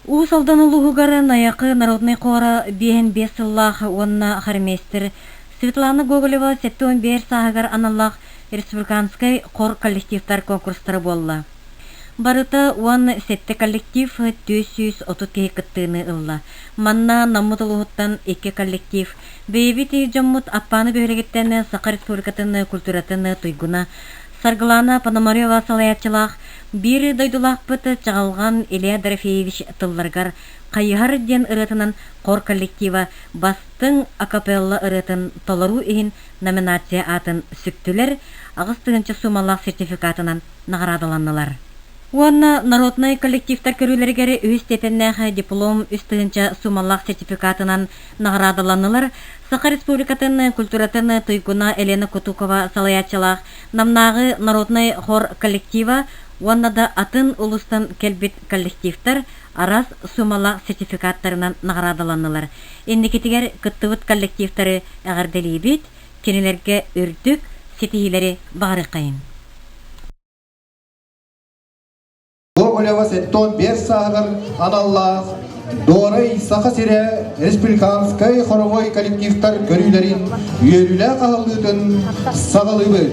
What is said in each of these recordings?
Уус Алдан улууһугар Найахы народнай хора 55 сыллаах уонна хормейстер Светлана Гоголева 75 сааһыгар аналлаах республиканскай хор коллективтар конкурстара буолла. Барыта 17 коллектив 430 киһи кыттыыны ылла. Манна Наммыт улууһуттан икки коллектив, бэйэбит дьоммут Аппааны бөһүөлэгиттэн Саха Республикатын культуратын туйгуна Саргылана Пономарева салайааччылаах Биир дойдулаахпыт Чаҕылҕан Илья Дорофеевич тылларыгар «Хайыһар» диэн ырыатынан хор коллектива бастыҥ акапелла ырыатын толоруу иһин номинация аатын сүктүлэр, 8000 суумалаах сертификатынан наҕараадаланнылар. Уонна народнай коллективтар көрүүлэригэр үһүс степеннээх диплом 3000 суумалаах сертификатынан наҕараадаланнылар Саха Республикатын культуратын туйгуна Елена Кутукова салайааччылаах Намнааҕы народнай хор коллектива уонна да атын улуустан кэлбит коллективтар араас суумалаах сертификаттарынан наҕараадаланнылар. Инникитигэр кыттыбыт коллективтары эҕэрдэлиибит, кинилэргэ үрдүк ситиһиилэри баҕарыаххайыҥ. Гоголева 75 сааһыгар аналлаах Дуорай Саха сирэ республиканскай хоровой коллективтар көрүүлэрин үөрүүлээх аһыллыытын саҕалыыбыт.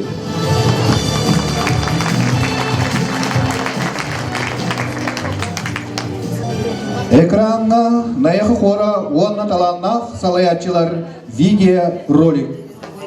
Экраҥҥа Найахы хора уонна талааннаах салайааччылар видеоролик.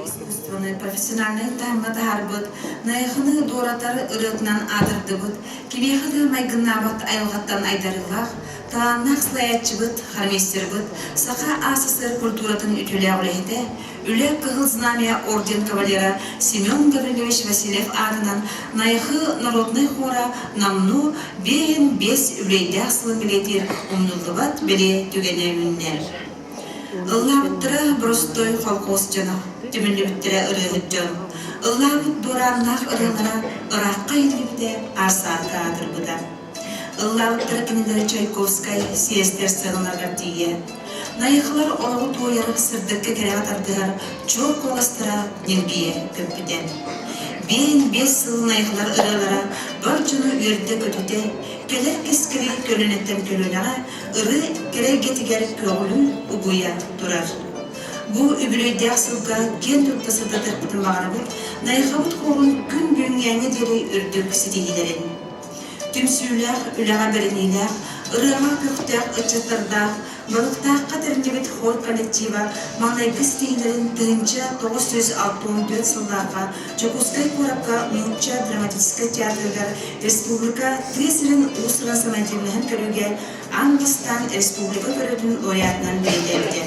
Искусственнай профессиональнай таһымҥа таһаарбыт, Найахыны дуоратар ырыатынан аатырдыбыт, кимиэхэ да майгыннаабат айылҕаттан айдарыылаах, талааннаах салайааччыбыт, хормейстербыт, Саха АССР культуратын үтүөлээх үлэһитэ, Үлэ Кыһыл Знамя орден кавалера Семен Гаврильевич Васильев аатынан Найахы народнай хора Намну биэһин биэс үбүлүөйдээх сылын бэлиэтиир умнуллубат бэлиэ түгэнэ үүннэ. Ыллаабыттара боростуой холкуос дьоно, түмүллүбүттэрэ ырыаһыт дьон. Ыллаабыт дуорааннаах ырыалара ыраахха иһиллибитэ, аар-саарга аатырбыта. Ыллаабыттара кинилэри Чайковскай съезтэр сыаналарыгар тиийэ. Найахылар олоҕу туойар, сырдыкка кэрэҕэ тардыһар чуор куоластара ньиргийэ көппүтэ. Биэһин биэс сыл найахылар ырыалара бар дьону үөрдэ-көтүтэ, кэлэр кэскили көлүөнэттэн көлүөнэҕэ ырыа кэрэ эйгэтигэр көҕүлүн угуйа турар. Бу үбүлүөйдээх сылга киэн тутта сырдатыахпытын баҕарабыт Найахабыт хуорун күн бүгүҥҥээҥҥэ диэри үрдүк ситиһиилэрин. Түмсүүлээх, үлэҕэ бэриниилээх, ырыаҕа көхтөөх ыччаттардаах Балыктаахха тэриллибит хор коллектива маҥнайгы ситиһиилэрин 1964 сыллаахха Дьокуускай куоракка Нуучча драматическай театрыгар республика тыа сирин уус-уран самодеятельноһын көрүүгэ аан бастаан республика көрүүтүн лауреатынан бэлиэтээбитэ.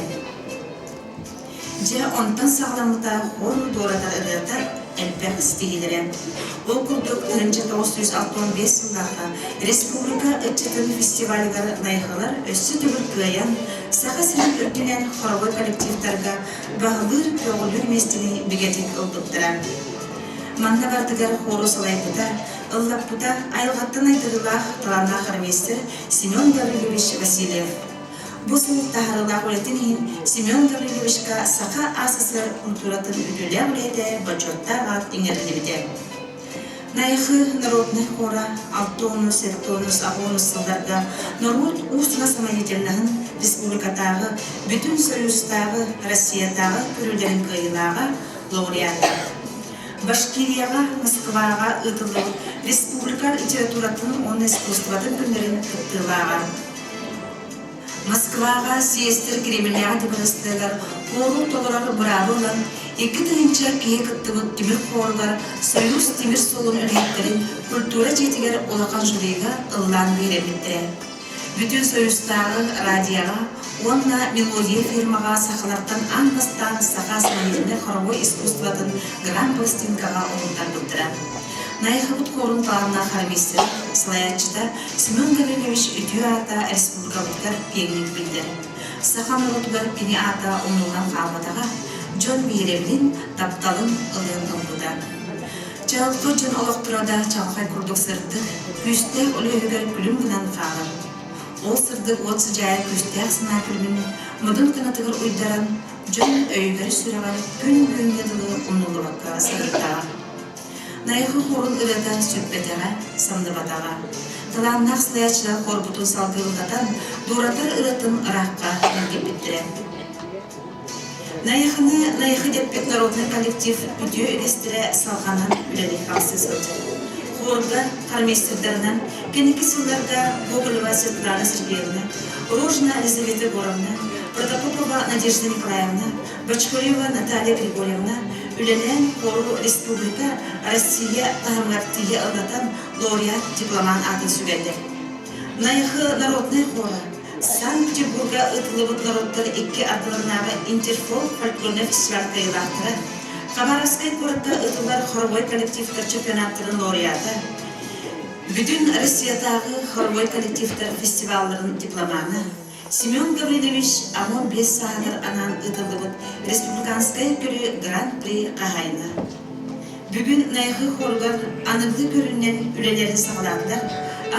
Дьэ, онтон саҕаламмыта хор дуората ырыата элбэх ситиһиилэрэ. Ол курдук, 1965 сыллаахха республика ыччатын фестивалыгар Найахылар өссө төгүл кыайан, Саха сирин үрдүнэн хоровой коллективтарга баһылыыр, көҕүлүүр миэстэни бигэтик ылбыттара. Манна барытыгар хуору салайбыта, ыллаппыта айылҕаттан айдарыылаах талааннаах хормейстер Семен Гаврильевич Васильев. Бу сыл таһаарыылаах үлэтин иһин Семен Гаврильевичка Саха АССР культуратын үтүөлээх үлэһитэ бочуоттаах аат иҥэриллибитэ. Найахы народнай хора алтонус, сеттонус, аҕонус сылларга норуот уус-уран самодеятельноһын республикатааҕы, Бүтүн Союзтааҕы, Россиятааҕы көрүүлэрин кыайыылааҕа, лауреата. Башкирияҕа, Москваҕа ыытыллыбыт республика литературатын уонна искусствотын күннэрин кыттыылааҕа. Москваҕа съезтэр Кремльнээҕи дыбарыастарыгар хуору толорор быраабы ылан, 2000 киһи кыттыбыт тимир хуоругар Союз тимир суолун үлэһиттэрин культура дьиэтигэр улахан жюрига ыллаан биһирэммиттэрэ. Бүтүн Союзтааҕы радиоҕа уонна Мелодия фирмаҕа сахалартан аан бастаан саха самодеятельнай хоровой искусствотын гран-пластинкаҕа уһултарбыттара. Найахыбыт хуорун талааннаах хормейстер салайааччыта Семен Гаврильевич үтүө аата республикабытыгар киэҥник биллэр. Саха норуотугар кини аата умнуллан хаалбатаҕа, дьон биһирэбилин, тапталын ылыан ылбыта. Чаҕылхай дьон олохторо да чаҕылхай курдук сырдык, күүстээх үлүһүгэр күлүм гынан хаалар. Ол сырдык уот сыдьаайа күүстээх санаа күлүмүн модун кынатыгар уйдаран, дьон өйүгэр-сүрэҕэр күн бүгүҥҥэ дылы умнуллубакка сырыттаҕа. Найахы хорун ырыата сүппэтэҕэ, самныбатаҕа. Талааннаах салайааччылар хорбутун салгыы дуоратар ырыатын ыраахха илгиппиттэрэ. Найахыны Найахы дэппит народнай коллектив үтүө үгэстэрэ салҕанан үлэлии-хамсыы сылдьар. Хорга хормейстердарынан кэнники сылларга Гоголева Светлана Сергеевна, Рожина Елизавета Егоровна, Протопопова Надежда Николаевна, Бочкарева Наталья Григорьевна үлэлээн хору республика, Россия таһымыгар тиийэ ыллатан лауреат дипломант аатын сүгэллэр. Найахы народнай хора Санкт-Петербурга ыытыллыбыт норуоттар икки ардыларынааҕы Интерфолк фольклорнай фестиваль кыайыылаахтара, Хабаровскай куоракка ыытыллар хоровой коллективтар чемпионаттарын лауреата, Бүтүн Россиятааҕы хоровой коллективтар фестивалларын дипломана Семен Гаврильевич АМО биэс сааһыгар анаан ыытыллыбыт республиканскай көрүү Гран-при хаһаайына. Бүгүн Найахы хоругар аныгылыы көрүнэн үлэлэрин саҕалаатылар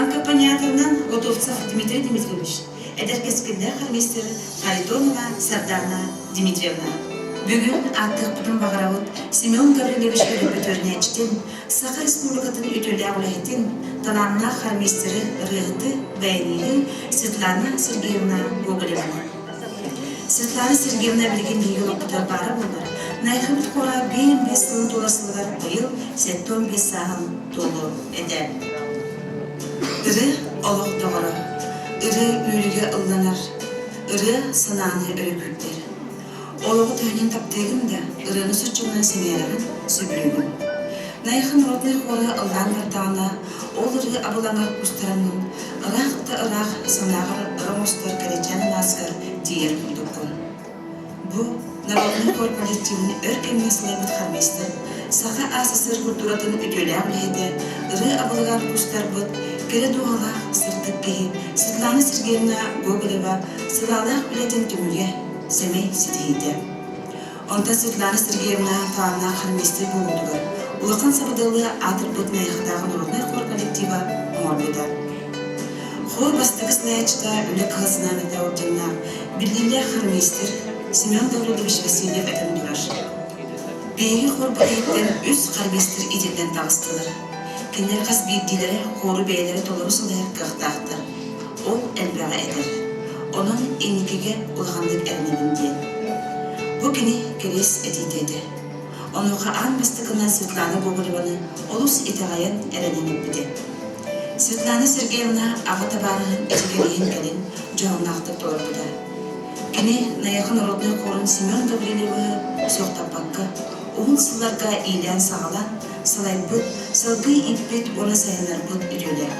аккомпаниаторынан Готовцев Дмитрий Дмитриевич, эдэр кэскиллээх хормейстер Харитонова Сардана Дмитриевна. Бүгүн ааттыахпытын баҕарабыт Семен Гаврильевич өрөпөтүөрнээччитин, Саха Республикатын үтүөлээх үлэһитин, талааннаах хормейстеры, ырыаһыты, баяниһы Светлана Сергеевна Гоголеваны. Светлана Сергеевна билигин биһиги олохпутугар баара буоллар, Найахыбыт хора 55 сылын туолар сылыгар быйыл 75 сааһын туолуо этэ. Ыры олох доҕоро, ыры үөрүүгэ ылланар, ырыа санааны өрө күүрдэр. Олоҕу төһөнөн таптыыгын да, ырыаны соччонон сэҥээрэҕин, сөбүлүүгүн. Найахы народнай хора ыллаан бардаҕына, ол ырыа абылаҥар кустараҥҥын, ыраах да ыраах санааҕар ыра оҥостор кэрэчээн алааскар тиийэр курдуккун. Бу народнай хор коллективын өр кэмҥэ салайбыт хормейстер, Саха АССР культуратын үтүөлээх үлэһитэ, ырыа абылыгар кустарбыт, кэрэ дууһалаах сырдык киһи Светлана Сергеевна Гоголева сылаалаах үлэтин түмүгэ, сэмэй ситиһиитэ. Онтон Светлана Сергеевна талааннаах хормейстер буолуутугар улахан сабыдыалы аатырбыт Найахытааҕы народнай хор коллектива оҥорбута. Хор бастакы салайааччыта үлэ кыһыл знамята орденнаах биллиилээх хормейстер Семен Гаврильевич Васильев этэн турар. Биһиги хорбут иһиттэн үс хормейстер иитиллэн таҕыстылар. Кинилэр хас биирдиилэрэ хору бэйэлэрэ толору салайар кыахтаахтар. Ол элбэҕи этэр. Онон инникигэ улаханнык эрэнэбин диэн. Бу кини кэриэс этиитэ этэ. Онуоха аан бастакынан Светлана Гоголеваны олус итэҕэйэн эрэнэн эппитэ. Светлана Сергеевна аҕа табаарыһын ичигэриһин кэлин дьоһуннаахтык толорбута. Кини Найахы народнай хорун Семен Гаврильевиһы суохтаппакка, уһун сылларга иилээн-саҕалаан салайбыт, салгыы ииппит уонна сайыннарбыт үтүөлээх.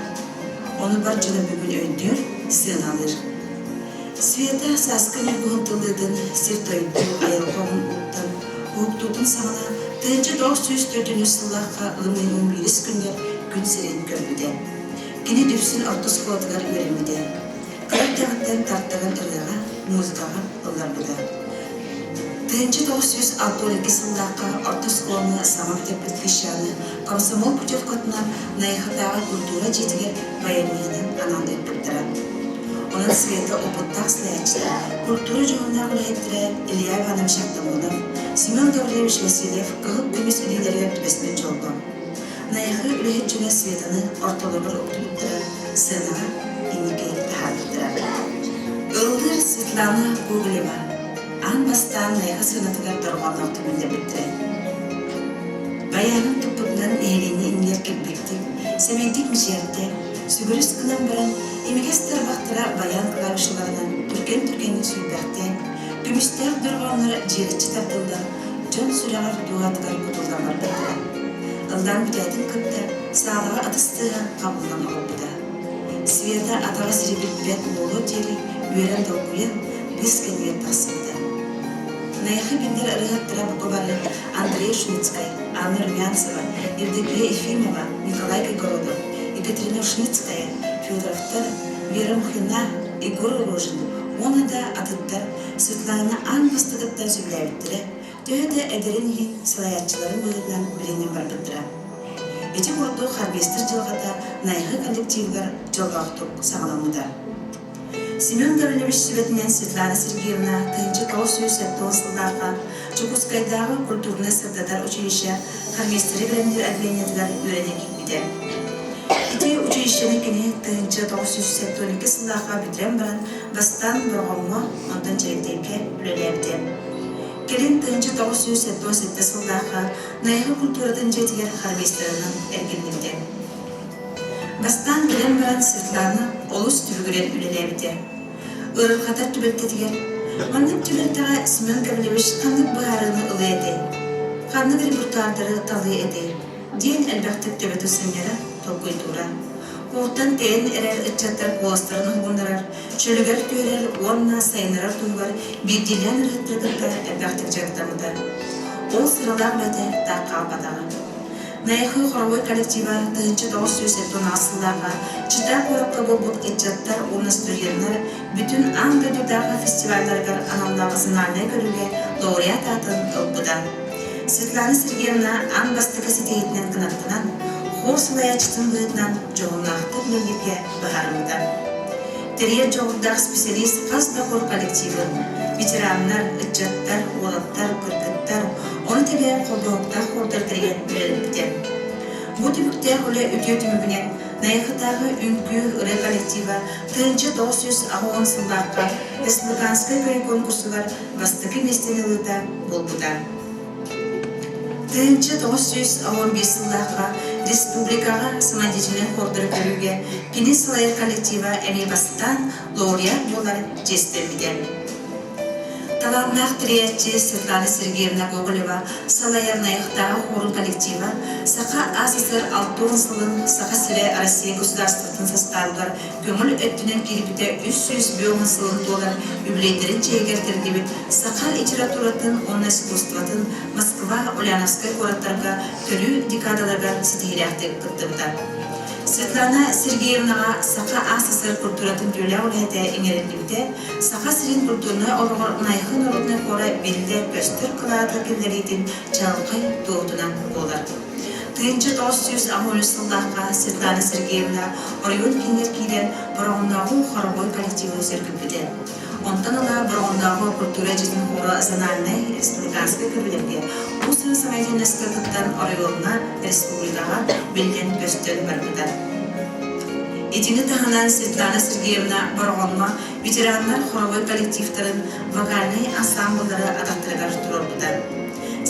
Ону бар дьоно бүгүн өйдүүр, сыаналыыр. Света сааскы ньургуһун тыллыытын сир-дойду айылҕа уһун ууттан уһуктуутун саҕана 1904 сыллаахха ылымныйбын биирис күнүгэр күн сирин көрбүтэ. Кини Дүпсүн орто оскуолатыгар үөрэммитэ. Кыра эрдэҕиттэн тартаран ырыаҕа, музыкаҕа ылларбыта. 1962 сыллаахха орто оскуоланы саҥа бүтэрбит кыысчааны комсомол путевкатынан Найахытааҕы культура дьиэтигэр баяниһынан анаан ыыппыттара. Онон Света опыттаах салайааччыта, культура дьоһуннаах үлэһиттэрэ Илья Иванович Артамонов, Семен Гаврильевич Васильев кыһыл көмүс илиилэригэр түбэспит дьолго. Найахы үлэһит дьоно Светаны ортолоругар уктубуттара, сыанаҕа инники таһаарбыттара. Ыллыыр Светлана Гоголева аан бастаан Найахы сыанатыгар дорҕоонноохтук биллэрбиттэрэ. Байаанын туппутунан нэһилиэнньэ иннигэр кэлбиттик, сэмэйдик мичээрдэ, сүгүрүс гынан баран, имигэс тарбахтара баян клавишаларынан түргэн-түргэнник сүүрбэхтээн, көмүстээх дорҕооннор дьиэрэччи тардыллан, дьон сүрэҕэр дууһатыгар кутуллан барбыттара. Ыллаан бүтээтин кытта саалаҕа ытыс тыаһа хабыллан олорбута. Света атаҕа сири билбэт буолуор диэри үөрэн долгуйан, быыс кэннигэр тахсыбыта. Найахы биллэр ырыаһыттара бука бары Андрей Ушницкай, Анна Румянцева, Евдокия Ефимова, Николай Кайгородов, Екатерина Ушницкая, Федоровтар, Вера Мухина, Егор Рожин уонна да атыттар Светлана аан бастакыттан сөбүлээбиттэрэ, төһө да эдэрин иһин салайааччыларын быһыытынан билинэн барбыттара. Ити курдук харбиестар дьылҕата Найахы коллективыгар дьоллоохтук саҕаламмыта. Семен Гаврильевич сүбэтинэн Светлана Сергеевна 1979 сыллаахха Дьокуускайдааҕы культурнай-сырдатар училище хормейстеры бэлэмниир отделениетыгар үөрэнэ киирбитэ. Ити училищены кини 1972 сыллаахха бүтэрэн баран бастаан Бороҕоҥҥо, онтон Чэриктэйгэ үлэлээбитэ. Кэлин 1977 сыллаахха Найахы культуратын дьиэтигэр хормейстерынан эргиллибитэ. Бастаан кэлэн баран Светлана олус түбүгүрэн үлэлээбитэ. Ыарырҕатар түбэлтэтигэр маннык түбэлтэҕэ Семен Гаврильевич ханнык быһаарыыны ылыа этэй? Ханнык репертуардары талыа этэй? диэн элбэхтик төбөтө сынньара, толкуйдуура. Кууртан тэйэн эрэр ыччаттар куоластарын уһугуннарар, чөлүгэр түһэрэр уонна сайыннарар туһугар биирдиилээн ырыһыттары кытта элбэхтик дьарыктаммыта. Ол сыралаах үлэтэ таах хаалбатаҕа. Найахы хоровой коллектива 1978 сыллааҕы Чита куоракка буолбут ыччаттар уонна студеннар бүтүн аан дойдутааҕы фестивалларыгар аналлаах зональнай көрүүгэ лауреат аатын ылбыта. Светлана Сергеевна аан бастакы ситиһиитинэн кынаттанан, хор салайааччытын быһыытынан дьоһуннаахтык үлэлииргэ быһаарыммыта. Тэрийэр дьоҕурдаах специалист хас да хор коллективын, ветераннар, ыччаттар, уолаттар, кыргыттар, ону тэҥэ холбоһуктаах хордар тэрийэн үлэлэппитэ. Бу түбүктээх үлэ үтүө түмүгүнэн Найахытааҕы үҥкүү ырыа коллектива 1980 сыллаахха республиканскай көрүү конкурсугар бастакы миэстэни ылыыта буолбута. 1985 сыллаахха республикаҕа самодеятельнай хордары көрүүгэ кини салайар коллектива эмиэ бастаан лауреат буолар чиэстэммитэ. Талааннаах тэрийээччи Светлана Сергеевна Гоголева салайар Найахтааҕы хуорун коллектива Саха АССР 60 сылын Саха сирэ Россия государствотын састаабыгар көҥүл өттүнэн киирбитэ 350 сылын туолар үбүлүөйдэрин чэйигэр тэриллибит саха литературатын уонна искусствотын Москва, Ульяновскай куораттарга көрүү декадаларыгар ситиһиилээхтик кыттыбыта. Светлана Сергеевнаҕа Саха АССР культуратын түүлээх үлэһитэ иҥэриллибитэ, Саха сирин культурнай олоҕор Найхы народнай хора биллэр-көстөр кылаата киллэриитин чаҕылхай туоһутунан буолар. 1983 сыллаахха Светлана Сергеевна оройуон киинигэр киирэн Бороҕоннооҕу хоровой коллективы сөргүппүтэ. Онтон ыла Бороҕоннооҕу культура дьиэтин хора зональнай республиканскай көрүүлэргэ уус-уран самодеятельноска кыттан оройуоҥҥа, республикаҕа биллэн-көстөн барбыта. Итини таһынан Светлана Сергеевна Бороҕоҥҥо ветераннар хоровой коллективтарын вокальнай ансаамбыллары атахтарыгар туруорбута.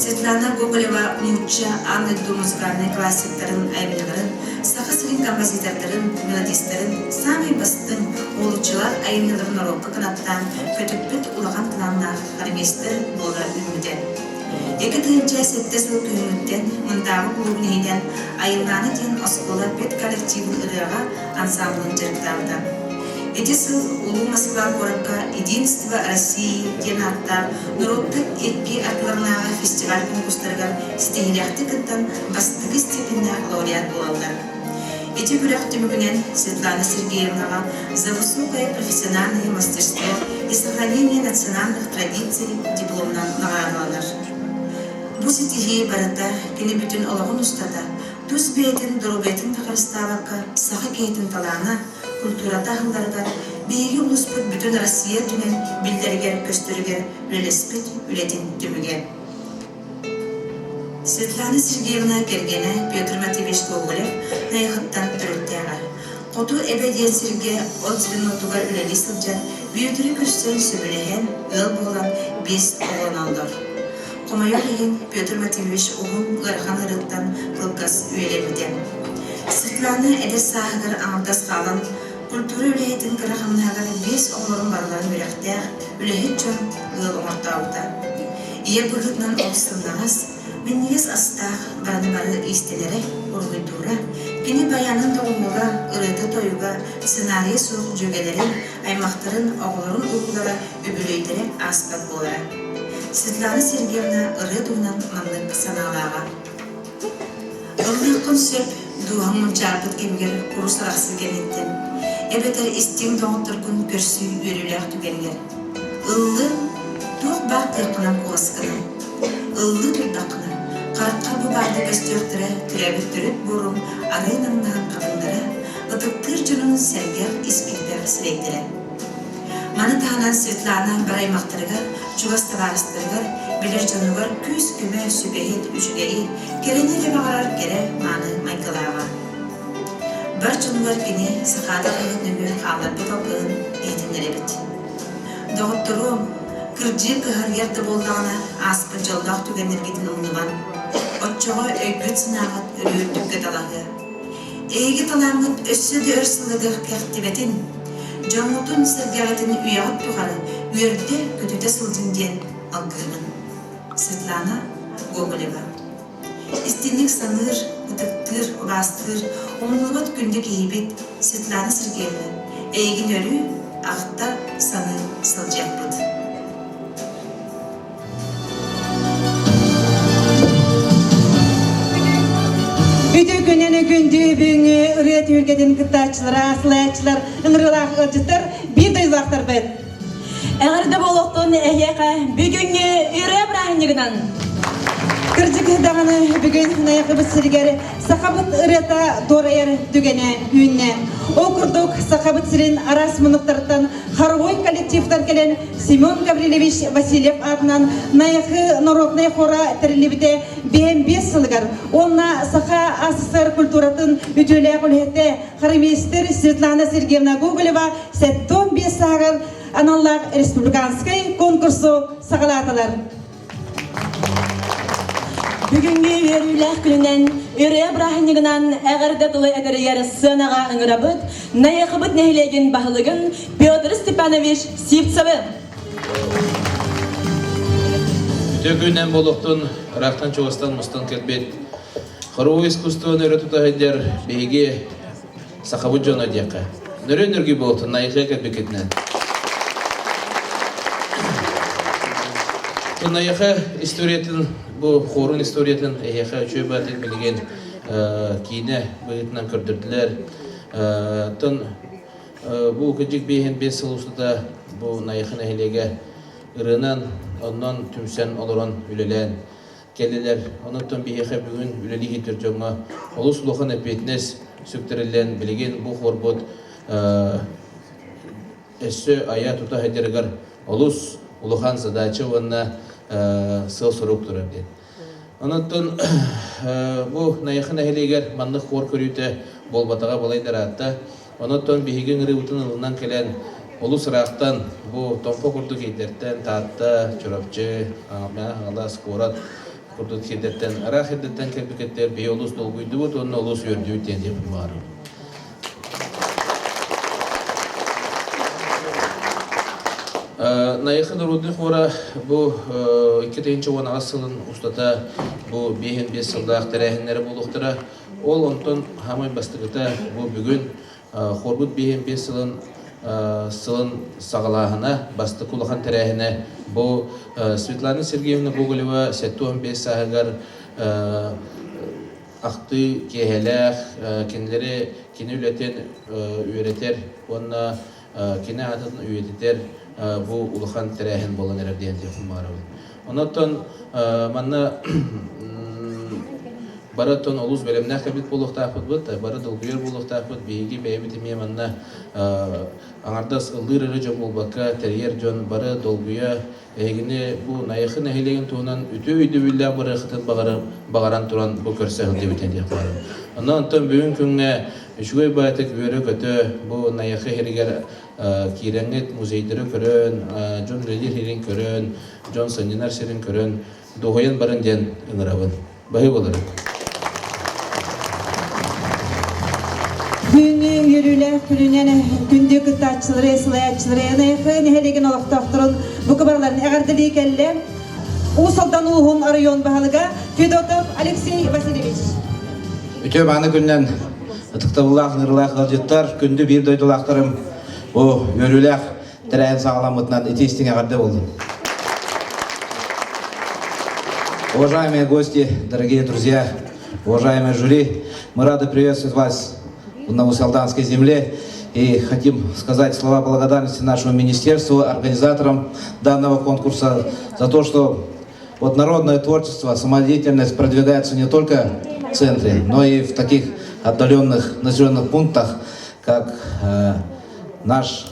Светлана Гоголева нуучча аан дойду музыкальнай классиктарын айымньыларын, Саха сирин композитордарын, мелодистарын саамай бастыҥ, уһулуччулаах айымньыларын норуокка кынаттаан көтүппүт улахан талааннаах хормейстер буола үүммүтэ. 2007 сыл күһүҥҥүттэн Мындаабы кулуубун иһинэн Айыллаана диэн оскуола педколлективын ырыаҕа ансаамбылын дьарыктаабыта. Ити сыл Улуу Москва куоракка «Единство России» диэн ааттаах норуоттар икки ардыларынааҕы фестиваль конкурстарыгар ситиһиилээхтик кыттан бастакы степеннээх лауреат буолаллар. Ити күрэх түмүгүнэн Светлана Сергеевнаҕа «За высокое профессиональное мастерство и сохранение национальных традиций» дипломунан наҕараадаланар. Бу ситиһии барыта кини бүтүн олоҕун устата тус бэйэтин доруобуйатын да харыстаабакка саха киһитин талаана, культурата аһылларыгар биһиги улууспут бүтүн Россия үрдүнэн биллэригэр-көстөрүгэр үлэлэспит үлэтин түмүгэ. Светлана Сергеевна кэргэнэ Петр Матвеевич Гоголев Найахыттан төрүттээҕэ. Хоту Эбэ диэн сиргэ от звенотугар үлэлии сылдьан Бүөтүрү көрсөн сөбүлэһэн, ыал буолан биэс оҕолоноллор. Хомойуох иһин, Петр Матвеевич уһун ыарахан ыарыыттан кылгас үйэлэммитэ. Светлана эдэр сааһыгар аҥардас хаалан, культура үлэһитин кыра хамнаһыгар биэс оҕолорун барыларын үөрэхтээх, үлэһит дьон ыал оҥортообута. Ийэ быһыытынан олус сымнаҕас, минньигэс астаах, барыны бары иистэнэрэ, уруһуйдуура, кини баянын доҕуһуола, ырыата-тойуга, сценарийа суох дьүөгэлэрин, аймахтарын, оҕолорун уруулара, үбүлүөйдэрэ ааспат буолара. Светлана Сергеевна ырыа туһунан маннык санаалааҕа. Ыллыаххын сөп, дууһаҥ мунчаарбыт кэмигэр курус арахсыы кэнниттэн, эбэтэр истиҥ доҕотторгун көрсүү үөрүүлээх түгэнигэр. Ыллы, туох баар кыаххынан куоласкынан. Ыллыы турдаххына, хараххар бу баарды көстүөхтэрэ төрөөбүт төрүт буорум арыы намнаан хатыҥнара, ытыктыыр дьонун сэргэх ис киирбэх сирэйдэрэ. Маны таһынан Светлана бар аймахтарыгар, чугас табаарыстарыгар, Билэр дьонугар күүс-көмө, сүбэһит, үчүгэйи, кэрэни эрэ баҕарар кэрэ мааны майгылааҕа. Бар дьонугар кини Сахаада хаһыат нөҥүө хаалларбыт алгыһын иһитиннэрэбит. Доҕотторуом, кырдьыы кыһарыйар да буоллаҕына, ааспыт дьоллоох түгэннэргитин умнубан, оччоҕо өйгүт-санааҕыт өрүү үрдүккэ талаһыа. Эһиги талааҥҥыт өссө да өр сылларга кэхтибэтин, дьоҥҥутун-сэргэҕитин үйэҕит тухары үөрдэ-көтүтэ сылдьыҥ диэн алгыыбын. Светлана Гоголева Истинник саныыр, ытыктыыр, убаастыыр, умнуллубат күндү киһибит Светлана Сергеевна, эйигин өрүү ахта саныы сылдьыахпыт. Үтүө күнүн күндү бүгүҥҥү ырыа түһүлгэтин кыттааччылара, салайааччылар, ыҥырыылаах ыалдьыттар, биир дойдулаахтарбыт. Эҕэрдэ буолуохтун эһиэхэ бүгүҥҥү ырыа бырааһынньыгынан! Кырдьык даҕаны бүгүн Найахыбыт сиригэр сахабыт ырыата дуорайар түгэнэ үүннэ. Ол курдук Сахабыт сирин араас муннуктарыттан хоровой коллективтар кэлэн Семен Гаврильевич Васильев аатынан Найахы народнай хора тэриллибитэ 55 сылыгар уонна Саха АССР культуратын үтүөлээх үлэһитэ хормейстер Светлана Сергеевна Гоголева 75 сааһыгар аналлаах республиканскай конкурсу саҕалаатылар. Бүгүҥҥү үөрүүлээх күнүнэн, ырыа бырааһынньыгынан эҕэрдэ тылы этэригэр сыанаҕа ыҥырабыт Найахыбыт нэһилиэгин баһылыгын Петр Степанович Сивцевы. Үтүө күнүнэн буолуохтун, ыраахтан чугастан мустан кэлбит хоровой искусствоны өрө тута сылдьар биһиги сахабыт дьоно диэххэ. Нөрүөн нөргүй буолуохтун, Найахыга кэлбиккитинэн. Найаха историятын, бу хорун историятын эһиэхэ үчүгэй баатык билигин киинэ быһыытынан көрдөрдүлэр. Оттон бу кырдьык биэһин биэс сыл устата бу Найахы нэһилиэгэ ырыанан, оннон түмсэн олорон үлэлээн кэллилэр. Онон биһиэхэ бүгүн үлэлии сылдьар дьоҥҥо олус улахан эппиэтинэс сүктэриллэн, билигин бу хуорбут өссө айа-тута сылдьарыгар олус улахан задача уонна сыал-сорук турар диэн. Онон бу Найахы нэһилиэгэр маннык хуор көрүүтэ буолбатаҕа балайдараатта. Онон биһиги ыҥырыыбытын ылынан кэлэн олус ыраахтан бу Томпо курдук сирдэртэн Таатта, Чурапчы, Хаҥалас куорат курдук сирдэртэн ыраах сирдэртэн кэлбиккиттэр биһи олус долгуйдубут уонна олус үөрдүбүт диэн диэппин баҕарабын. Найахы народный хора бу 2018 сылын устата бу 55 сыллаах тэрээһиннэрэ буолуохтара. Ол онтон хаамай бастакыта бу бүгүн хорбут 55 сылын сылын саҕалааһына, бастакы улахан тэрээһинэ бу Светлана Сергеевна Гоголева 75 сааһыгар ахтыы киэһэлээх, кинилэри кини үлэтин үөрэтэр уонна кини аатын үйэтитэр бу улахан тэрээһин буолан эрэр диэн баҕарабын. Онон манна бары оттон олус бэлэмнээх кэлбит буолуохтаахпыт, бары долгуйар буолуохтаахпыт. Биһиги бэйэбит эмиэ манна аҥардас ыллыыр эрэ дьон буолбакка, тэрийэр дьон бары долгуйа Эһигини бу Найахы нэһилиэгин туһунан үтүө өйдөбүллээх барыаххытын баҕаран туран бу көрсө сылдьыбыт диэх баарым. Онон онтон бүгүн күҥҥэ үчүгэй баайтык үөрэ-көтө бу Найахы иһиригэр киирэҥҥит музейдары көрөн, дьон үлэлиир сирин көрөн, дьон сынньанар сирин көрөн, дуоһуйан баран диэн ыҥырабын. Баһыы боларын. Бүгүҥҥү үөрүүлээх күнүнэн күндү кыттааччылары, салайааччылары, НХ нэһилиэгин олохтоохторун бука барыларын эҕэрдэлии кэллэ. Уус Алдан улууһун оройуон баһылыга Федотов Алексей Васильевич. Үтүө мааны күннэн ытыктабыллаах ыҥырыылаах ыалдьыттар, күндү биир дойдулаахтарым бу үөрүүлээх тэрээһин саҕаламмытынан ити истиҥ эҕэрдэ буоллун. Уважаемые гости, дорогие друзья, уважаемые жюри, мы рады приветствовать вас на Усть-Алданской земле и хотим сказать слова благодарности нашему министерству, организаторам данного конкурса за то, что вот народное творчество, самодеятельность продвигается не только в центре, но и в таких отдаленных населенных пунктах, как наш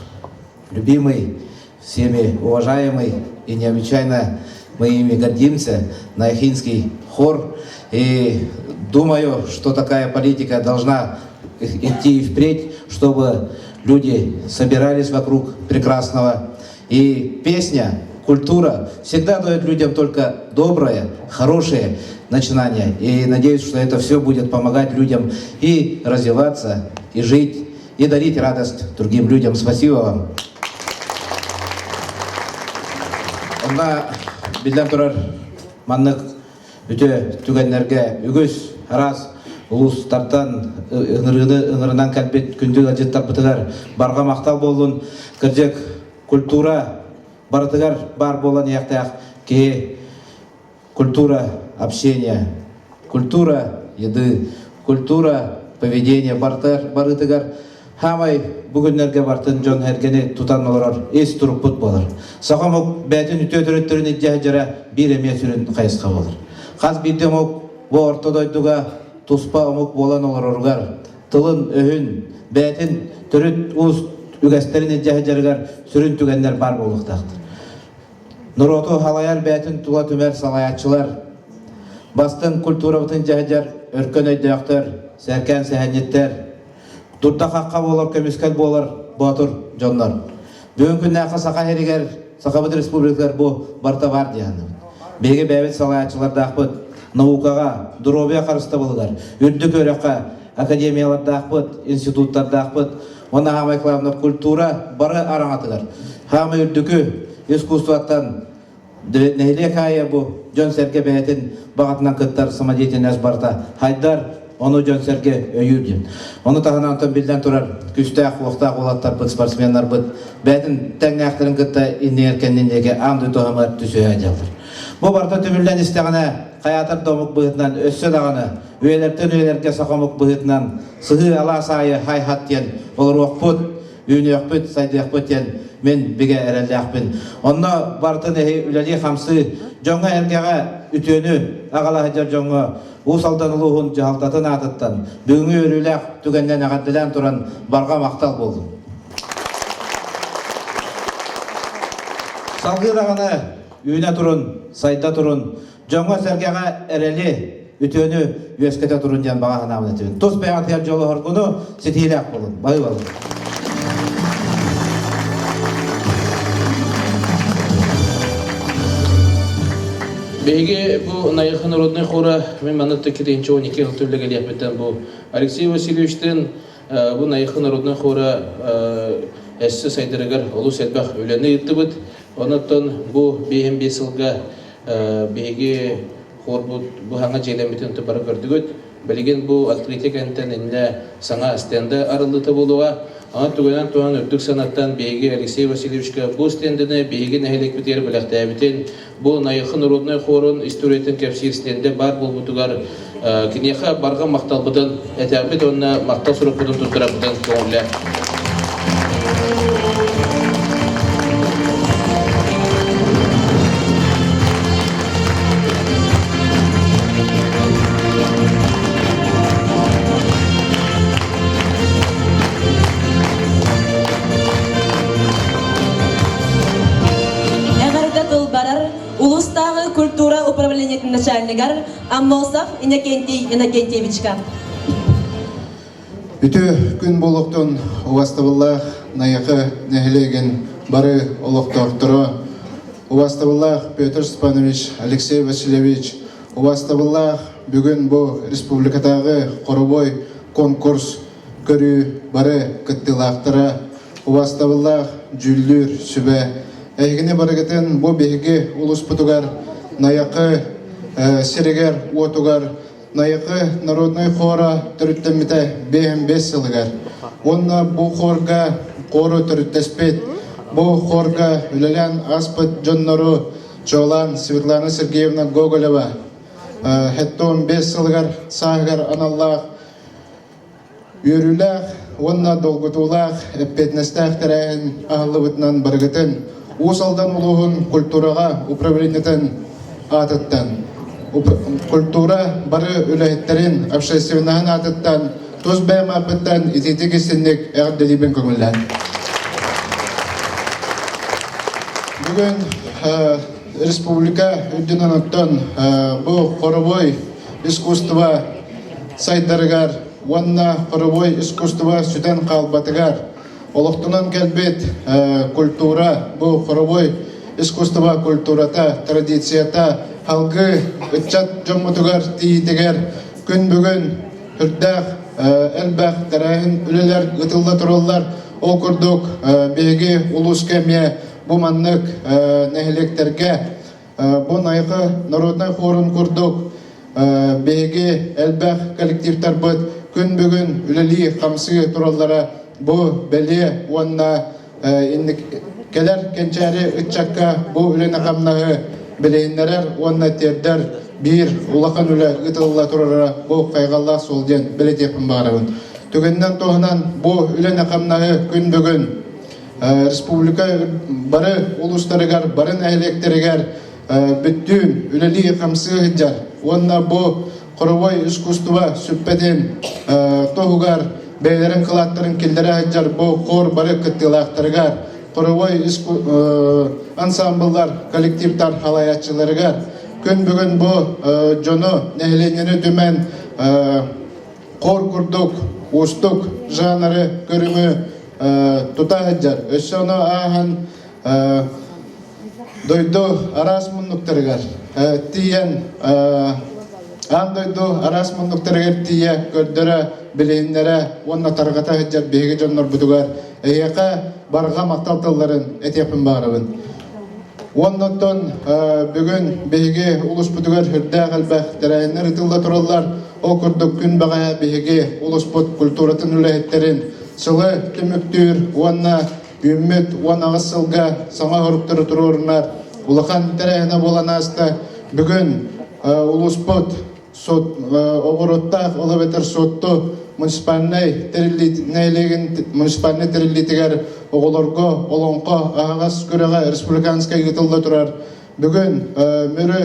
любимый, всеми уважаемый и необычайно Мы ими гордимся. Найхинский хор. И думаю, что такая политика должна идти и впредь, чтобы люди собирались вокруг прекрасного. И песня, культура всегда дает людям только доброе, хорошее начинание. И надеюсь, что это все будет помогать людям и развиваться, и жить, и дарить радость другим людям. Спасибо вам. Онна биллэн турар маннык үтө түгэннэргэ үгүс араас улуустартан ыҥырыыны ыҥырынан кэлбит күндү ыалдьыттарбытыгар барҕа махтал буоллун. Кырдьык, культура барытыгар баар буолан иһиэхтээх киһи культура общения, культура еды, культура поведения бартар барытыгар хаамай бүгүннэргэ бартын дьон эргэни тутан олорор ис турукпут буолар. Саха омук бэйэтин үтүө төрүттэрин илдьэ сылдьара биир эмиэ сүрүн хайысха буолар. Хас биирдии омук бу орто дойдуга туспа омук буолан олороругар тылын, өһүн, бэйэтин төрүт уус үгэстэрин илдьэ сылдьарыгар сүрүн түгэннэр баар буолуохтаахтар. Норуоту халайар бэйэтин тула түмэр салайааччылар, бастыҥ культурабытын дьаһайар өркөн өйдөөхтөр, сэркээн сэһэнньиттэр, дурда-хахха буолар көмүскэл буолар боотур дьоннор. Бүгүн күннээххэ Саха сиригэр, Сахабыт Республикатыгар бу барыта баар дии саныыбын. Биһиги бэйэбит салайааччылардаахпыт наукаҕа, доруобуйа харыстабылыгар, үрдүк үөрэххэ академиялардаахпыт, институттардаахпыт, Уонна хаамай главное культура бары араҥатыгар. Хаамай үрдүкү искусствоттан нэһилиэк аайы бу дьон-сэргэ бэйэтин баҕатынан кыттар самодеятельность барыта хайдар, ону дьон-сэргэ өйүүр диэн. Ону таһынан онтон биллэн турар күстээх, уохтаах уолаттарбыт, спортсменнарбыт бэйэтин тэҥнээхтэрин кытта иннигэр кэннин диэки аан дойду таһымыгар түсүһэ дьаллар. Бу барыта түмүллэн истэҕинэ, хайаатар да омук быһыытынан өссө даҕаны үйэлэртэн үйэлэргэ саха омук быһыытынан сыһыы алаас аайы хай-хат диэн олоруохпут, үүнүөхпүт, сайдыахпыт диэн мин бигэ эрэллээхпин. Онно барытын эһи үлэлии-хамсыы, дьоҥҥо-эргэҕэ үтүөнү аҕала сылдьар дьоҥҥо Уус Алдан улууһун дьаһалтатын аатыттан бүгүҥҥү үөрүүлээх түгэнинэн эҕэрдэлээн туран барҕа махтал буоллун. Салгыы даҕаны үүнэ турун, сайда турун, дьоҥҥо-сэргэҕэ эрэли, үтүөнү үөскэтэ турун диэн баҕа санаабын этэбин. Тус бэйэҕитигэр дьолу-соргуну ситиилээх буолун. Баһыы болун. Биһиги бу Найахы народнай хора мен манна тиккитинчи 12 жыл түллегелиэхпиттэн бу Алексей Васильевичтин бу Найахы народнай хора эссе сайдарыгар олус элбэх үлэни ыыттыбыт. Онон бу биэһин биэс сылга биһиги Хорбут бу саҥа дьиэлэммитин бары көрдүгүт. Билигин бу открытие кэнниттэн иннэ саҥа стенда арыллыыта буолуоҕа. Аны түгэнэн туһан үрдүк санаттан биһиги Алексей Васильевичка бу стенданы биһиги нэһилиэкпитигэр бэлэхтээбитин, бу Найахы народнай хорун историятын кэпсиир стендэ баар буолбутугар киниэхэ барҕа махталбытын этэбит уонна махтал сурукпутун туттарабытын көҥүллээх. Эҕэрдэ тыл барар улуустааҕы культура управлениетын начальнигар Аммосов Иннокентий Иннокентьевичка. Үтүө күн буолуохтун убастабыллаах Найахы нэһилиэгин бары олохтоохторо, убастабыллаах Петр Степанович, Алексей Васильевич, убастабыллаах бүгүн бу республикатааҕы хоровой конкурс көрүү бары кыттыылаахтара, убастабыллаах дьүүллүүр сүбэ эһигини барыгытын бу биһиги улууспутугар Найахы сиригэр-уотугар Найахы народнай хора төрүттэммитэ 55 сылыгар. Уонна бу хорга хору төрүттэспит, бу хорга үлэлээн ааспыт дьоннору чуолаан Светлана Сергеевна Гоголева 75 сылыгар сааһыгар аналлаах Үөрүүлээх уонна долгутуулаах эппиэтинэстээх тэрээһин аһыллыбытынан барыгытын Уус Алдан улууһун культураҕа управлениетын аатыттан, культура бары үлэһиттэрин общественноһын аатыттан тус бэйэм ааппыттан итиитик истинник эҕэрдэлиибин көҥүллээн. Бүгүн. республика үрдүнэн оттон бу хоровой искусство сайдарыгар уонна хоровой искусство сүтэн хаалбатыгар олохтонон кэлбит культура бу хоровой искусство культурата традицията халгы ыччат дьоммутугар тиийитигэр күн бүгүн үрдээх элбэх тэрээһин үлэлэр ытылла тураллар. Ол курдук биһиги улууска эмиэ бу маннык нэһилиэктэргэ бу Найхы народнай хорун курдук биһиги элбэх коллективтарбыт күн бүгүн үлэлии хамсыы тураллара бу бэлиэ уонна кэлэр кэнчээри ыччакка бу үлэни-хамнаһы билиһиннэрэр уонна тиэрдэр биир улахан үлэ ыытылла турара бу хайҕаллаах суол диэн бэлиэтиэхпин баҕарабын. Түгэнинэн туһанан бу үлэни-хамнаһы күн бүгүн республика бары улуустарыгар, бары нэһилиэктэригэр бүттүүн үлэлии-хамсыы сылдьар уонна бу хоровой искусство сүппэтин туһугар бэйэлэрин кылааттарын киллэрэ сылдьар бу хор бары кыттыылаахтарыгар, хоровой ансамбллар, коллективтар халайааччыларыгар күн бүгүн бу дьону, нэһилиэнньэни түмэн хор курдук уустук жанры көрүҥү тута сылдьар. Өссө ону ааһан дойду араас муннуктарыгар тиийэн аан дойду араас муннуктарыгар тиийэ көрдөрө, билиһиннэрэ уонна тарҕата сылдьар биһиги дьоннорбутугар эһиэхэ барҕа махтал тылларын этиэхпин баҕарабын. Уонна оттон бүгүн биһиги улууспутугар сүрдээх элбэх тэрээһиннэр ыытылла тураллар. Ол курдук күн бэҕэһээ биһиги улууспут культуратын үлэһиттэрин сылы түмүктүүр уонна Үүммүт 18 сылга саҥа соруктары туруорунар улахан тэрээһинэ буолан ааста. Бүгүн улууспут оҕуруоттаах ол эбэтэр Суотту муниципальнай нэһилиэгин муниципальнай тэриллиитигэр оҕолорго олоҥхо аһаҕас күрэҕэ республиканскай ыытылла турар. Бүгүн Мүрү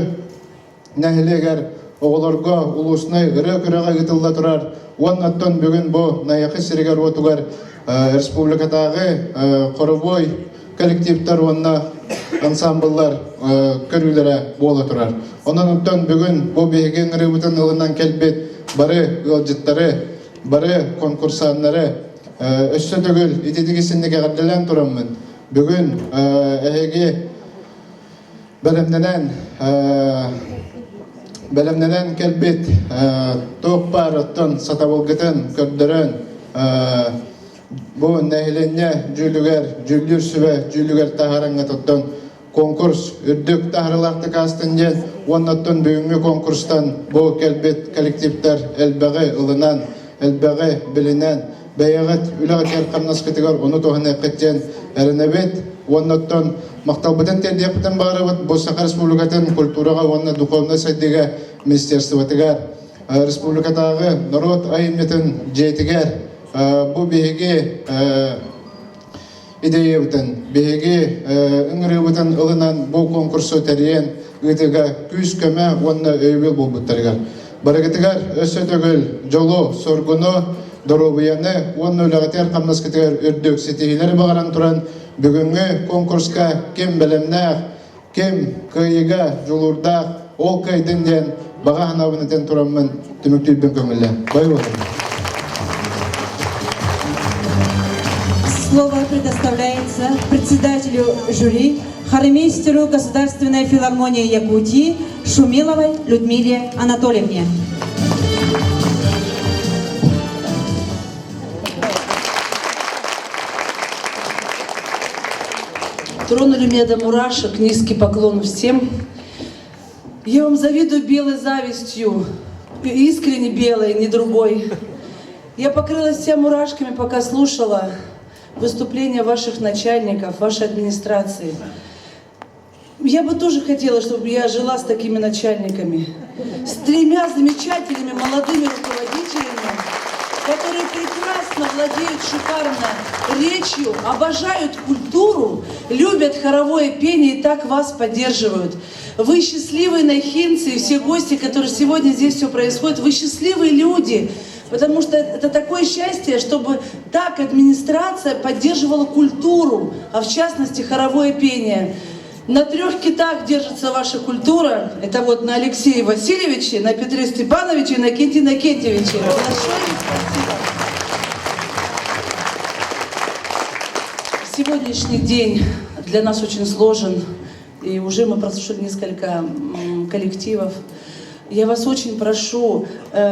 нэһилиэгэр оҕолорго улуснай ырыа күрэҕэ ыытылла турар уонна оттон бүгүн бу Найахы сиригэр-уотугар республикатааҕы хоровой коллективтар уонна ансамбллар көрүүлэрэ буола турар. Онон оттон бүгүн бу биһиги ыҥырыыбытын ылынан кэлбит бары ыалдьыттары, бары конкурсаннары өссө төгүл ититик исинник эҕэрдэлээн тураммын бүгүн эһиги Бэлэмнэнэн бэлэмнэнэн кэлбит туох баар оттон сатабылгытын көрдөрөн бу нэһилиэнньэ дьүүлүгэр дьүүллүүр сүбэ дьүүлүгэр таһаарыҥҥыт оттон конкурс үрдүк таһаарыылаахтык аастын диэн уонна оттон бүгүҥҥү конкурстан бу кэлбит коллективтар элбэҕи ылынан элбэҕи билинэн бэйэҕит үлэҕитигэр-хамнаскытыгар ону туһаныаххыт диэн эрэнэбит уонна оттон махталбытын тиэрдиэхпитин баҕарабыт бу Саха Республикатын культураҕа уонна духовнай сайдыыга министерствотыгар республикатааҕы норуот айымньытын дьиэтигэр бу биһиги идеябытын биһиги ыҥырыыбытын ылынан бу конкурсу тэрийэн ыытыыга күүс-көмө уонна өйөбүл буолбуттарыгар барыгытыгар өссө төгүл дьолу, соргуну, доруобуйаны уонна үлэҕитигэр-хамнаскытыгар үрдүк ситиһиилэри баҕаран туран бүгүҥҥү конкурска ким бэлэмнээх, ким кыайыыга дьулуурдаах, ол кыайдын диэн баҕа санаабын этэн тураммын түмүктүүрбүн көҥүллээн. Бай Слово предоставляется председателю жюри, хормейстеру Государственной филармонии Якутии Шумиловой Людмиле Анатольевне. Тронули меня до мурашек, низкий поклон всем. Я вам завидую белой завистью, искренне белой, не другой. Я покрылась вся мурашками, пока слушала выступления ваших начальников, вашей администрации. Я бы тоже хотела, чтобы я жила с такими начальниками, с тремя замечательными молодыми руководителями, которые прекрасно владеют шикарно речью, обожают культуру, любят хоровое пение и так вас поддерживают. Вы счастливые найхинцы и все гости, которые сегодня здесь все происходит, вы счастливые люди, потому что это такое счастье, чтобы так администрация поддерживала культуру, а в частности хоровое пение. На трех китах держится ваша культура. Это вот на Алексее Васильевиче, на Петре Степановиче и на Кенте Иннокентьевиче. Большое спасибо. Сегодняшний день для нас очень сложен, и уже мы прослушали несколько коллективов. Я вас очень прошу,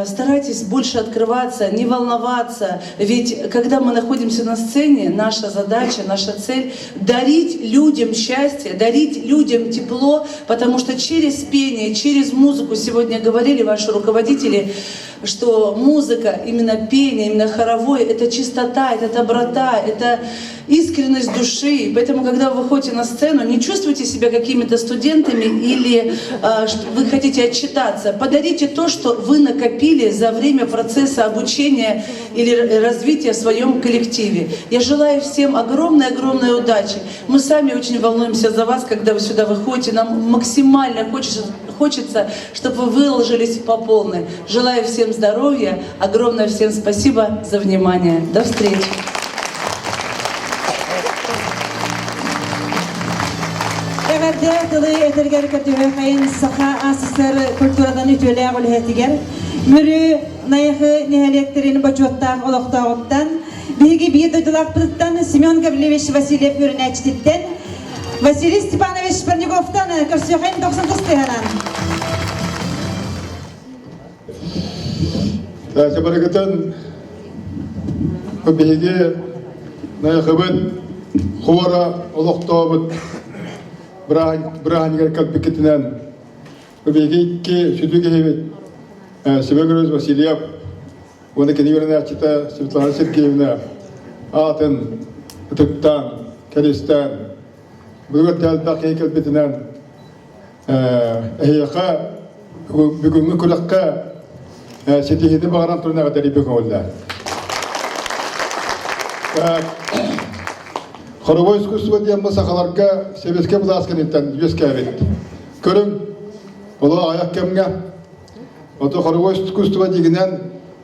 старайтесь больше открываться, не волноваться. Ведь когда мы находимся на сцене, наша задача, наша цель – дарить людям счастье, дарить людям тепло, потому что через пение, через музыку, сегодня говорили ваши руководители, что музыка, именно пение, именно хоровое, это чистота, это доброта, это искренность души. Поэтому, когда вы выходите на сцену, не чувствуйте себя какими-то студентами или что вы хотите отчитаться. Подарите то, что вы накопили за время процесса обучения или развития в своем коллективе. Я желаю всем огромной-огромной удачи. Мы сами очень волнуемся за вас, когда вы сюда выходите. Нам максимально хочется, чтобы вы выложились по полной. Желаю всем здоровья. Огромное всем спасибо за внимание. До встречи. Эҕэрдэ тылы этэргэр көрдөһүөххэйин Саха АССР культурадан үтүөлээх үлэһитигэр Мүрү Найахы нэһилиэктэрин бочуоттаах олохтооҕуттан биһиги биир дойдулаахпытыттан Семен Гаврильевич Васильев үөрэнээччититтэн Василий Степанович Парниковтан көрсүөххэйин 99 тыһанан. Барыгытын биһиги Найахыбыт хуора олохтообут бырааһынньыгар кэлбиккитинэн биһиги икки сүдү киһибит Семен Григорьевич Васильев уонна кини үөрэнээччитэ Светлана Сергеевна аатын ытыктаан, кэриэстээн бүгүн элбэх киһи кэлбитинэн Эһиэхэ бүгүҥҥү күрэххэ ситиһиини баҕаран туран эҕэрдэлиибин көҥүллээн. Хоровой искусство диэн бу сахаларга сэбиэскэй былаас кэнниттэн үөскээбит. Көрүҥ, олох аҕыйах кэмҥэ ото хоровой искусство дьиҥинэн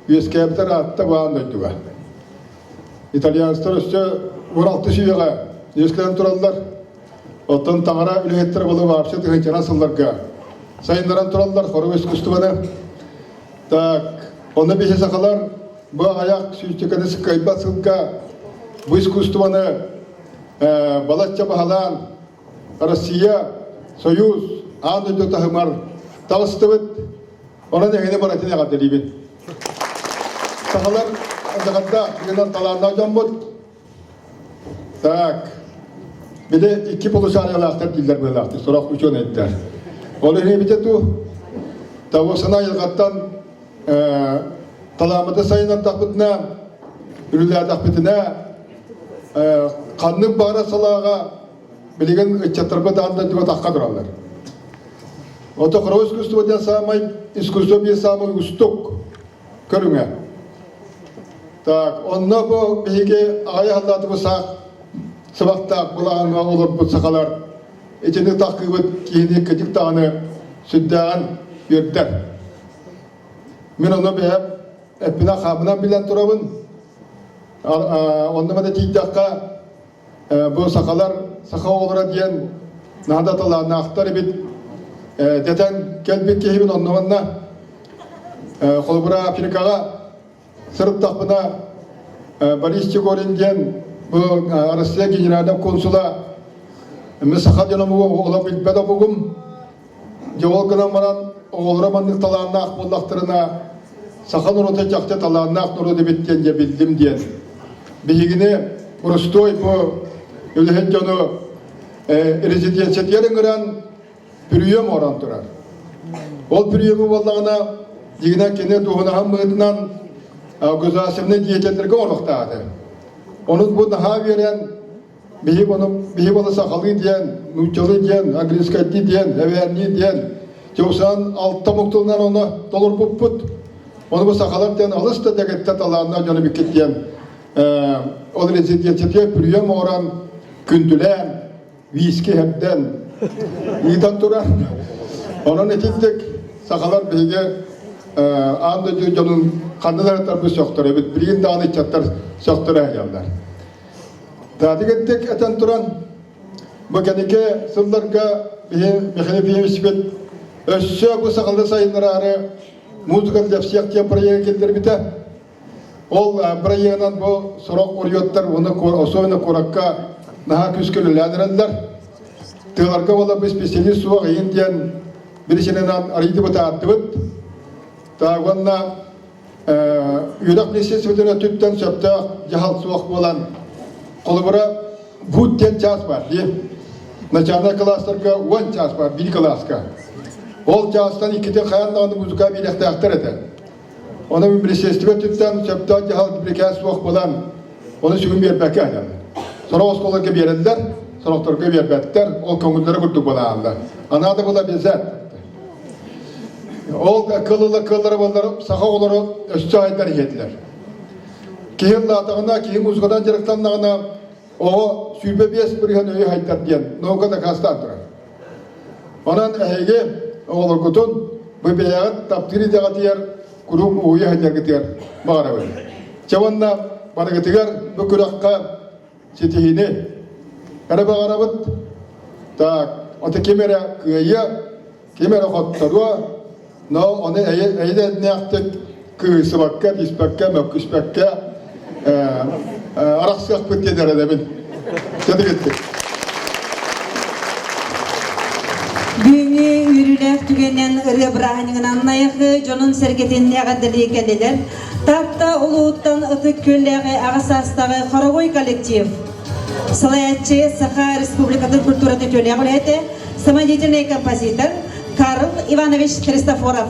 үөскээбитэр аатта баан дойдуга. Итальянецтар өссө 16 үйэҕэ үөскээн тураллар. Оттон таҥара үлэһиттэрэ буолуо вообще тыһыынчанан сылларга сайыннаран тураллар хорук искусствоны. Так, онно биһи сахалар бу аҕыйах сүүсчэкэни сыккайбат сылга бу искусствоны балачча баһылаан Россия, Союз, аан дойду таһымар таҕыстыбыт. Онон эһигини барытын эҕэрдэлиибин. Сахалар алдьархайдаах, дьиҥинэн талааннаах дьоммут. Так, били икки полушариялаахтар дииллэр быһыылаахтар, сорох учуонайдар. Ол иһин эбитэ дуу, того сана айылҕаттан талааммыты сайыннардахпытына, үлэлээтэхпитинэ, ханнык баҕарар салааҕа билигин ыччаттарбыт аан дойдуга тахха тураллар. Ото хоровой искусство диэн саамай искусство биир саамай уустук көрүҥэ. Так, онно бу биһиги аҕай аһыллаатыбыт саах сыбахтаах былааҥҥа олорбут сахалар итини таххыыбыт киһини кытык даҕаны сүрдээҕин үөрдэр. Мин ону бэйэм эппинэн хаамынан билэн турабын. Онно маны тиийдэххэ бу сахалар саха оҕолоро диэн наада талааннаахтар эбит дэтэн кэлбит киһибин онно манна холобура Африкаҕа сырыттахпына Борис Чегорин диэн бу Россия генеральнай консула мен саха дьон омугу олох билбэт омугум дьэ ол гынан баран оҕолоро маннык талааннаах буоллахтарына саха норуота чахчы талааннаах норуот эбит диэн дьэ биллим диэн биһигини простой бу үлэһит дьону резиденциятыгар ыҥыран бүрүйүөм оҥорон турар. Ол бүрүйүөмү буоллаҕына, дьиҥинэн кини туһунаһан быһыытынан государственнай деятельлэргэ оҥоруохтаах этэ. Ону бу наһаа үөрэн биһи ону биһи буола сахалыы диэн, нууччалыы диэн, английскайдыы диэн, эбээннии диэн чугасаан алта омук тылынан ону толорбуппут. Ону бу сахалар диэн алыс да дэгиттэр талааннаах дьону биккит диэн ол резиденциятыгар бүрүйүөм оҥорон күндүлээн виски иһэрдэн ыытан турар. Онон итинник сахалар биһиги аан дойду дьонун ханна да тарбы сөхтөр эбит. Билигин даҕаны ыччаттар сөхтөрө сылдьаллар. Таатыгыттык этэн туран, Бу кэнники сылларга биһи Михаил Ефимовичпыт өссө бу сахалыы сайыннараары музыка для всех диэн проегы киллэрбитэ. Ол бырайыагынан бу сорох уруйуоттар уонна особенно куоракка наһаа күүскэ үлэлээн эрэллэр. Тыаларга буолар бу специалист суох иһин диэн биричинэнэн арыйдыбыт ааттыбыт. Так уонна үөрэх министерствотын өттүттэн сөптөөх дьаһал суох буолан холобура бут диэн чаас бар дии. Начальнай кылаастарга 10 чаас бар биир кылааска. Ол чаастан иккитин хайаан даҕаны музыка биэриэхтээхтэр этэ. Ону министерство өттүттэн сөптөөх дьаһал бирикээс суох буолан, ону сүгүн биэрбэккэ аһыйаллар. Сорох оскуолаларга биэрэллэр, сорохторго биэрбэттэр, ол көҥүллэрэ курдук буолааллар. А надо было обязать. Ол кылыла кыаллара буоллар саха оҕолоро өссө айдар иһэтилэр. Киһи ыллаатаҕына, киһи музыкадан дьарыктаннаҕына, оҕо 25% өйө хайдар диэн наука дакаастаан турар. Онон эһиги оҕолоргутун бу бэйэҕит таптыыр идэҕитигэр куруук уһуйа сылдьаргытыгар баҕарабын. Чэ уонна барыгытыгар бу күрэххэ ситиһиини эрэ баҕарабыт. Так, ото ким эрэ кыайыа, ким эрэ хотторуо, но ону эйэ-эйэлээхтик кыыһырсыбакка, түспэккэ, мөккүспэккэ арахсыахпыт диэн эрэнэбин. Кэбиһиттик. Бүгүҥҥү үөрүүлээх түгэнинэн ырыа бырааһынньыгынан Найахы дьонун-сэргэтин эҕэрдэлии кэллилэр. Таатта улууһуттан Ытык Күөллээҕи аҕа саастааҕы хоровой коллектив салайааччы Саха Республикатын культуратын үтүөлээх үлэһитэ, самодеятельный композитор Карл Иванович Христофоров.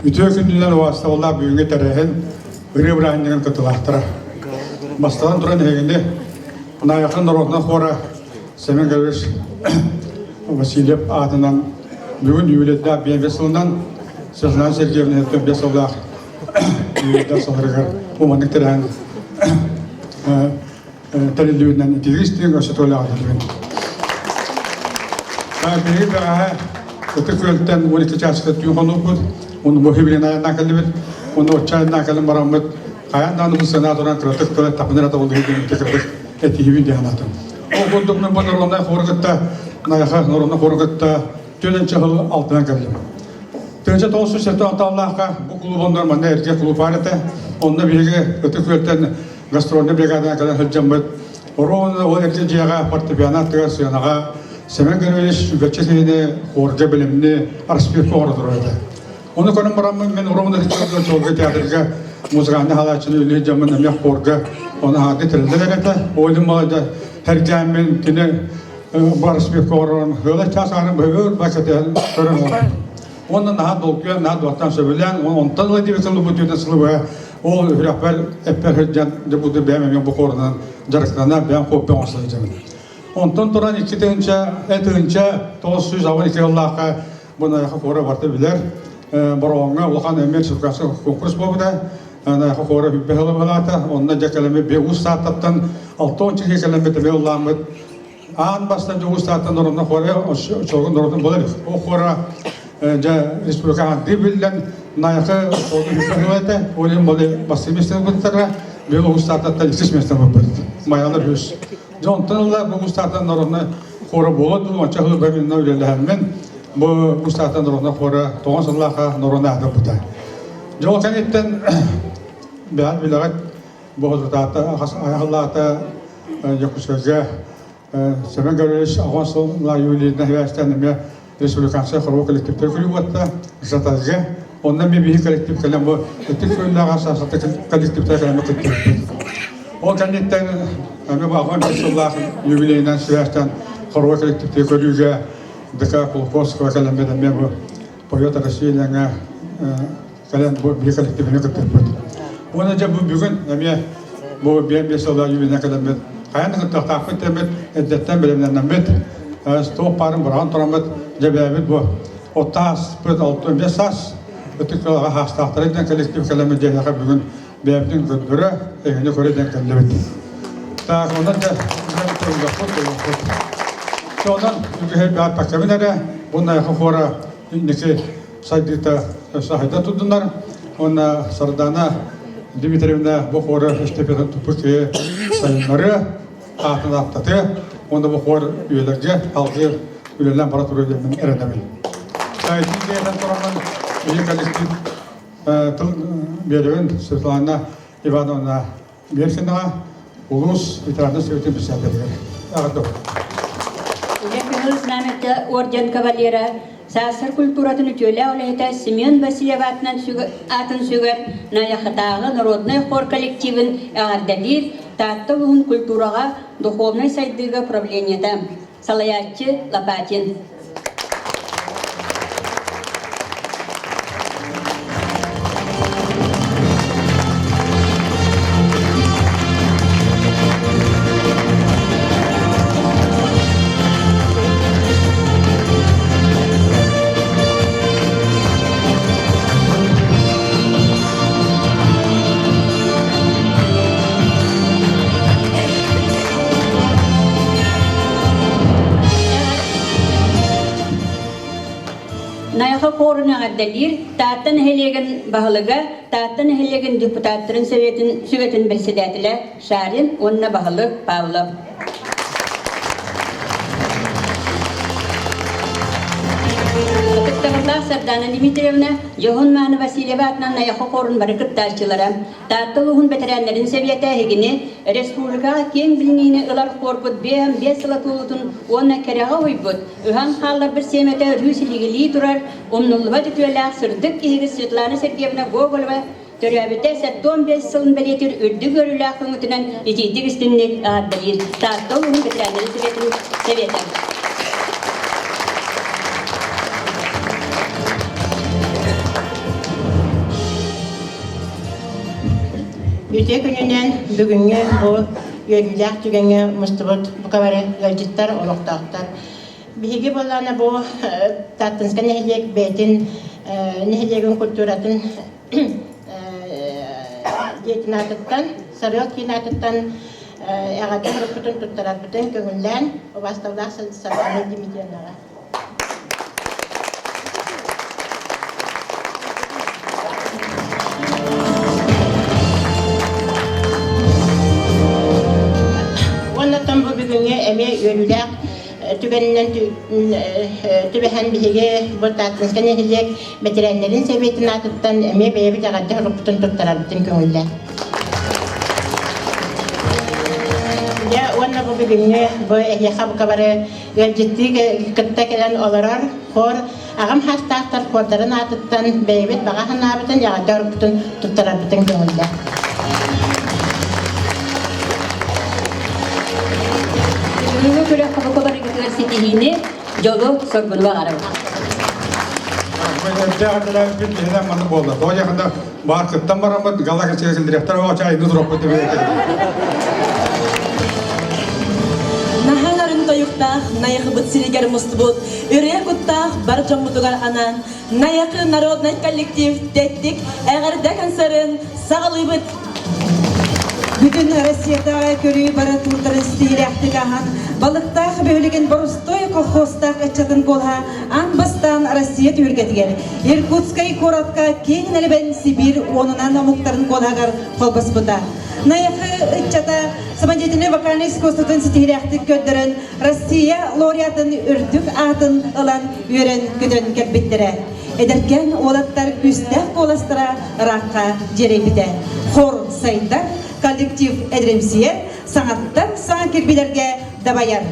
Үтүө күнүнэн убаастабыллаах бүгүҥҥү тэрээһин ырыа бырааһынньыгын кыттыылаахтара. Бастатан туран эһигини Найахы народнай хора Семен Гаврилович Васильев аатынан бүгүн юбилейдаах биэнсийэ сылынан Светлана Сергеевна 75 сыллаах юбилейдаах сылларыгар бу маннык тэрээһин тэриллибитинэн итиги истиҥ өссө туолаах этилибин. Биһиги бэҕэһээ Ытык Күөлтэн 12 чааска түүн хонууппут, уну бу хибилин айаннаан кэллибит, уну оччо айаннаан кэлэн бараммыт, хайаан даҕаны бу сцена туран кыратык тыла тапынар ата болдугу диэн кыратык этиһибин диэн санаатым. Ол курдук мен бу народнай хору кытта, Найаха народнай хору кытта түөнэнчэ сыл алтынан кэллим. 1976 аллаахха бу кулууп оннор манна эргэ кулууп баар этэ. Онно биһиги Ытык Күөлтэн гастрольнай бригадаҕа кэлэн сылдьаммыт, Оруобуна ол эргэ дьиэҕэ фортепиано аттыгар сыанаҕа Семен Гаврильевич үбэччэ киһини хорга билимни распевка оҥоро турар этэ. Ону көрөн бараммын мин Оруобуна Чолго театрга музыкальнай халааччыны үлэлии дьоммун эмиэ хорга ону аһаарды тэриллэр этэ. Ол иһин балайда хэргээммин кини бу распевка оҥорон ыала чаас аарын быһыыр бакытыан көрөн олордум. Уонна наһаа долгуйан, наһаа дуоттаан сөбүлээн, онтон ыла диэри сылы бу түөтэ сылы быһа ол үрэхпэр эппэр сылдьан дьэ бу бэйэм эмиэ бу хуорунан дьарыктана, бэйэм куоппа оҥосто сылдьабын. Онтон туран 2982 сыллаахха бу Найахы хуора барыта билэр. Бороҕоҥҥо улахан эмиэ республиканскай конкурс буолбута. Найахы хуора бүппэ сылы быһалаата. Онно дьэ кэлэммит бе уус сааттаттан 60 киһи кэлэммит эмиэ ыллааммыт Аан бастан дьоҕустааттан орунна хора чолгун норуотун буолар. Ол хора дьэ республика андыы биллэн Найахы чолгун үппэ этэ. Ол иһин боли бастыы местен быттара, бил угустааттан иккис местен быппыт. Майалар үс. Дьэ онтон ыла бу угустааттан народна хора буола дуу, онча хыл бэминна үлэлэһэммин бу угустааттан народна хора тоҕон сыллааха народна аатырбыта. Дьэ ол кэнниттэн бэҕэт билэҕит бу хосутаата аһыллаата Дьокуускайга Семен Гаврильевич аҕа сыл Юлия Хвястан эмиэ республиканскай хоровой коллективтэр күлүгү Жатазга. Онно эмиэ биһи коллектив кэлэн бу ытык күөллээх саасата коллективтар кэлэн кыттыбыппыт. Ол кэнниттэн эмиэ бу аҕа сыллаах юбилейынан сибээстээн хоровой коллективтэр көрүүгэ ДК Кулаковского кэлэммит эмиэ бу Поет России диэҥҥэ кэлэн бу биһи коллективини кыттыппыт. Уонна дьэ бу бүгүн эмиэ бу биэн биэс сыллаах юбилейынан кэлэммит хайаан да кыттыахтаахпыт диэммит эрдэттэн бэлэмнэннэммит туох баарын быраҕан тураммыт дьэ бэйэбит бу оттааспыт 65 саас ытык кылаҕа хаастаахтара диэн коллектив кэлэммит дьиэһэхэ бүгүн бэйэбитин көрдөрө эһини көрө диэн кэллибит. Так, онон дьэ туругаппыт туругаппыт. Онон үгэһи бааппаккабын эрэ бу найхы хора инники сайдыыта сайда турдунар уонна Сардаана. Дмитриевна бу хора эстафетатын туппут киһи сайыннарыа, аатын ааттатыа уонна бу хор үйэлэргэ салгыы үлэлээн бара туруо диэммин эрэнэбин. Итин диэтэн тураммын биһиги коллектив тыл биэрэбин Светлана Ивановна Беркинаҕа улуус ветеранын сүбэтин председателигэр эҕэрдэ Үлэ Кыһыл Знамята орден кавалера, САССР культуратын үтүөлээх үлэһитэ Семен Васильев аатынан аатын сүгэр Найахытааҕы народнай хор коллективын эҕэрдэлиир Таатта улууһун культураҕа духовнай сайдыыга управлениета, салайааччы Лопатин. Найахы хорун эҕэрдэлиир Таатта нэһилиэгин баһылыга, Таатта нэһилиэгин депутаттарын советын сүбэтин председателэ Шарин уонна баһылык Павлов. Ытыктабыллаах Сардана Дмитриевна, Дьоһун Мааны Васильева атынан Найахы хорун бары кыттааччылара, Таатта улууһун бэтэрээннэрин сэбиэтэ эһигини республикаҕа киэҥ билиниини ылар хуорбут биэс сыла туолуутун уонна кэрэҕэ уһуйбут, ыһан хаалларбыт сиэмэтэ өрүү силигилии турар, умнуллубат үтүөлээх сырдык киһигит Светлана Сергеевна Гоголева төрөөбүтэ 75 сылын бэлиэтиир үрдүк үөрүүлээх көҥүтүнэн итиитик истинник эҕэрдэлиир Таатта улууһун бэтэрээннэрин сэбиэтин сэбиэтэ. Үтүө күнүнэн бүгүҥҥү бу үөрүүлээх түгэҥҥэ мустубут бука бары ыалдьыттар, олохтоохтор. Биһиги буоллаҕына бу Тааттынскай нэһилиэк бэйэтин нэһилиэгин культуратын дьиэтин аатыттан, Сарыал киин аатыттан эҕэрдэ сурукпутун туттарарбытын көҥүллээн убаасталлаах Саргылана Дмитриевнаҕа. Уоннаттан бу бүгүҥҥү эмиэ үөрүүлээх түгэнинэн түбэһэн биһиги бу Тааттинскай нэһилиэк бэтэрээннэрин сэбиэтин аатыттан эмиэ бэйэбит эҕэрдэ сурукпутун туттарарбытын көҥүллээн. Дьэ уонна бу бүгүҥҥү бу эһиэхэ бука бары ыалдьыттыы кытта кэлэн олорор хор аҕам хаастаахтар хордарын аатыттан бэйэбит баҕа санаабытын эҕэрдэ орукпутун туттарарбытын көҥүллэ. Бүгүҥҥү күрэх хобуку барыгытыгар ситиһиини, дьолу, соргуну баҕарабыт. Эрдээх биһинэн маннык буолла. Тоҕо диэххэ баар кыттан бараммыт гала кэчигэ директор оҕо айны туруохпут Наһааларын тойуктаах Найахыбыт сиригэр мустубут ырыа куттаах бар дьоммутугар анаан Найахы народнай коллектив тэттик эҕэрдэ концерын саҕалыыбыт. Бүтүн Россиятааҕы көрүү бары туурдарын ситиһиилээхтик ааһан, Балыктаах бөһүөлэгин боростуой колхозтаах ыччатын куолаһа аан бастаан Россия түһүлгэтигэр Иркутскай куоратка киэҥ нэлэбэн Сибиир уонунан омуктарын куолаһыгар холбоспута. Найахы ыччата самодеятельнай вокальнай искусствотын ситиһиилээхтик көрдөрөн, Россия лауреатын үрдүк аатын ылан үөрэн-көтөн кэлбиттэрэ. Эдэркээн уолаттар күүстээх куоластара ыраахха дьиэрэйбитэ. Хор сайдар, коллектив эдримсийэр, саҥаттан саҥа кирбиилэргэ дабайар.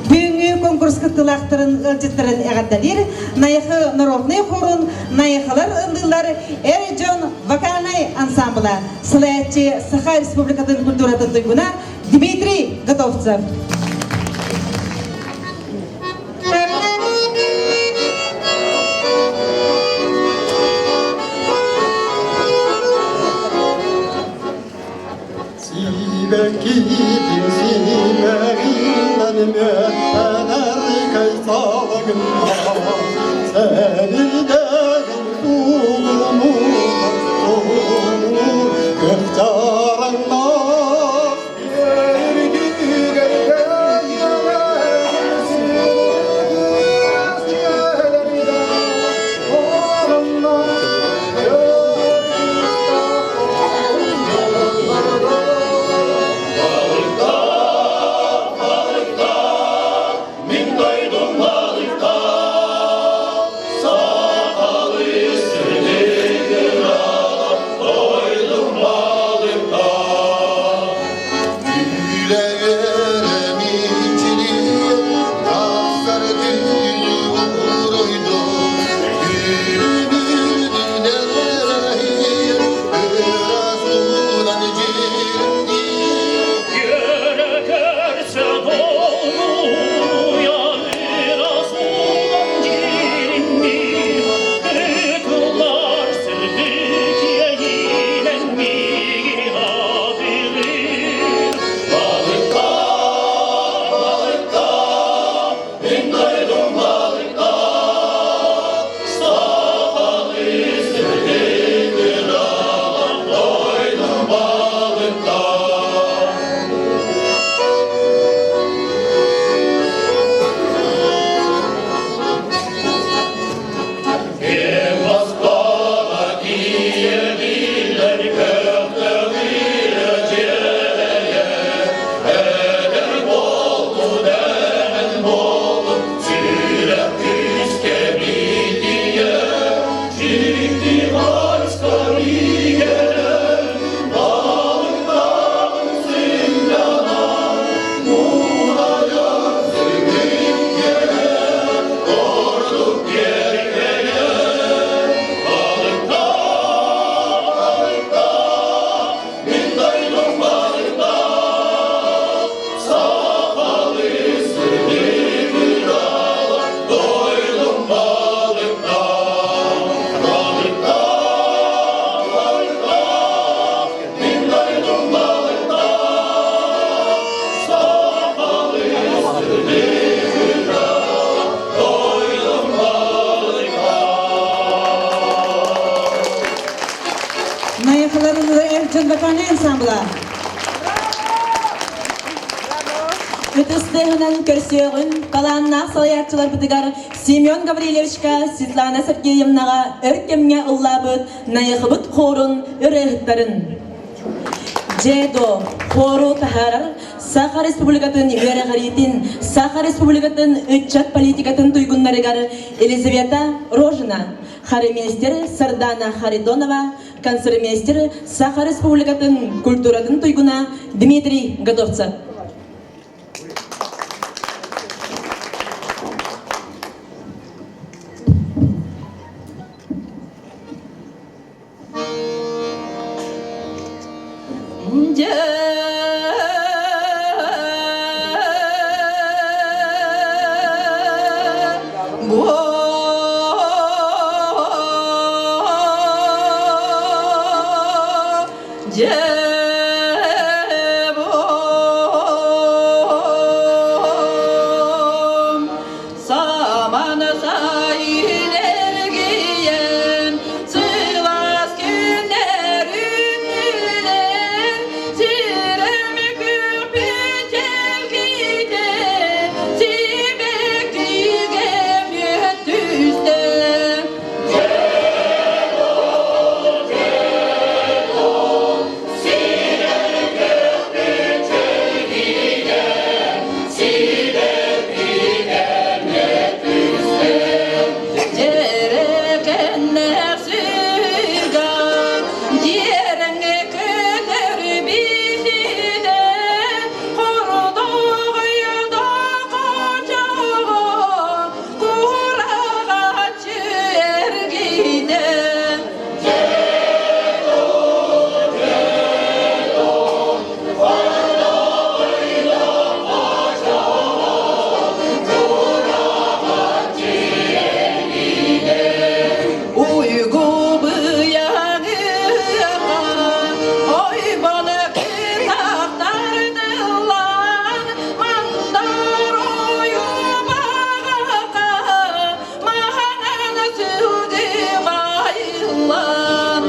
Бүгүҥҥү конкурс кыттыылаахтарын ыалдьыттарын эҕэрдэлиир Найахы народнай хорун Найахылар ыллыылар эр дьон вокальнай ансамбла салайааччы Саха Республикатын культуратын туйгуна Дмитрий Готовцев. Сибэккитин симэҕинэн мүөттэнэр кайсалыгына Сэбирдэҕин кулунунан кулунуур күөх чараҥнаах Үөргүгэр Найахыларын эр дьон вокальнай ансамбла. Ытыс тыаһынан көрсүөҕүн талааннаах салайааччыларбытыгар Семен Гаврильевичка, Светлана Сергеевнаҕа өр кэмҥэ ыллаабыт Найахыбыт хорун ырыаһыттарын Дьэ-до, хору таһаарар Саха Республикатын үөрэҕириитин, Саха Республикатын ыччат политикатын туйгуннарыгар Елизавета Рожина, хормейстер Сардана Харитонова, концертмейстер Саха Республикатын культуратын туйгуна Дмитрий Готовцев. Саман сайын эргийэн, сылаас күннэр үүннүлэр, сирэм күрпүт чэлгийдэ, сибэккигэ мүөт түстэ. Уйгу быйаҥыаха, ойбон кытахтардыллан, мандар ойубаҕаха, маһанан сүлдү байыллан.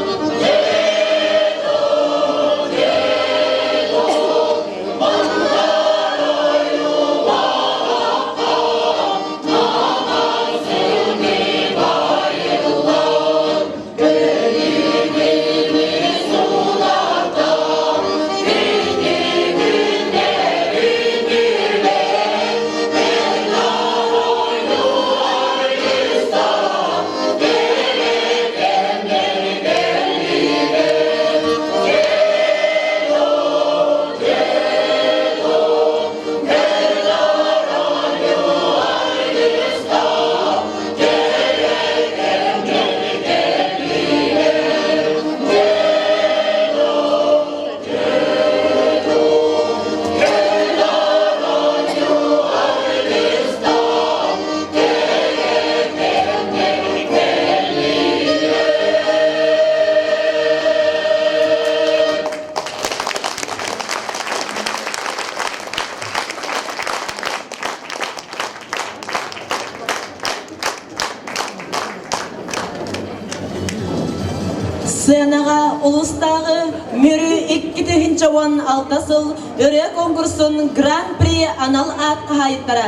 Сценаҕа улуустааҕы Мүрү 2016 сыл ырыа конкурсун Гран-при анал аат хаһаайыттара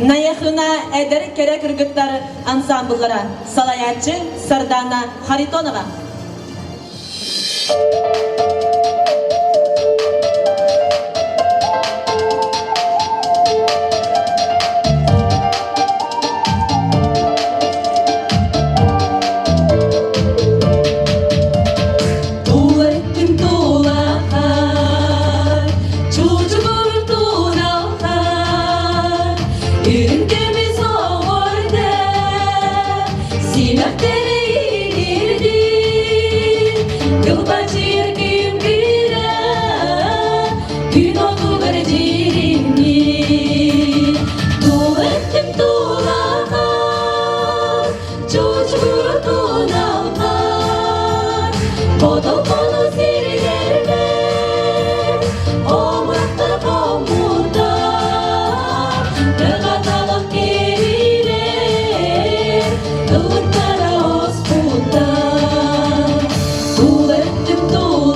Найахына эдэр кэрэ кыргыттар ансамбллара салайааччы Сардана Харитонова. Тула тулахар, чучугур туналхар, үрүҥ көмүс оҕорда, симэхтэри иҥирдир, кылбачыйар күн-күрэ, күн отугар дьиримниир. Тула тулахар, чучугур туналхар, Хотол-хону сирилэрбэр, омурахтар хомуурдар, тыгаталах кэрилэр, ыллыктара оспуттар. Тула өттүм тулахар,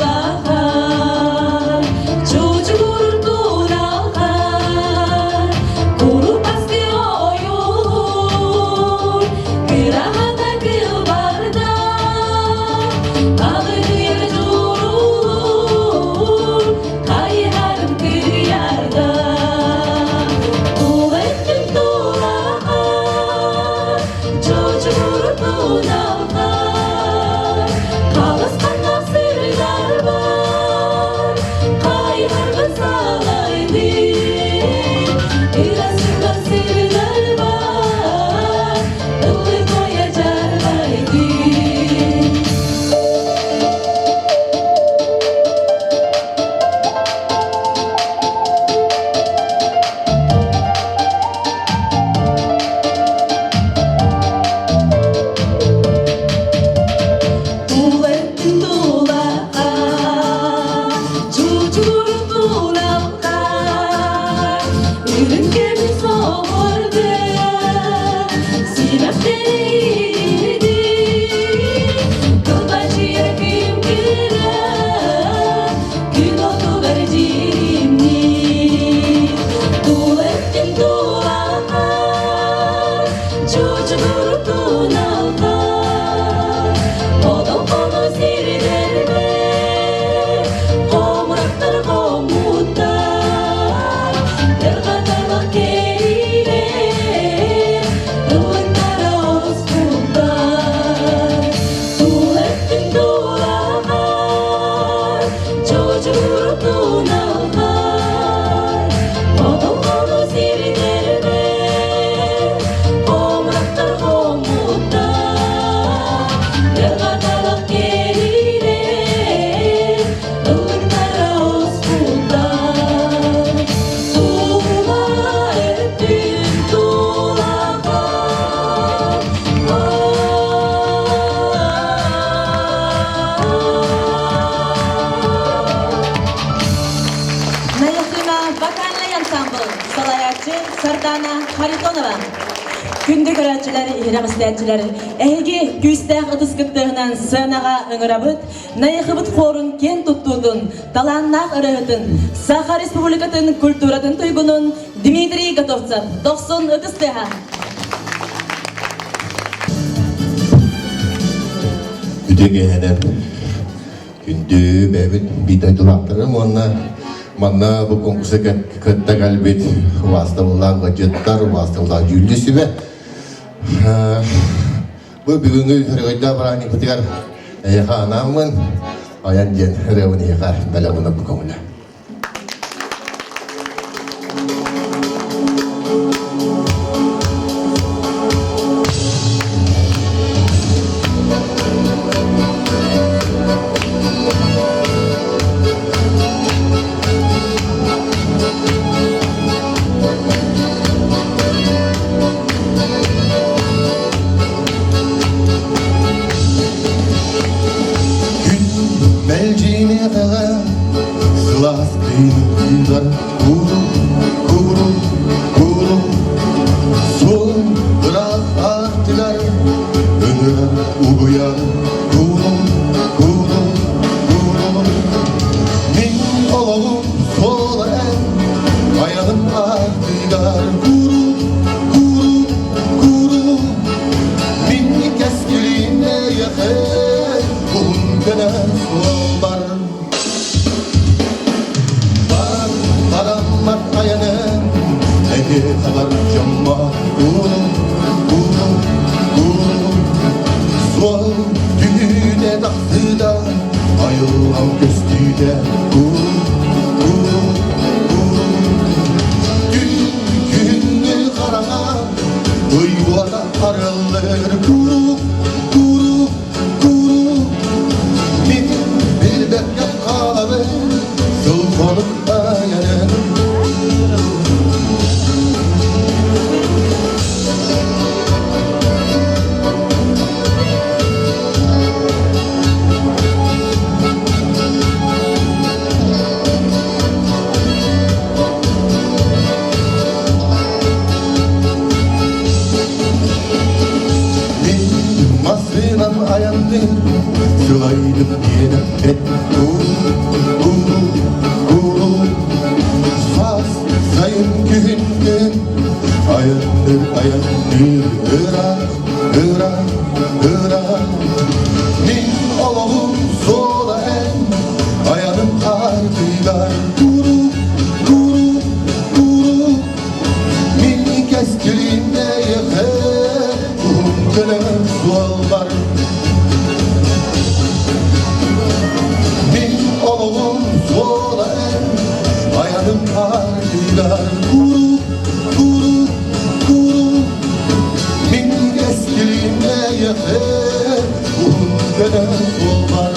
Харитонова. Күндү көрөөччүлэр, иһирэх истээччилэр, эһиги күүстээх ытыс кыттыһынан сценаҕа ыҥырабыт, Найахыбыт хорун киэн туттуутун, талааннаах ырыаһытын, Саха Республикатын культуратын туйгунун Дмитрий Готовцев, дохсун ытыс тыаһа. Үтүө киэһэнэн күндү бэйэбит биир дойдулаахтарым уонна манна бу конкурса кытта кэлбит убаастабыллаах ыалдьыттар, убаастабыллаах дьүүллүүр сүбэ. Бу бүгүҥҥү өрөгөйдөөх бырааһынньыкпытыгар эйиэхэ анааммын айан диэн ырыабын эйиэхэ бэлэх уунарбын көҥүлэ. Күн мэлдьиниэтэҕэ сылаас тыын куру, куру, куру Суол ыраах аартыгар ыҥырар угуйар куру, куру, куру Мин олоҕум суола эн айаным аартыгар куру, куру, куру Мин кэскилим эйэхэ уһун гына суолбар Бар хараммат айаным эһи хабар дьоммо куру, куру, куру Суол түһүүтэ тахсыыта айылҕам көстүүтэ куру, куру, куру Күн күһүҥҥү хараҥа ый уота арыллыр куруук, куруук, куруук Мин билбэккэ хаалабын сыл хонук айанын. Мин массыынам айанныыр, сылайдым диэн эппэт куру, куру, Саас, сайын, күһүн, күн, айанныыр, айанныыр, ыраах, ыраах, ыраах. Мин олоҕум суола эн, айаным хаартыгар куру, куру, куру. Мин кэскилим эйэхэ уһун көнө суолбар. Мин олоҕум суола эн, айаным хаартыгар куру, куру, куру. Мин кэскилим эйэхэ уһун көнө суолбар.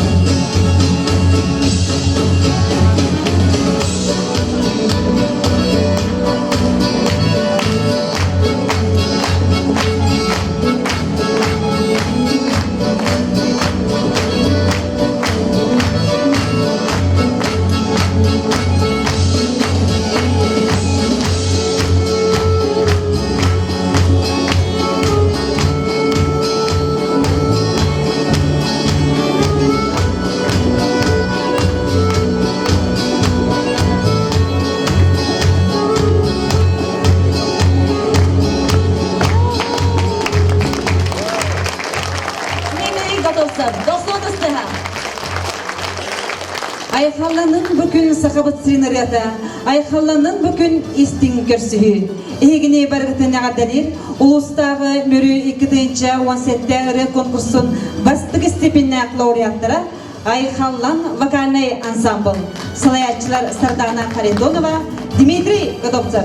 Дмитрий Готовцев, дохсун ытыстыһа. Айхалланын бу күн сахабыт сирин ырыата, айхалланын бу күн истиҥ көрсүһүү. Эһигини барыгытын эҕэрдэлиир улуустааҕы Мүрү 2017 ырыа конкурсун бастакы степеннээх лауреаттара Айхаллан вокальнай ансамбл салайааччылар Сардана Харитонова, Дмитрий Готовцев.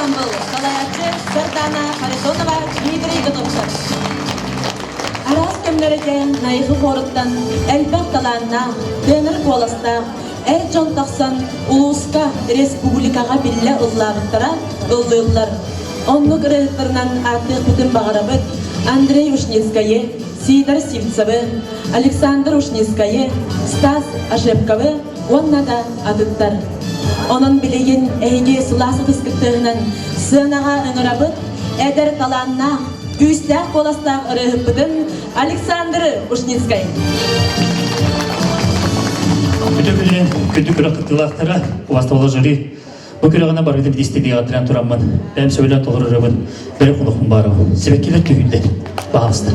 ансамбл, салайааччы Сардана Харитонова, Дмитрий Готовцев. Араас кэмнэргэ Найхы хоруттан элбэх талааннаах, тыынар куоластаах эр дьон тахсан улууска, республикаҕа биллэ ыллаабыттара, ыллыыллар. Оннук ырыаһыттарынан ааттыахпытын баҕарабыт Андрей Ушницкайы, Сидор Сивцевы, Александр Ушницкайы, Стас Ошепковы уонна да атыттар. Онон билигин эһиги сылаас ытыскыттыһынан сыанаҕа ыҥырабыт эдэр талааннаах, күүстээх куоластаах ырыаһыппытын Александр Ушницкай. Күндү күнү, күндү күрэх кыттыылаахтара, убастабыллар жюри, бу күрэҕинэ барыгытын истибиэҕиттэрэн тураммын, бэйэм сөбүлээн толорорубун бэрэ хонохпун баарабын. Сибэккилэр түһүүллэр, баҕаласта.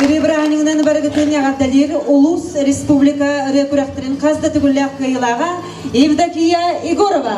Ырыа бырааһынньыгынан барыгытын эҕэрдэлиир улуус республика ырыа күрэхтэрин хас да төгүллээх кыайыылааҕа Евдокия Егорова.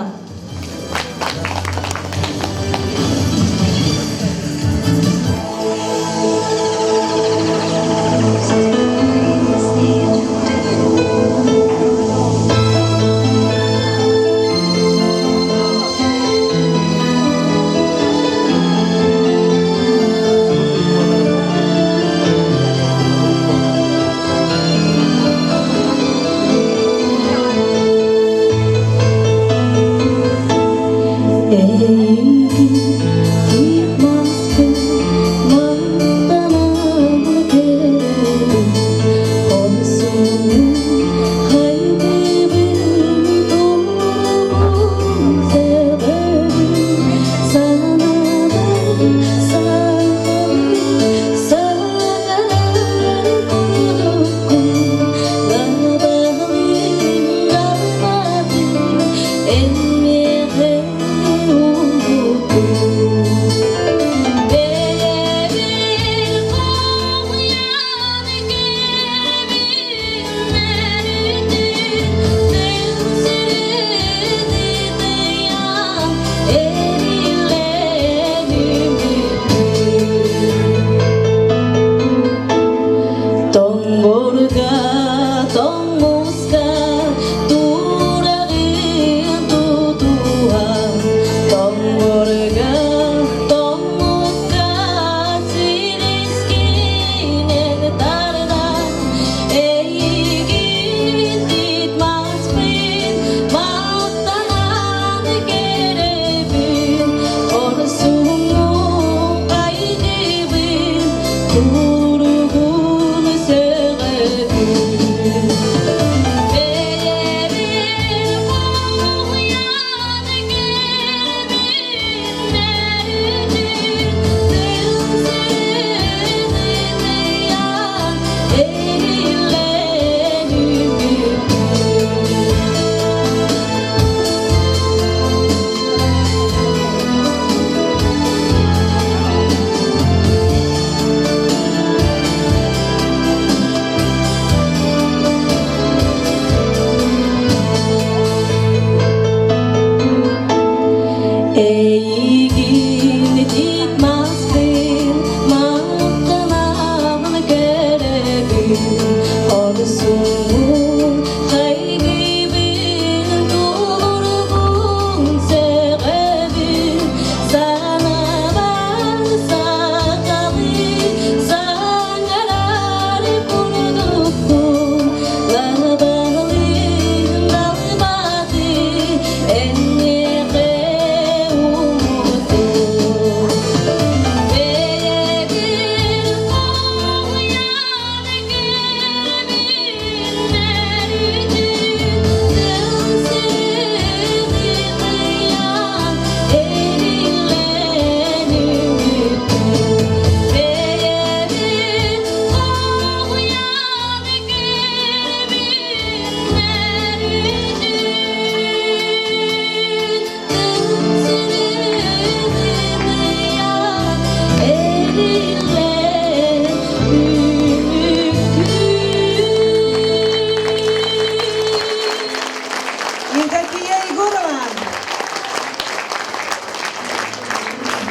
Евдокия Егорова.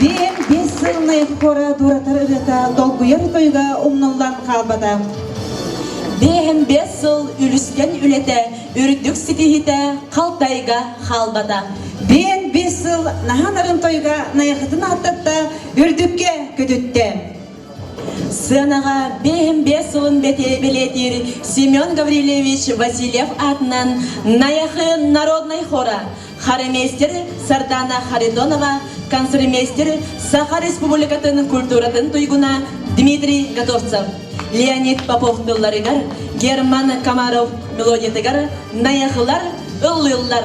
Биэн бес сылнай хора дуратар ырыата долгуйар тойуга умнуллан хаалбата. Бэһин бес сыл үлүскэн үлэтэ, үрдүк ситиһитэ халтайга хаалбата. Биэн бес сыл наһан арын тойуга найахытын ааттатта, үрдүккэ көтүттэ. Сыанаҕа бэһин бес сылын бэлиэтиир Семен Гаврильевич Васильев аатынан Найахы народнай хора, харамейстер Сардана Харитонова, концертмейстер Саха Республикатын культуратын туйгуна Дмитрий Готовцев, Леонид Попов тылларыгар, Герман Комаров мелодиятыгар Найахылар ыллыыллар.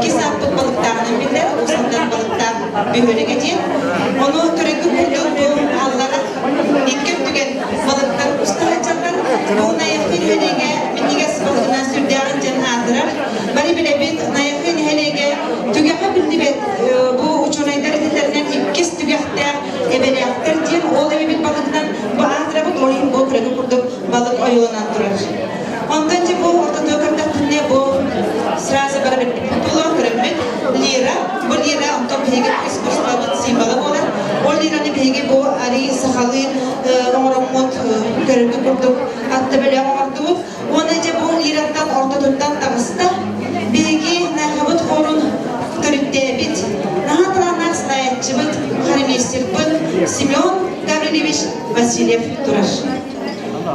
Иккис ааппыт балыктааҕынан биллэр, Уус Алдан балыктаах бөһүөлэгэ диэн. Ону көрөргүт курдук бу аллара икки өттүгэр балыктар уста сылдьаллар. Бу Найахы нэһилиэгэ минньигэс балыгынан сүрдээҕин диэн аатырар. Бары билэбит, Найахы нэһилиэгэ түгэҕэ биллибэт бу учуонайдар этэллэринэн иккис түгэхтээх эбэлээхтэр диэн ол эбэбит балыгынан бу аатырабыт, ол иһин бу көрөргүт курдук балык ойууланан турар. Онтон дьэ бу ортотугар көрдөхпүнэ бу сразу бара булан көрөммүт лира. Бу лира онтон биһиги искусствобыт символа буолар. Ол лираны биһиги бу арыы сахалыы оҥороммут көрөргө курдук атта бөлөх оҥордубут. Уонна дьэ бу лираттан ортотуттан таҕыста. Биһиги Найхабыт хорун төрүттээбит, наһаа талааннаах салайааччыбыт, хормейстербыт Семен Гаврильевич Васильев турар.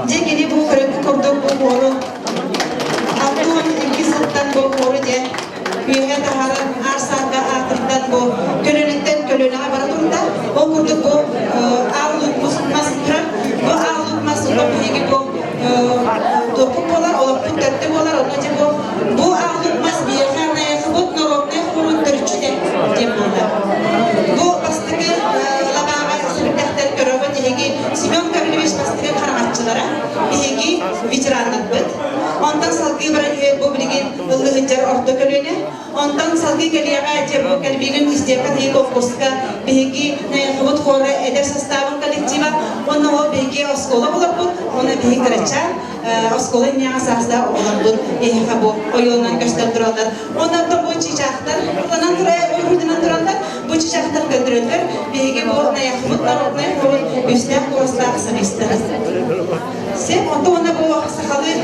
Дьэ кини бу көрөккө курдук бу хуору 62 сылтан бу хуору дьэ үөһэ таһааран аар саарга аатырдан бу көлөнүттэн көлөнөҕө бара турда. Ол курдук бу аал луук мас турар. Бу аал луук мас биһиги бу туохпут буолар, олохпут төрдө буолар. Онно дьэ бу бу аал луук мас биһиэхэ Найахыбыт народнай хорун төрүччүтэ диэн буолла. Бу бастакы лабааҕа сирдэхтэр көрөҕүт эһиги Семен Гаврильевич бастакы хараҥаччылара, биһиги ветераннарбыт. Онтон салгыы баран үһү бу билигин ыллыһыдьар орто көлүөнэ. Онтон салгыы кэлиэҕэ дьэ бу кэлбиигин истиэххэ тиһик конкурска биһиги Найахыбыт хора эдэр составын коллектива, уонна ол биһиги оскуола оҕолорбут, уонна биһиги кырачаан оскуола инньэҕэ саастаах оҕолорбут эһиэхэ бу ойуунан көстөн тураллар. Уонна бу чыычаахтар ыланан уруһуйданан тураллар. Бу чыычаахтар көрдөрөллөр. Биһиги бу Найахыбыт народнай хорун үстээх куостаах солистара. Сеп, онто уонна бу сахалыы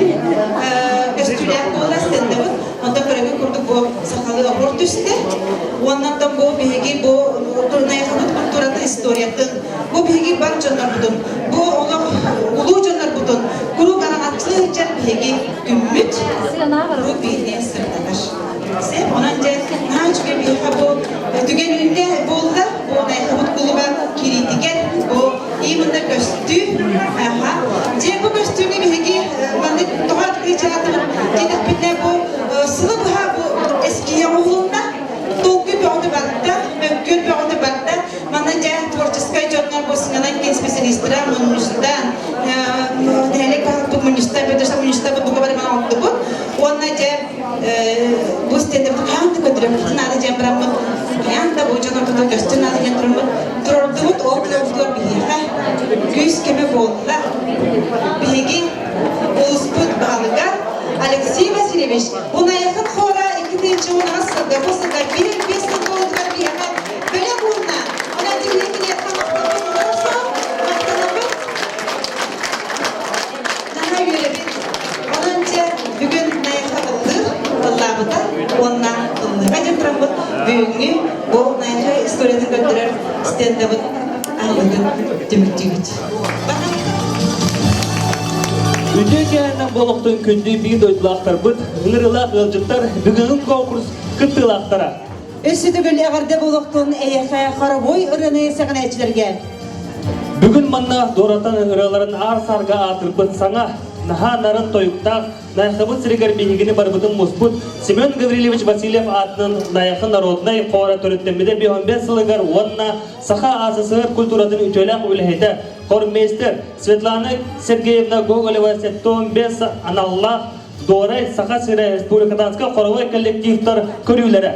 көстүүлээх буолла стендабыт. Онто көрөгү курдук бу сахалыы оһуор түстэ. Уонна бу биһиги бу Найахыбыт культуратын историятын, бу биһиги бар дьоннорбутун, бу олох улуу дьоннорбутун куруук араҥаччылыы сылдьар биһиги күммүт куруук биирдиэн сырдатар. Сеп, онон дьэ наһаа үчүгэй биһиэхэ бу түгэн үүннэ буолла, бу Найахыбыт кулуба кириитигэр бу именно көстүү. Аха. Дьэ бу көстүүнү биһиги маннык тоҕо аркыычаатыбыт диэтэхпитинэ бу сылы быһа бу эскиһэ оҥоһулунна. Толкуй бөҕөтө барда, мөккүөр бөҕөтө барда. Манна дьэ творческай дьоннор бу сыҥанан киэн специалистара мунньустан, нэһилиэк баһылыкпыт мунньуста, Петр мунньуста бука бары маны оҥордубут. Уонна дьэ бу стендебит хаһан да көтүрөппүтүн наада диэн бараммыт, хайаан да бу дьон ортотугар көстөн наада диэн тураммыт, турордубут, ол турордугар биһиэхэ күүс көмө буолла. Биһиги улууспут баһылыга Алексей Васильевич Унайахын хора 2010 сылга бу сылга биир сыл буолуутугар биһиэхэ бэлэх уунна. Онон тиһигин махтанабыт. Наһаа үөрэбит. Онон дьэ бүгүн Найахы ыллыыр, ыллаабыта уонна ыллыыга диэн тураммыт бүгүҥҥү бу Найахы историятын көрдөрөр стендабыт аһылыгын түмүктүүбүт. Үтүө кээннэх болохтун күндү биир дойдулаахтарбыт, ыҥырыылаах ыалдьыттар бүгүҥҥү конкурс кыттыылаахтара. Өссө төгүл эҕэрдэ буолуохтун эйэхэ хоровой ырыаны сэҕэнээччилэргэ. Бүгүн манна Дуоратан ырыаларын аар-саарга аатырбыт саҥа, наһаа нарын тойуктаах Найахыбыт сиригэр биһигини барбытын муспут Семен Гаврильевич Васильев аатынан Найахы народнай хора төрүттэммитэ 55 сылыгар уонна Саха АССР культуратын үтүөлээх үлэһитэ, хормейстер Светлана Сергеевна Гоголева 75 аналлаах Дуорай Саха сирэ республикатанскай хоровой коллективтар көрүүлэрэ.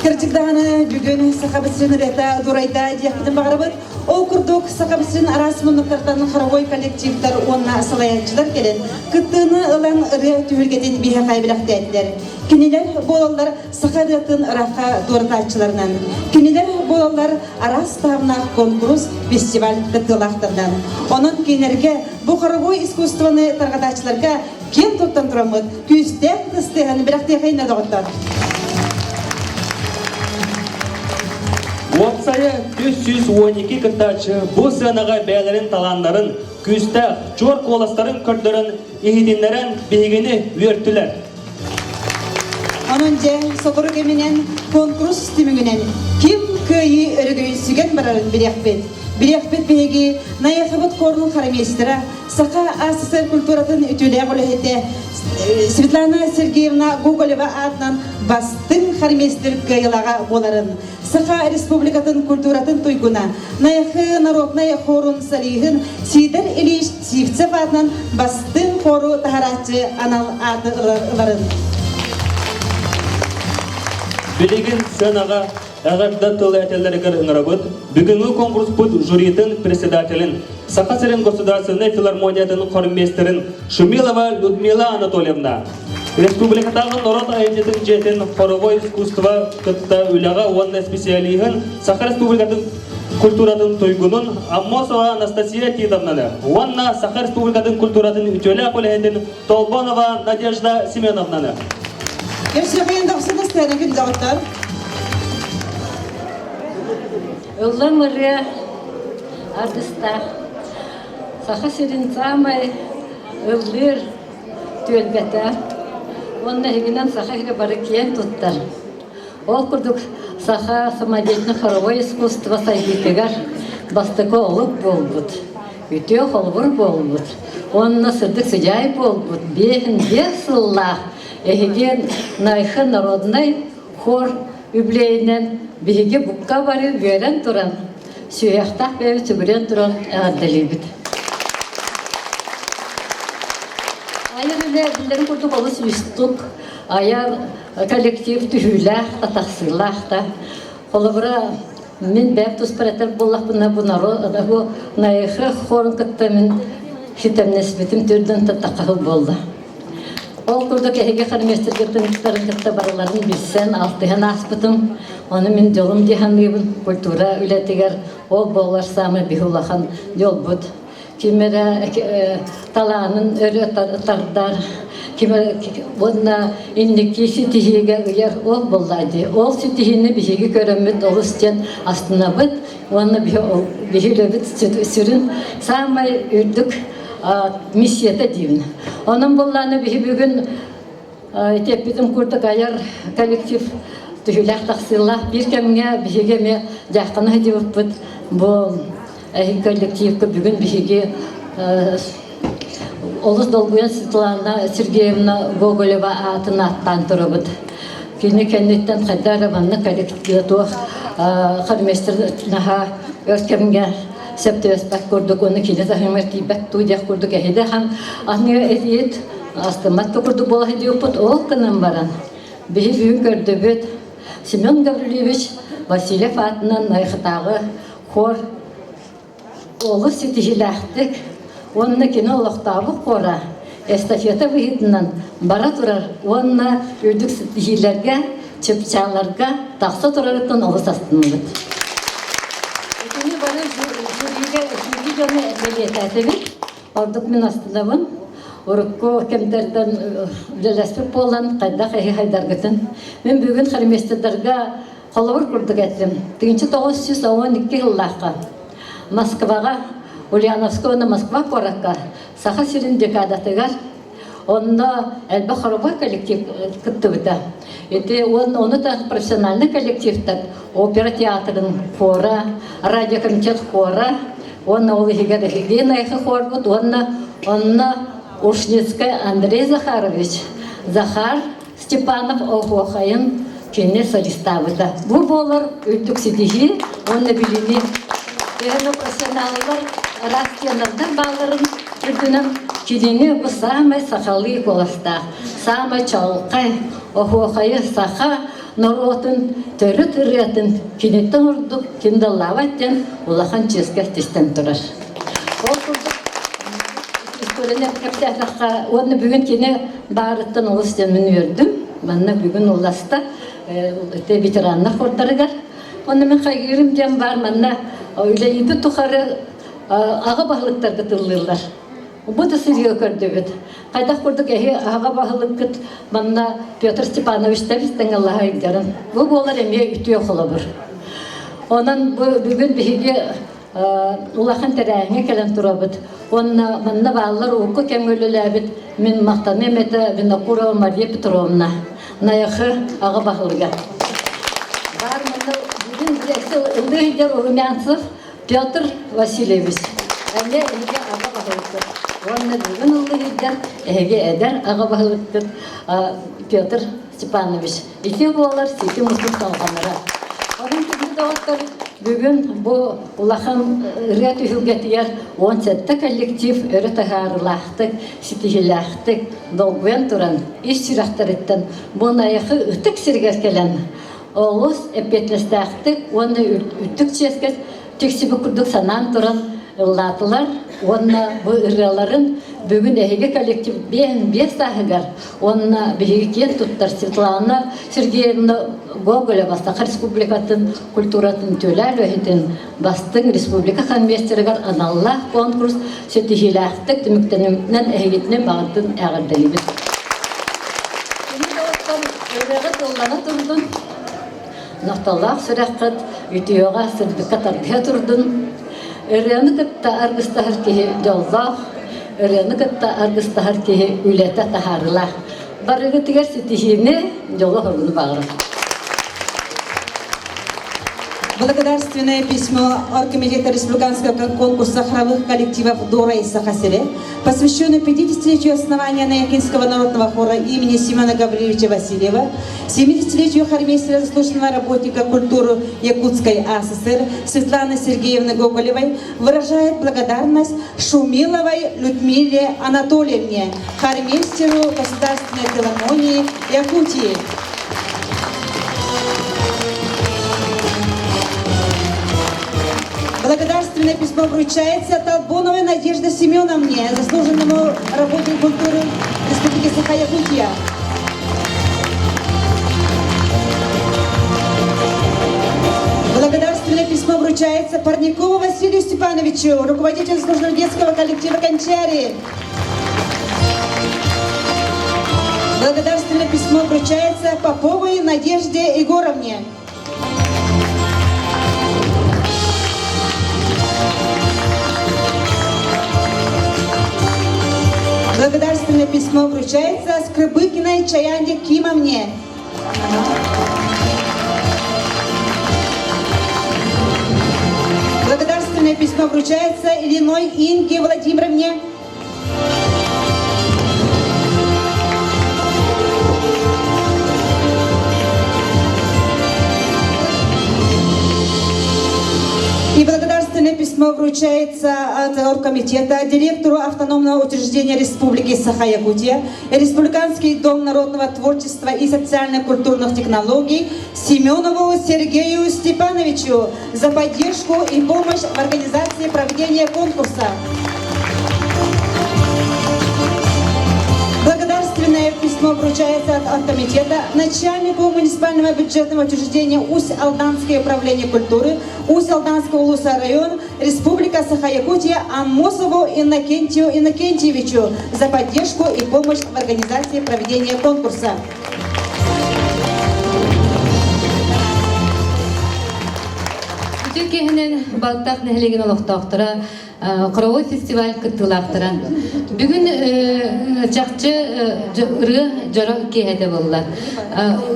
Кырдьык даҕаны бүгүн Сахабыт сирин ырыата Дурайда диэхпитин баҕарабыт. Ол курдук Сахабыт сирин араас муннуктартан хоровой коллективтар уонна салайааччылар кэлэн кыттыыны ылан ырыа түһүлгэтин биһиэхэ бэлэхтээтилэр. Кинилэр буолаллар саха ырыатын ыраахха туоратааччыларынан. Кинилэр буолаллар араас таһымнаах конкурс, фестиваль кыттыылаахтарынан. Онон кинилэргэ бу хоровой искусствоны тарҕатааччыларга киэн туттан тураммыт күүстээх ытыстыаһын бэлэхтиэхэйинэ доҕоттор. Уопсайа 312 кыттааччы бу сыанаҕа бэйэлэрин талааннарын, күүстээх, чуор куоластарын көрдөрөн, иһитиннэрэн биһигини үөртүлэр. Онон дьэ, сотору кэминэн конкурс түмүгүнэн ким кыайыы өрөгөйүн сүгэн барарын билиэхпит. Билиэхпит биһиги Найахыбыт хорун харамейстера, Саха АССР культуратын үтүөлээх үлэһитэ Светлана Сергеевна Гоголева аатынан бастыҥ хормейстер кыайыылааҕа буоларын, Саха Республикатын культуратын туйгуна, Найахы народнай хорун солиһын Сидор Ильич Сивцев аатынан бастыҥ хору таһарааччы анал ааты ыларын. Билигин сценаҕа эҕэрдэ тыл этэллэригэр ыҥырабыт. Бүгүҥҥү конкурспут жюритын председателин, Саха сирин государственнай филармониятын хормейстерин Шумилова Людмила Анатольевна, Республикатааҕы норуот айымньытын дьиэтин хоровой искусство кытта үлэҕэ уонна специалиһын Саха Республикатын культуратын туйгунун Аммосова Анастасия Титовнаны уонна Саха Республикатын культуратын үтүөлээх үлэһитин Толбонова Надежда Семеновнаны. Көрсүөххэ дохсун ыстыана күн доҕоттор. Ыллам ырыа аргыстаах Саха сирин саамай ыллыыр түөлбэтэ уонна иһигинэн саха иһигэ бары киэн туттар. Ол курдук саха самодеятельнай хоровой искусство сайдыытыгар бастакы олук буолбут, үтүө холобур буолбут уонна сырдык сыдьаай буолбут биэһин биэс сыллаах эһиги Найхы народнай хор үбүлүөйүнэн биһиги букка бары үөрэн туран, сүһүөхтээх бэйэбит сүгүрүйэн туран эҕэрдэлиибит. Айар үлэ биллэрин курдук олус уустук, айар коллектив түһүүлээх да тахсыылаах да. Холобура, мин бэйэм туспар этэр буоллахпына, бу народ, бу Найхы хорун кытта мин ситэмнэспитим төрдөн таттаххаһыл буолла. Ол курдук эһиги хормейстергытын кытта барыларын билсэн, алтыһан ааспытым. Ону мин дьолум дии саныыбын. Культура үлэтигэр ол буолар саамай биһи улахан дьолбут. Ким эрэ талаанын өрө тардар, ким уонна инники ситиһиигэ ыйар ол буолла дии. Ол ситиһиини биһиги көрөммүт олус диэн астынабыт уонна биһи үлэбит сүрүн саамай үрдүк миссията диибин. Онон буоллааны биһи бүгүн итиэппитин курдук айар коллектив түһүүлээх тахсыылаах биир кэмҥэ биһиги эмиэ дьаахтана сылдьыбыппыт. Бу коллективка бүгүн биһиги олус долгуйан Светлана Сергеевна Гоголева аатын ааттаан турабыт. Кини кэнниттэн хайда эрэ маннык коллектив туох хормейстер наһаа өр кэмҥэ сөп түбэспэт курдук уонна кини таһымыгар тиийбэт дуу диэх курдук эһиде хан аны этиит астыммат да курдук буола сылдьыбыппыт ол гынан баран биһи бүгүн көрдөбүт Семен Гаврильевич Васильев аатынан Найхытааҕы хор олус ситиһиилээхтик уонна кини олохтообут хора эстафета быһыытынан бара турар уонна үрдүк ситиһиилэргэ чыпчааларга тахса турарыттан олус астынныбыт. Итини бары жюригэ жюри дьону бэлиэтээтибит. Ордук мин астынабын. Урукку кэмдэртэн үлэлэспит буолан, хайдах эһи хайдаргытын. Мин бүгүн хормейстердарга холобур курдук эттим. 1912 сыллаахха Москваҕа, Ульяновскай уонна Москва куоракка Саха сирин декадатыгар Онно элбэх хоровой коллектив кыттыбыта. Ити ону та профессиональный коллективтар опера театрын хора, радиокомитет хора, уонна ол иһигэр Егена хорбут, уонна онно Ушницкай Андрей Захарович, Захар Степанов оһуохайын кини солистаабыта. Бу буолар үрдүк ситиһии уонна билими төһөнө профессионаллар араас тенордар баалларын үрдүнэн кинини бу саамай сахалыы куоластаах, саамай чаҕылхай оһуохайы саха норуотун төрүт ырыатын киниттэн ордук ким да ыллаабат диэн улахан чиэскэ тистэн турар. Ол курдук историяны кэпсээтэххэ уонна бүгүн кини баарыттан олус диэн мин үөрдүм. Манна бүгүн уласта ити ветераннар хордарыгар. Онно мин хайгыырым диэн баар манна үлэлиирбит тухары аҕа баһылыктарга тыллыыллар. Бу да сырыыга көрдүбүт. Хайдах курдук эһи аҕа баһылыккыт манна Петр Степанович тэбис-тэҥ ыллаһайдарын. Бу буолар эмиэ үтүө холобур. Онон бу бүгүн биһиги улахан тэрээһиҥҥэ кэлэн турабыт. Уонна манна бааллар урукку кэмҥэ үлэлээбит мин махтаныам этэ Винокурова Мария Петровна. Найахы аҕа баһылыга. Баар манна бүгүн ыллыы сылдьар Румянцев Петр Васильевич. Эмиэ эһиги аҕа баһылыккыт. Уонна бүгүн ыллыы сылдьар эһиги эдэр аҕа баһылыккыт Петр Степанович. Ити буолар сити мусук салҕанара. Онон күндү доҕоттор, бүгүн бу улахан ырыа түһүлгэтигэр 17 коллектив өрө таһаарыылаахтык, ситиһиилээхтик долгуйан туран ис сүрэхтэриттэн бу Найахы ытык сиригэр кэлэн олус эппиэтинэстээхтик уонна үрдүк чиэскэ тиксибит курдук санаан туран ыллаатылар уонна бу ырыаларын бүгүн эһиги коллектив 55 сааһыгар уонна биһиги киэн туттар Светлана Сергеевна Гоголева Саха Республикатын культуратын төлөөр үлэһитин бастыҥ республика хормейстерыгар аналлаах конкурс ситиһиилээхтик түмүктэнэн эһигитинэн баҕатын эҕэрдэлиибит. Ырыаҕа тыллана турдун, нохтолоох сүрэххит үтүөҕэ сырдыкка тардыһа турдун. Ырыаны кытта аргыстаһар киһи дьоллоох, ырыаны кытта аргыстаһар киһи үлэтэ таһаарыылаах. Барыгытыгар ситиһиини, дьолу-соргуну баҕарабын. Благодарственное письмо Оргкомитета Республиканского конкурса хоровых коллективов «Дора и Сахасире», посвященное 50-летию основания Наякинского народного хора имени Семена Гавриловича Васильева, 70-летию хормейстера заслуженного работника культуры Якутской АССР Светланы Сергеевны Гоголевой, выражает благодарность Шумиловой Людмиле Анатольевне, хормейстеру Государственной филармонии Якутии. Благодарственное письмо вручается Толбоновой Надежде Семеновне, заслуженному работнику культуры Республики Саха-Якутия. Благодарственное письмо вручается Парникову Василию Степановичу, руководителю заслуженного детского коллектива «Кончари». Благодарственное письмо вручается Поповой Надежде Егоровне. Благодарственное письмо вручается Скрыбыкиной Чаянде Кимовне. Благодарственное письмо вручается Ильиной Инге Владимировне. И благодарственное письмо вручается от оргкомитета директору автономного учреждения Республики Саха-Якутия, Республиканский дом народного творчества и социально-культурных технологий Семенову Сергею Степановичу за поддержку и помощь в организации проведения конкурса. Благодарственное письмо вручается от оргкомитета начальнику муниципального бюджетного учреждения Усть-Алданское управление культуры Усть-Алданского улуса район Республика Саха-Якутия Амосову Иннокентию Иннокентьевичу за поддержку и помощь в организации проведения конкурса. Үтүө киэһэнэн Балтах нэһилиэгин олохтоохторо хоровой фестиваль кыттыылаахтара. Бүгүн чахчы ырыа дьоро киэһэтэ буолла.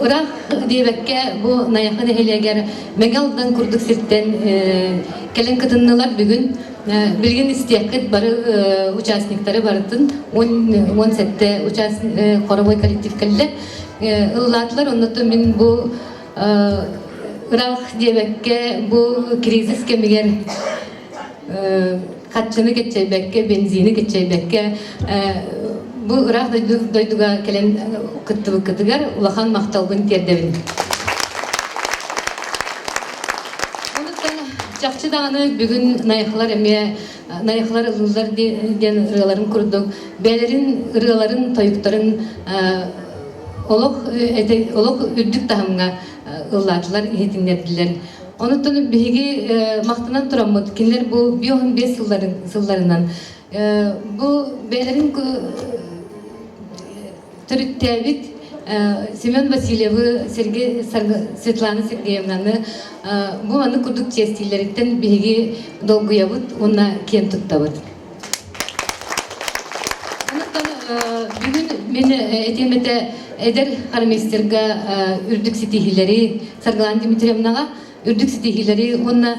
Ыраах диэбэккэ бу Найахы нэһилиэгэр Мэҥэ Алдан курдук сиртэн кэлэн кытыннылар бүгүн. Билигин истиэххит бары участниктары барытын 17 хоровой коллектив кэллэ. Ыллаатылар, оннуттан мин бу ыраах диэбэккэ бу кризис кэмигэр хаччыны кэччэйбэккэ, бензини кэччэйбэккэ бу ыраах дойдуга кэлэн кыттыбыккытыгар улахан махталбын тиэрдэбин. Онуттан чахчы даҕаны бүгүн Найахылар эмиэ Найахылар ыллыыллар диэн ырыаларын курдук бэйэлэрин ырыаларын, тойуктарын олох олох үрдүк таһымҥа ыллаатылар, иһитиннэрдилэр. Онуттан биһиги махтанан тураммыт, кинилэр бу 55 сылларынан бу бэйэлэрин төрүттээбит Семен Васильевы, Сергей, Светлана Сергеевнаны бу маннык курдук чиэстииллэриттэн биһиги долгуйабыт уонна киэн туттабыт. Онуттан бүгүн мин этиэм этэ. эдэр хормейстерга үрдүк ситиһиилэри Саргылана Дмитриевнаҕа үрдүк ситиһиилэри уонна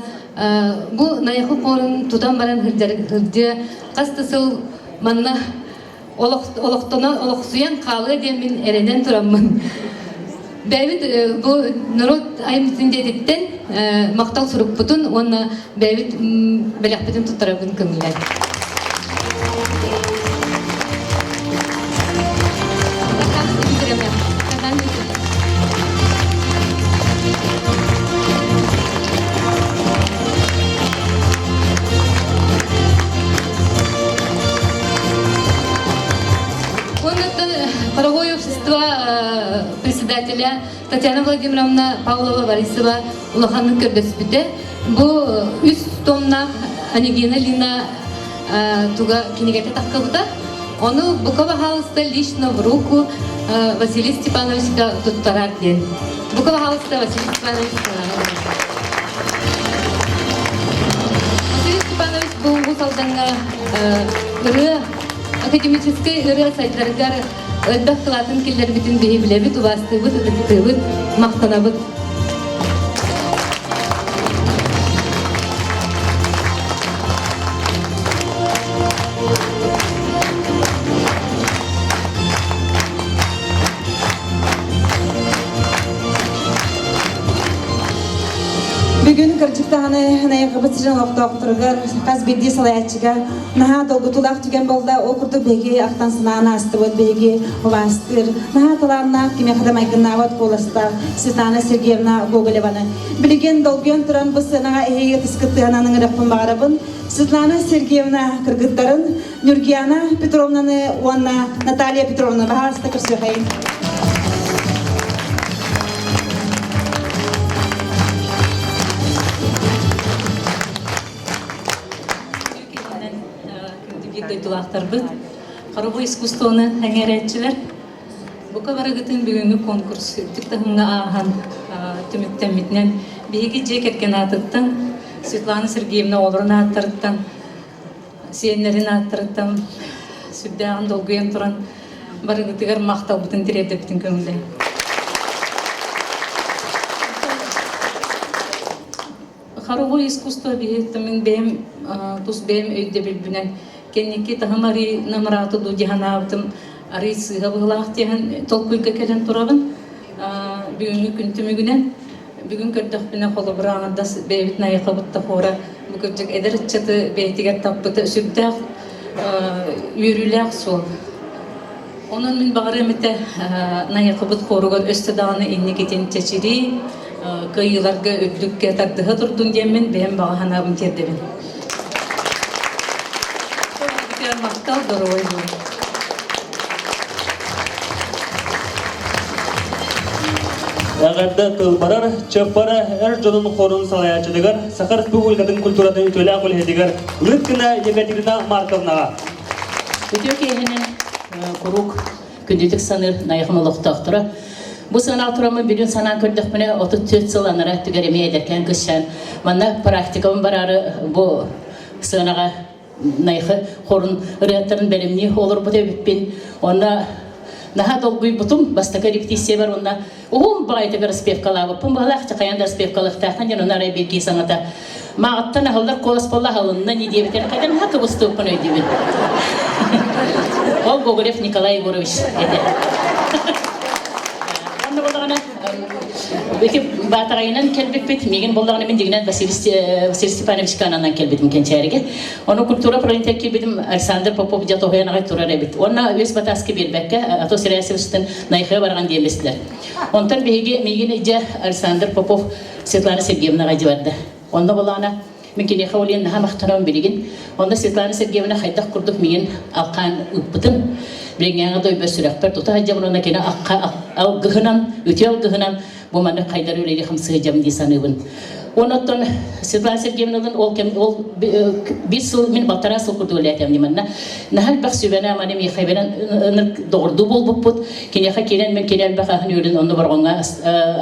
бу Найахы хорун тутан баран сылдьыа хас да сыл манна олохтоно олохсуйан хаалыа диэн мин эрэнэн тураммын бэйэбит бу норуот айымньытын дьиэтиттэн махтал сурукпутун уонна бэйэбит бэлэхпитин туттарабын көҥүллээн. Оннуттан Паровое общество председателя Татьяна Владимировна Павлова-Борисова улаханнык көрдөспүтэ. Бу үс томнаах Анегина Лина туга кинигэтэ тахсыбыта. Ону бука баһаалыста лично в руку Василий Степановичка туттарар диэн. Бука баһаалыста Василий Степанович Василий Степанович бу Уус Алдаҥҥа ырыа академическай ырыа сайдарыгар элбэх кылаатын киллэрбитин биһи билэбит, убаастыыбыт, ытыктыыбыт, махтанабыт. Бүгүн кырдьыктаҕаны Найахыбыт сирин олохтоохторугар хас биирдии салайааччыга наһаа долгутуулаах түгэн буолла. Ол курдук биһиги ахтан санаан аастыбыт, биһиги убаастыыр, наһаа талааннаах, кимиэхэ да майгыннаабат куоластаах Светлана Сергеевна Гоголеваны. Билигин долгуйан туран бу сценаҕа эһиги ытыскыттыһан ыҥырыахпын баҕарабын. Светлана Сергеевна кыргыттарын Нюргияна Петровнаны уонна Наталья Петровна баһаарыста көрсүөхэйин. Биир дойдулаахтарбыт, хоровой искусствоны эҥэрээччилэр. Бука барыгытын бүгүҥҥү конкурс үрдүк таһымҥа ааһан түмүктэммитинэн биһиги дьиэ кэргэн аатыттан Светлана Сергеевна оҕолорун ааттарыттан сиэннэрин ааттарыттан сүрдээҕин долгуйан туран барыгытыгар махталбытын тириэрдэбитин көҥүллээн. Хоровой искусство биһиэхэ мин бэйэм тус бэйэм өйдөбүлбүнэн кэнники таһым арый намырааты дуу дии санаабытым арый сыыһа быһыылаах диэн толкуйга кэлэн турабын. Бүгүҥҥү күн түмүгүнэн бүгүн көрдөхпүнэ холобура аҥардас бэйэбит Найахабыт да хора бу кырдьык эдэр ыччаты бэйэтигэр таппыта сүрдээх үөрүүлээх суол. Онон мин баҕарыам этэ Найахыбыт хоругар өссө даҕаны инникитин чэчирии, кыайыыларга үрдүккэ тардыһа турдун диэммин бэйэм баҕа санаабын тиэрдэбин. Махтал, доруобай буолун. Эҕэрдэ тыл барар, Чаппара эр дьонун хорун салайааччытыгар, Саха Республикатын культуратын үтүөлээх үлэһитигэр Лыткина Екатерина Марковнаҕа. Үтүө киэһэнэн куруук күндүтүк саныыр Найахым олохтоохторо. Бу сыанаҕа тураммын бүгүн санаан көрдөхпүнэ 34 сыл анараа өттүгэр эмиэ эдэркээн кысчаан манна практикабын бараары бу сыанаҕа Найхы хорун ырыаттарын бэлэмнии олорбут эбиппин. Онно наһаа долгуйбутум бастакы репетициябар уонна уһун баҕайытыгар распевкалаабыппын быһалаах чахайан да распевкалыахтаахтан диэн онно арай биирдии саҥата мааҕыттан аһыллар куолас буолла аһылынна ни диэбитин хайдан наһаа кыбыстыбыппын өйдүүбүн. Ол Гоголев Николай Егорович этэ. Онно буоллаҕына Ити Баатаҕайынан кэлбиппит, миигин буоллаҕына мин дьиҥинэн Василий Степановичка ананан кэлбитим Кэнчээрige. Ону культура управлениетыгар киирбитим Александр Попов дьэ тоһуйан аҕай турар эбит. Уонна үөс батааска биэрбэккэ, ато Сирээсевичтэн Найхыа бараҕан диэн бистилэр. Онтон биһиги миигин дьэ Александр Попов Светлана Сергеевнаҕа дьэ барда. Онно буоллаҕына Мин киниэхэ ол иһин наһаа махтанабын билигин. Онно Светлана Сергеевна хайдах курдук миигин алхаан ыыппытын, билиҥҥээҥи дойбор сүрэхпэр тута сылдьабын уонна кини алгыһынан, үтүө алгыһынан бу маннык хайдар үлэлии хамсыы сылдьабын дии саныыбын. Уонна оттон Светлана Сергеевналыын ол кэм ол биир сыл мин балтараа сыл курдук үлэлээтим манна. Наһаа элбэх сүбэни-аманы миэхэ берэн ынырык доҕордуу буолбуппут. Киниэхэ киирэн мин кини элбэх аһын үөрүн онно борҕоҥҥо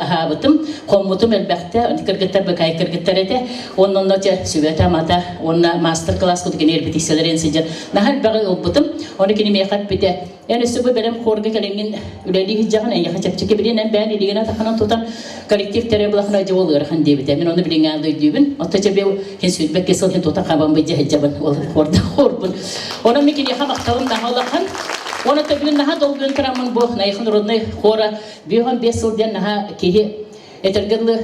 аһаабытым, хоммутум элбэхтэ, кыргыттар быкаай кыргыттар этэ. Уонна онно дьэ сүбэтэ-амата уонна маастар-кылаас курдук кини репетицияларын сылдьан наһаа элбэҕи ылбытым. Ону кини миэхэ эппитэ. Эн өссө бу бэлэм хорга кэлэҥҥин үлэлии сылдьаҕын, эйиэхэ чэпчэки билин эн бэйэн илигин атахынан тутан коллектив тэрэ булахына дьэ ол ыарахан диэбитэ. Мин ону билиҥҥэ өйдүүбүн. Отто чэбэ хин сүүрбэккэ сыл хин тута хабан быдьа сылдьабын. Ол хорда хорбун. Онон мин киниэхэ махталым наһаа улахан. Оны бүгүн наһаа долгуйан тураммын бу Найахын народнай хора 55 сыл диэн наһаа киһи этэргэ дылы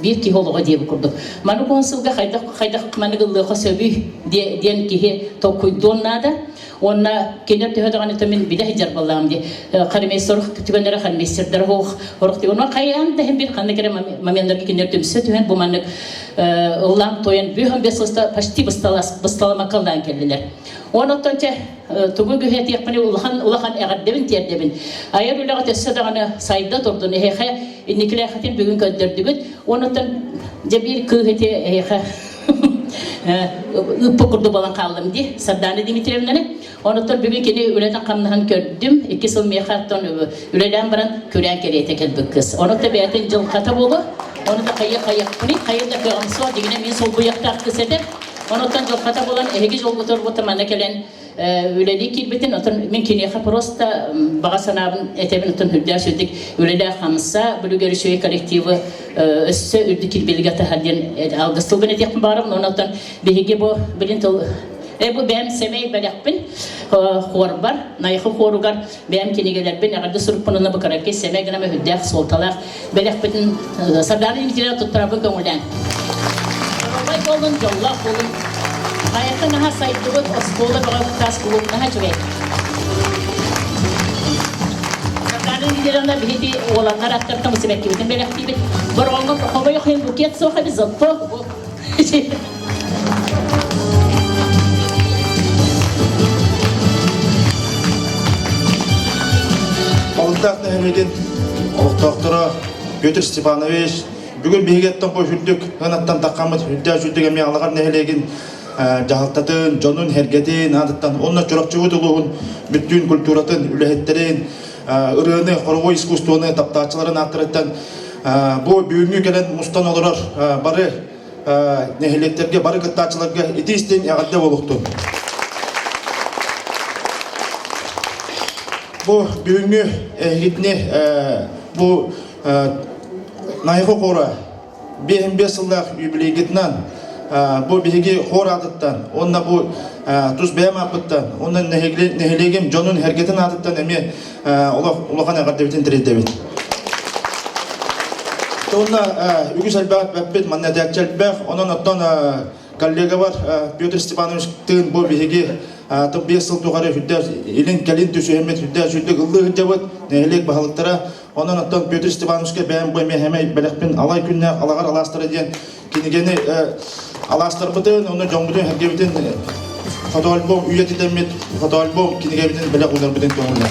биир киһи олоҕо диэбит курдук. Маны консулга хайдах хайдах маннык ыллыаха сөбүй диэн киһи толкуйдуон наада. Уонна кинилэр төһө даҕаны мин билэ сылдьар буоллаҕым дии. Хормейстер түгэннэрэ хормейстердэр оһох орох түгэн. Хайаан да иһин бир ханнык эрэ моменнарга кинилэр түмсэ түһэн бу маннык ыллаан тойон бүһөн бес сылта почти бысталамакка ыллаан кэллилэр. Онон чэ тугу күһэтиэхпин улахан улахан эҕэрдэбин тиэрдэбин. Айар үлэҕэ өссө даҕаны сайда турдун эһиэхэ инникилээхитин бүгүн көрдөрдүгүт. Онуттан дьэ биир кыыс ити эһиэхэ ыыппыт курдук буолан хааллым дии Сардаана Дмитриевнаны. Онуттан бүгүн кини үлэтин хамнаһын көрдүм. Икки сыл миэхэ оттон үлэлээн баран күрээн кэриэтэ кэлбит кыыс. Онуттан бэйэтин дьылҕата буолуо. Ону да хайа хайахпыный, хайа да кыаҕым суох, дьиҥинэ мин солбуйахтаах кыыс этэ. Онуттан дьылҕата буолан эһиги дьолгутугар буолта манна кэлэн үлэлии киирбитин, оттон мин киниэхэ просто баҕа санаабын этэбин, оттон үрдээх сүрдүк үлэлээх хамса, бүлүгэр үчүгэй коллективы өссө үрдүк кирбиилгэ таһар диэн алгыс тылбын этиэхпин баҕарабын. Онон биһиги бу билин тыл бу бэйэм сэмэй бэлэхпин хуорбар, Найхы хуоругар бэйэм кинигэлэрбин эҕэрдэ сурукпун уонна бу кыракый сэмэй гынан үрдээх суолталаах бэлэхпитин Сардаана Дмитриевна туттарарбын көҥүлээн. Доруобай буолун, дьоллоох буолун. Хайаттан наһаа сайдыбыт оскуола бөҕө таас кулууп наһаа үчүгэй. Сардаана Дмитриевна биһиги уоланнар аттартан сибэккибитин бэлэхтиибит. Бороҕоҥҥо хомойуох иһин букет суох эбит, зато Балыктаах нэһилиэгин олохтоохторо Петр Степанович бүгүн биһигиттэн бу үрдүк ынаттан таххаммыт үрдээх үрдүк эмиэ Алаҕар нэһилиэгин дьаһалтатын, дьонун, эргэтин аатыттан уонна Чурапчыбыт улууһун бүттүүн культуратын, үлэһиттэрин, ырыаны, хоровой искусствоны таптааччыларын ааттарыттан бу бүгүҥҥү кэлэн мустан олорор бары нэһилиэктэргэ бары кыттааччыларга итии-истиҥ эҕэрдэ буолуохтун. Бу бүгүҥҥү эһигитини бу Найхо хора 55 сыллаах юбилейгытынан бу биһиги хор аатыттан уонна бу тус бэйэм ааппыттан уонна нэһилиэгим дьонун эргэтин аатыттан эмиэ улахан эҕэрдэбитин тириэрдэбит. Уонна үгүс элбэх бэппит, манна этээччи элбэх. Онон оттон коллегабар Петр Степановичтыын бу биһиги биэс сыл тухары үрдээх илин-кэлин түсүһэммит үрдээх сүрдүк ыллыы сылдьабыт нэһилиэк баһылыктара. Онон оттон Петр Степановичка бэйэм бу эмиэ хэмэй бэлэхпин алай күннээх алаҕар алаастара диэн кинигэни алаастарбытын, онно дьоммутун, сэргэбитин фотоальбом үйэтитэммит фотоальбом кинигэбитин бэлэх уунарбытын көҥүллэр.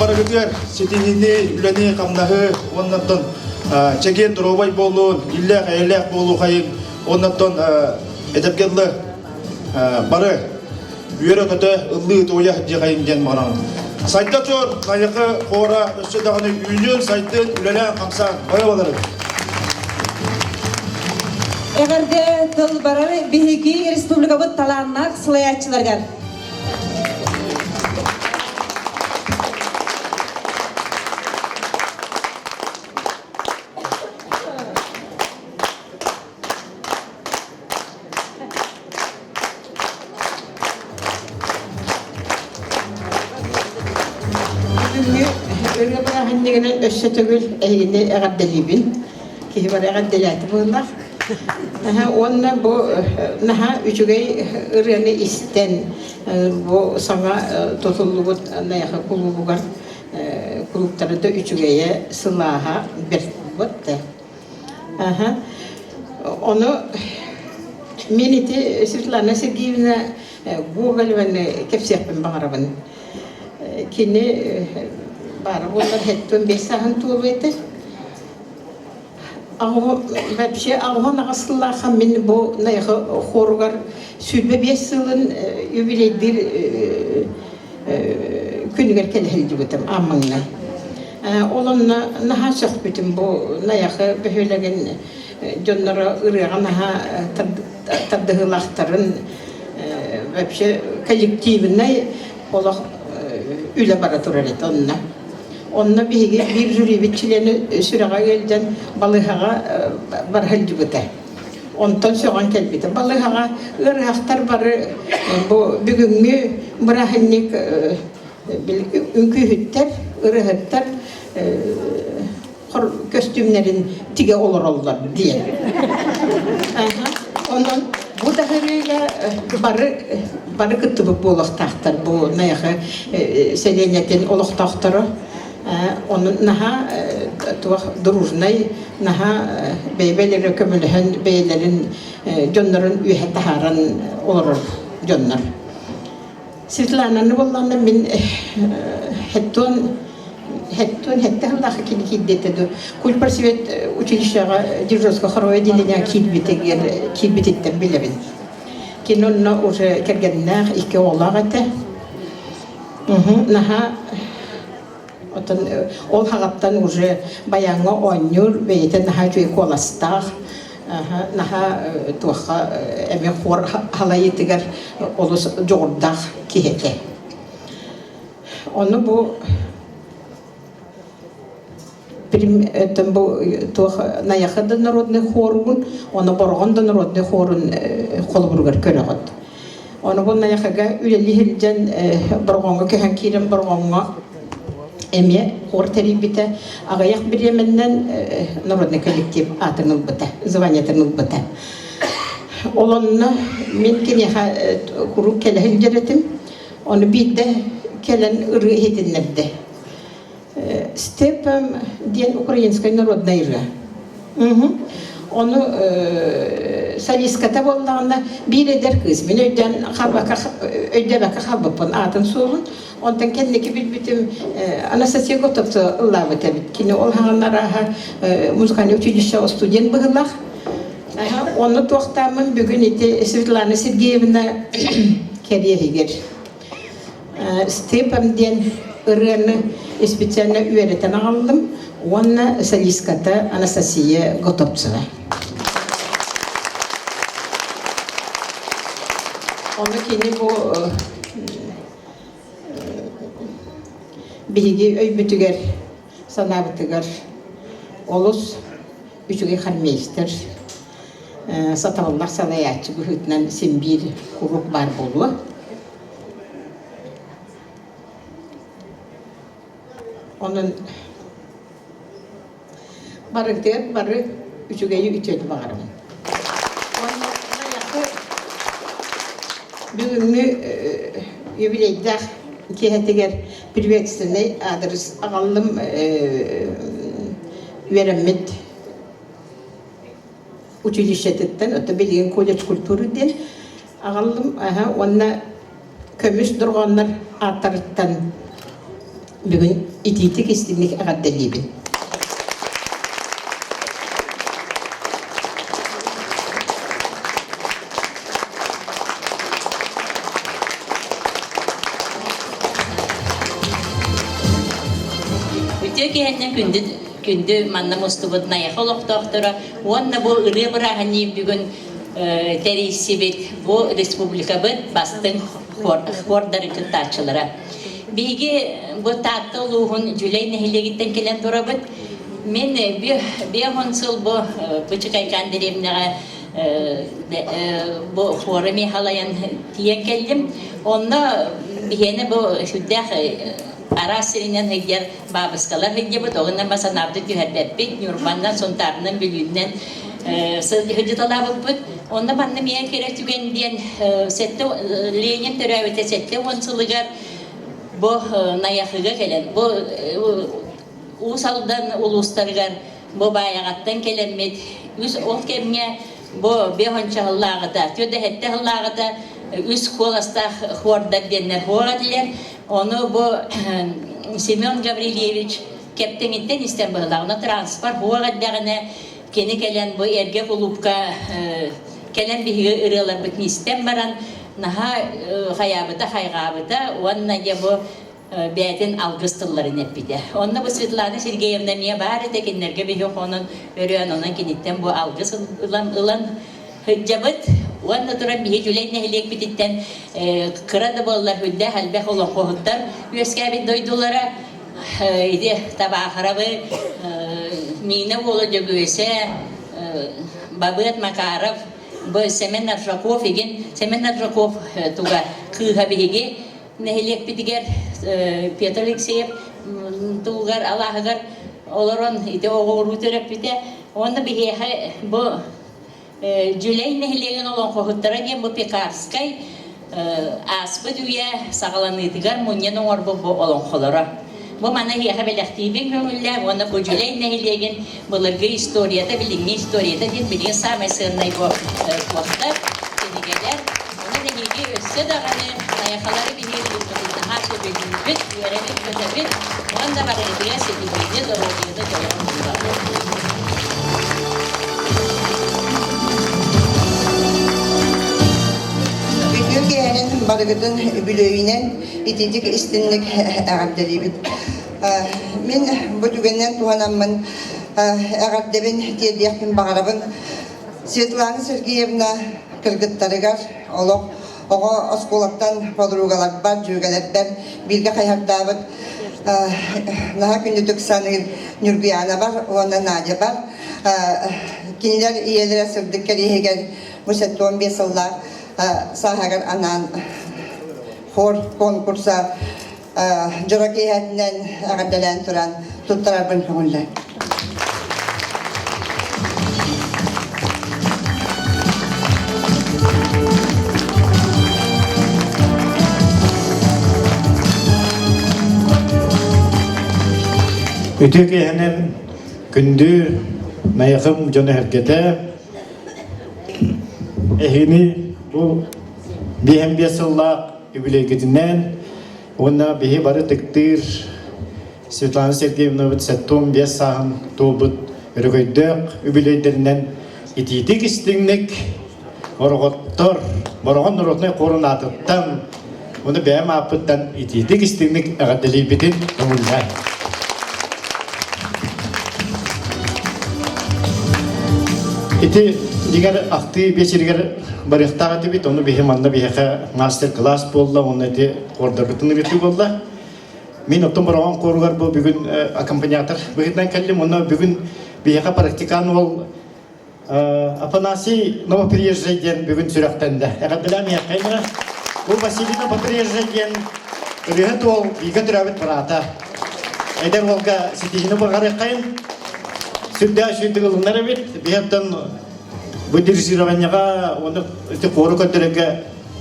Барыгытыгар ситиһиини, үлэни, хамнаһы уонна чэгиэн доруобай буолуун, иллээх, эйэлээх буолуу хайын Оннуттан эдэргэ дылы бары үөрэ-көтө ыллыы-туойа дьиэхэйин диэн баҕарабын. Сайда тур, Найахы хора өссө даҕаны үүнүн, сайдын, үлэлээн, хамсаан, бары баларын. Эҕэрдэ тыл барар биһиги республикабыт талааннаах салайааччыларыгар. Бүгүҥҥү ырыа бырааһынньыгынан өссө төгүл эһигини эҕэрдэлиибин. Киһи бары эҕэрдэлээтэ буоллар. Уонна бу наһаа үчүгэй ырыаны истэн бу саҥа тутуллубут Найахы кулуубугар кулууптара да үчүгэйэ, сылааһа бэрт буолбут. Аха. Ону мин ити Светлана Сергеевна Гоголеваны кэпсиэхпин баҕарабын. Кини баара буоллар хэттэн бес сааһын туолуо этэ. Вообще аҕыһын аҕыс сыллаахха мин бу Найахы хоругар 25 сылын юбилейдир күн. күнүгэр кэлэ сылдьыбытым аан маҥнай. Ол онно наһаа сөхпүтүм бу Найахы бөһүөлэгин дьонноро ырыаҕа наһаа тардыһыылаахтарын вообще коллективнай олох үлэ бара турар этэ онно. Онно биһиги биир жюрибит чилиэнэ сүрэҕэ ыалдьан балыыһаҕа бара сылдьыбыта. Онтон сөҕөн кэлбитэ. Балыыһаҕа ыарыһахтар бары бу бүгүҥҥү бырааһынньык үҥкүүһүттэр, ырыаһыттар көстүүмнэрин тигэ олороллор диэн. Онон бу таһырыыга бары бары кыттыбыт буолуохтаахтар бу Найахы сэлиэнньэтин олохтоохторо. Ону наһаа туох дружнай, наһаа бэйэ-бэйэлэрэ көмөлөһөн бэйэлэрин дьоннорун үөһэ таһааран олорор дьоннор. Светлананы буоллаҕына мин хеттон хеттон хетте сыллаахха кини киирдиэтэ дуу культпросвет училищеҕа Дижонского хоровое отделение киирбитигэр киирбититтэн билэбин. Кини онно уже кэргэннээх икки оҕолоох этэ. Наһаа Оттон ол хаҕаттан уже баяҥҥа оонньуур, бэйэтэ наһаа үчүгэй куоластаах, наһаа туохха эмиэ хор халайыытыгар олус дьоҕурдаах киһи этэ. Ону бу бу туох Найахы да народный хоругун, ону Бороҕон да народный хорун холобуругар көрөҕүт. Ону бу Найахыга үлэлии сылдьан Бороҕоҥҥо көһөн киирэн Бороҕоҥҥо эмиэ хор тэрийбитэ. Аҕыйах бириэмэннэн народный коллектив аатын ылбыта, званиетын ылбыта. Ол онно мин киниэхэ куруук кэлэ сылдьар этим. Ону биирдэ кэлэн ырыа иһитиннэрдэ. Степом диэн украинскай народнай ырыа. Ону солистката буоллаҕына биир эдэр кыыс мин өйдөөн халбакка өйдөөбөккө хаалбыппын аатын суоҕун. Онтон кэнники билбитим Анастасия Готовцева ыллаабыт эбит. Кини ол хаҕан арааһа музыкальный училище студент быһыылаах. Ону туохтааммын бүгүн ити Светлана Сергеевна кэриэһигэр Степан диэн ырыаны специально үөрэтэн аҕаллым уонна солистката Анастасия Готовцева. Ону кини бу биһиги өйбүтүгэр, санаабытыгар олус үчүгэй хормейстер, сатабыллаах салайааччы быһыытынан син биир куруук баар буолуо. Онон барытыгар бары үчүгэйи үтүөнү баҕарабын. Уонна бүгүҥҥү юбилейдаах киэһэтигэр приветственный адрес аҕаллым үөрэммит училищетыттан, оттон билигин колледж культуры диэн аҕаллым уонна көмүс дорҕооннор ааттарыттан бүгүн итиитик истиҥник эҕэрдэлиибин. Үтүө киһиннэн күндү күндү манна мустубут Найахы олохтоохторо уонна бу ырыа бырааһынньык бүгүн тэрийсибит бу республикабыт бастыҥ хордарын кыттааччылара. Биһиги бу Таатта улууһун Дьүлэй нэһилиэгиттэн кэлэн турабыт. Мин биэһон сыл бу Бычыкайкаан дэриэбинэҕэ бу хоры халайан тиийэн кэллим. Онно биһиэнэ бу сүрдээх араас сиринэн сылдьар баабыскалар сылдьыбыт, оҕунан басанаабыты түһэрбэппит, Ньурбаннан, Сунтаарынан, Бүлүүннэн сылдьыталаабыппыт. Онно манна миэхэ кэрэ түгэн диэн сэттэ Ленин төрөөбүтэ 70 сылыгар бу Найахыга кэлэн, бу Уус Алдан улуустарыгар бу Баайаҕаттан кэлэммит үс ол кэмҥэ бу биэс сыллааҕыта, түөрт сыллааҕыта үс куоластаах хуордар диэннэр хуор этилэр. Ону бу Семен Гаврильевич Кэптэҥиттэн истэн быһылаах. Ону транспорт хуор эрдэҕинэ кини кэлэн бу эргэ кулуупка кэлэн биһиги ырыаларбытын истэн баран наһаа хайаабыта хайҕаабыта уонна дьэ бу. бэйэтин алгыс тылларын эппитэ. Онно бу Светлана Сергеевна эмиэ баар этэ, кинилэргэ биһи хонон өрөөн, онон киниттэн бу алгыс ылан ылан сылдьабыт. Уонна туран биһи Дьүлэй нэһилиэкпититтэн кыра да буоллар үрдээх элбэх олоҥхоһуттар үөскээбит дойдулара ити Табаахарабы, Миинэ уола Дьөгүөсэ, Бабыат Макаров, бу Сэмэн Аржаков игин Сэмэн Аржаков туга кыыһа биһиги нэһилиэкпитигэр Петр Алексеев тугугар алааһыгар олорон ити оҕо-уруу төрөппүтэ. Уонна биһиэхэ бу Дьүлэй нэһилиэгин олоҥхоһуттара диэн бу Пекарскай ааспыт үйэ саҕаланыытыгар мунньан оҥорбут бу олоҥхолоро. Бу маны эһиэхэ бэлэхтиибин көҥүллээх уонна бу Дьүлэй нэһилиэгин былыргы историята, билиҥҥи историята диэн билигин саамай сыаннай бу туохтар, кинигэлэр. Онон эһиги өссө даҕаны найахалары биһиги ыыппытын наһаа сөбүлүүбүт, үөрэбит-көтөбүт уонна барыгытыгар ситиһиини, доруобуйаны дьолун булабыт. Үтүө киэһэнэн барыгытын үбүлүөйүнэн итиитик истинник эҕэрдэлиибит. Мин бу түгэнинэн туһанаммын эҕэрдэбин тиэрдиэхпин баҕарабын. Светлана Сергеевна кыргыттарыгар олох оҕо оскуолаттан подругаларбар, дьүөгэлэрбэр бииргэ хайһардаабыт наһаа күндүтүк саныыр Ньургуйаанабар уонна Надябар кинилэр ийэлэрэ сырдык кэриэһигэр бу 75 сыллаах сааһыгар анаан хор конкурса дьоро киэһэтинэн эҕэрдэлээн туран туттарарбын көҥүллээ. Үтүө киэһэнэн күндү Найахым дьоно-сэргэтэ эһигини бу биэһэн биэс сыллаах үбүлүөйгүтүнэн уонна биһи бары ытыктыыр Светлана Сергеевнабыт 75 сааһын туолбут өрөгөйдөөх үбүлүөйдэринэн итиитик истиҥник Бороҕоттор Бороҕон народнай хорун аатыттан уонна бэйэм ааппыттан итиитик истиҥник эҕэрдэлиирбитин көҥүллээн. Ити дигэр ахтыы биэчэригэр барыахтаах этибит, ону биһи манна биһиэхэ мастер-класс буолла, уонна ити хордарбытын ыытыы буолла. Мин оттон Бороҕон хоругар бу бүгүн аккомпаниатор быһыытынан кэллим, уонна бүгүн биһиэхэ практикант уол Афанасий Новоприезжай диэн бүгүн сүрэхтэннэ. Эҕэрдэлээн миэхэ Бу Василий Новоприезжай диэн ырыаһыт уол бииргэ төрөөбүт быраата. Эдэр уолга ситиһиини баҕарыаххайын. Сүрдээх үчүгэй ылынар эбит. Биһиэттэн бу дирижированияҕа уонна ити хуору көрдөрөргө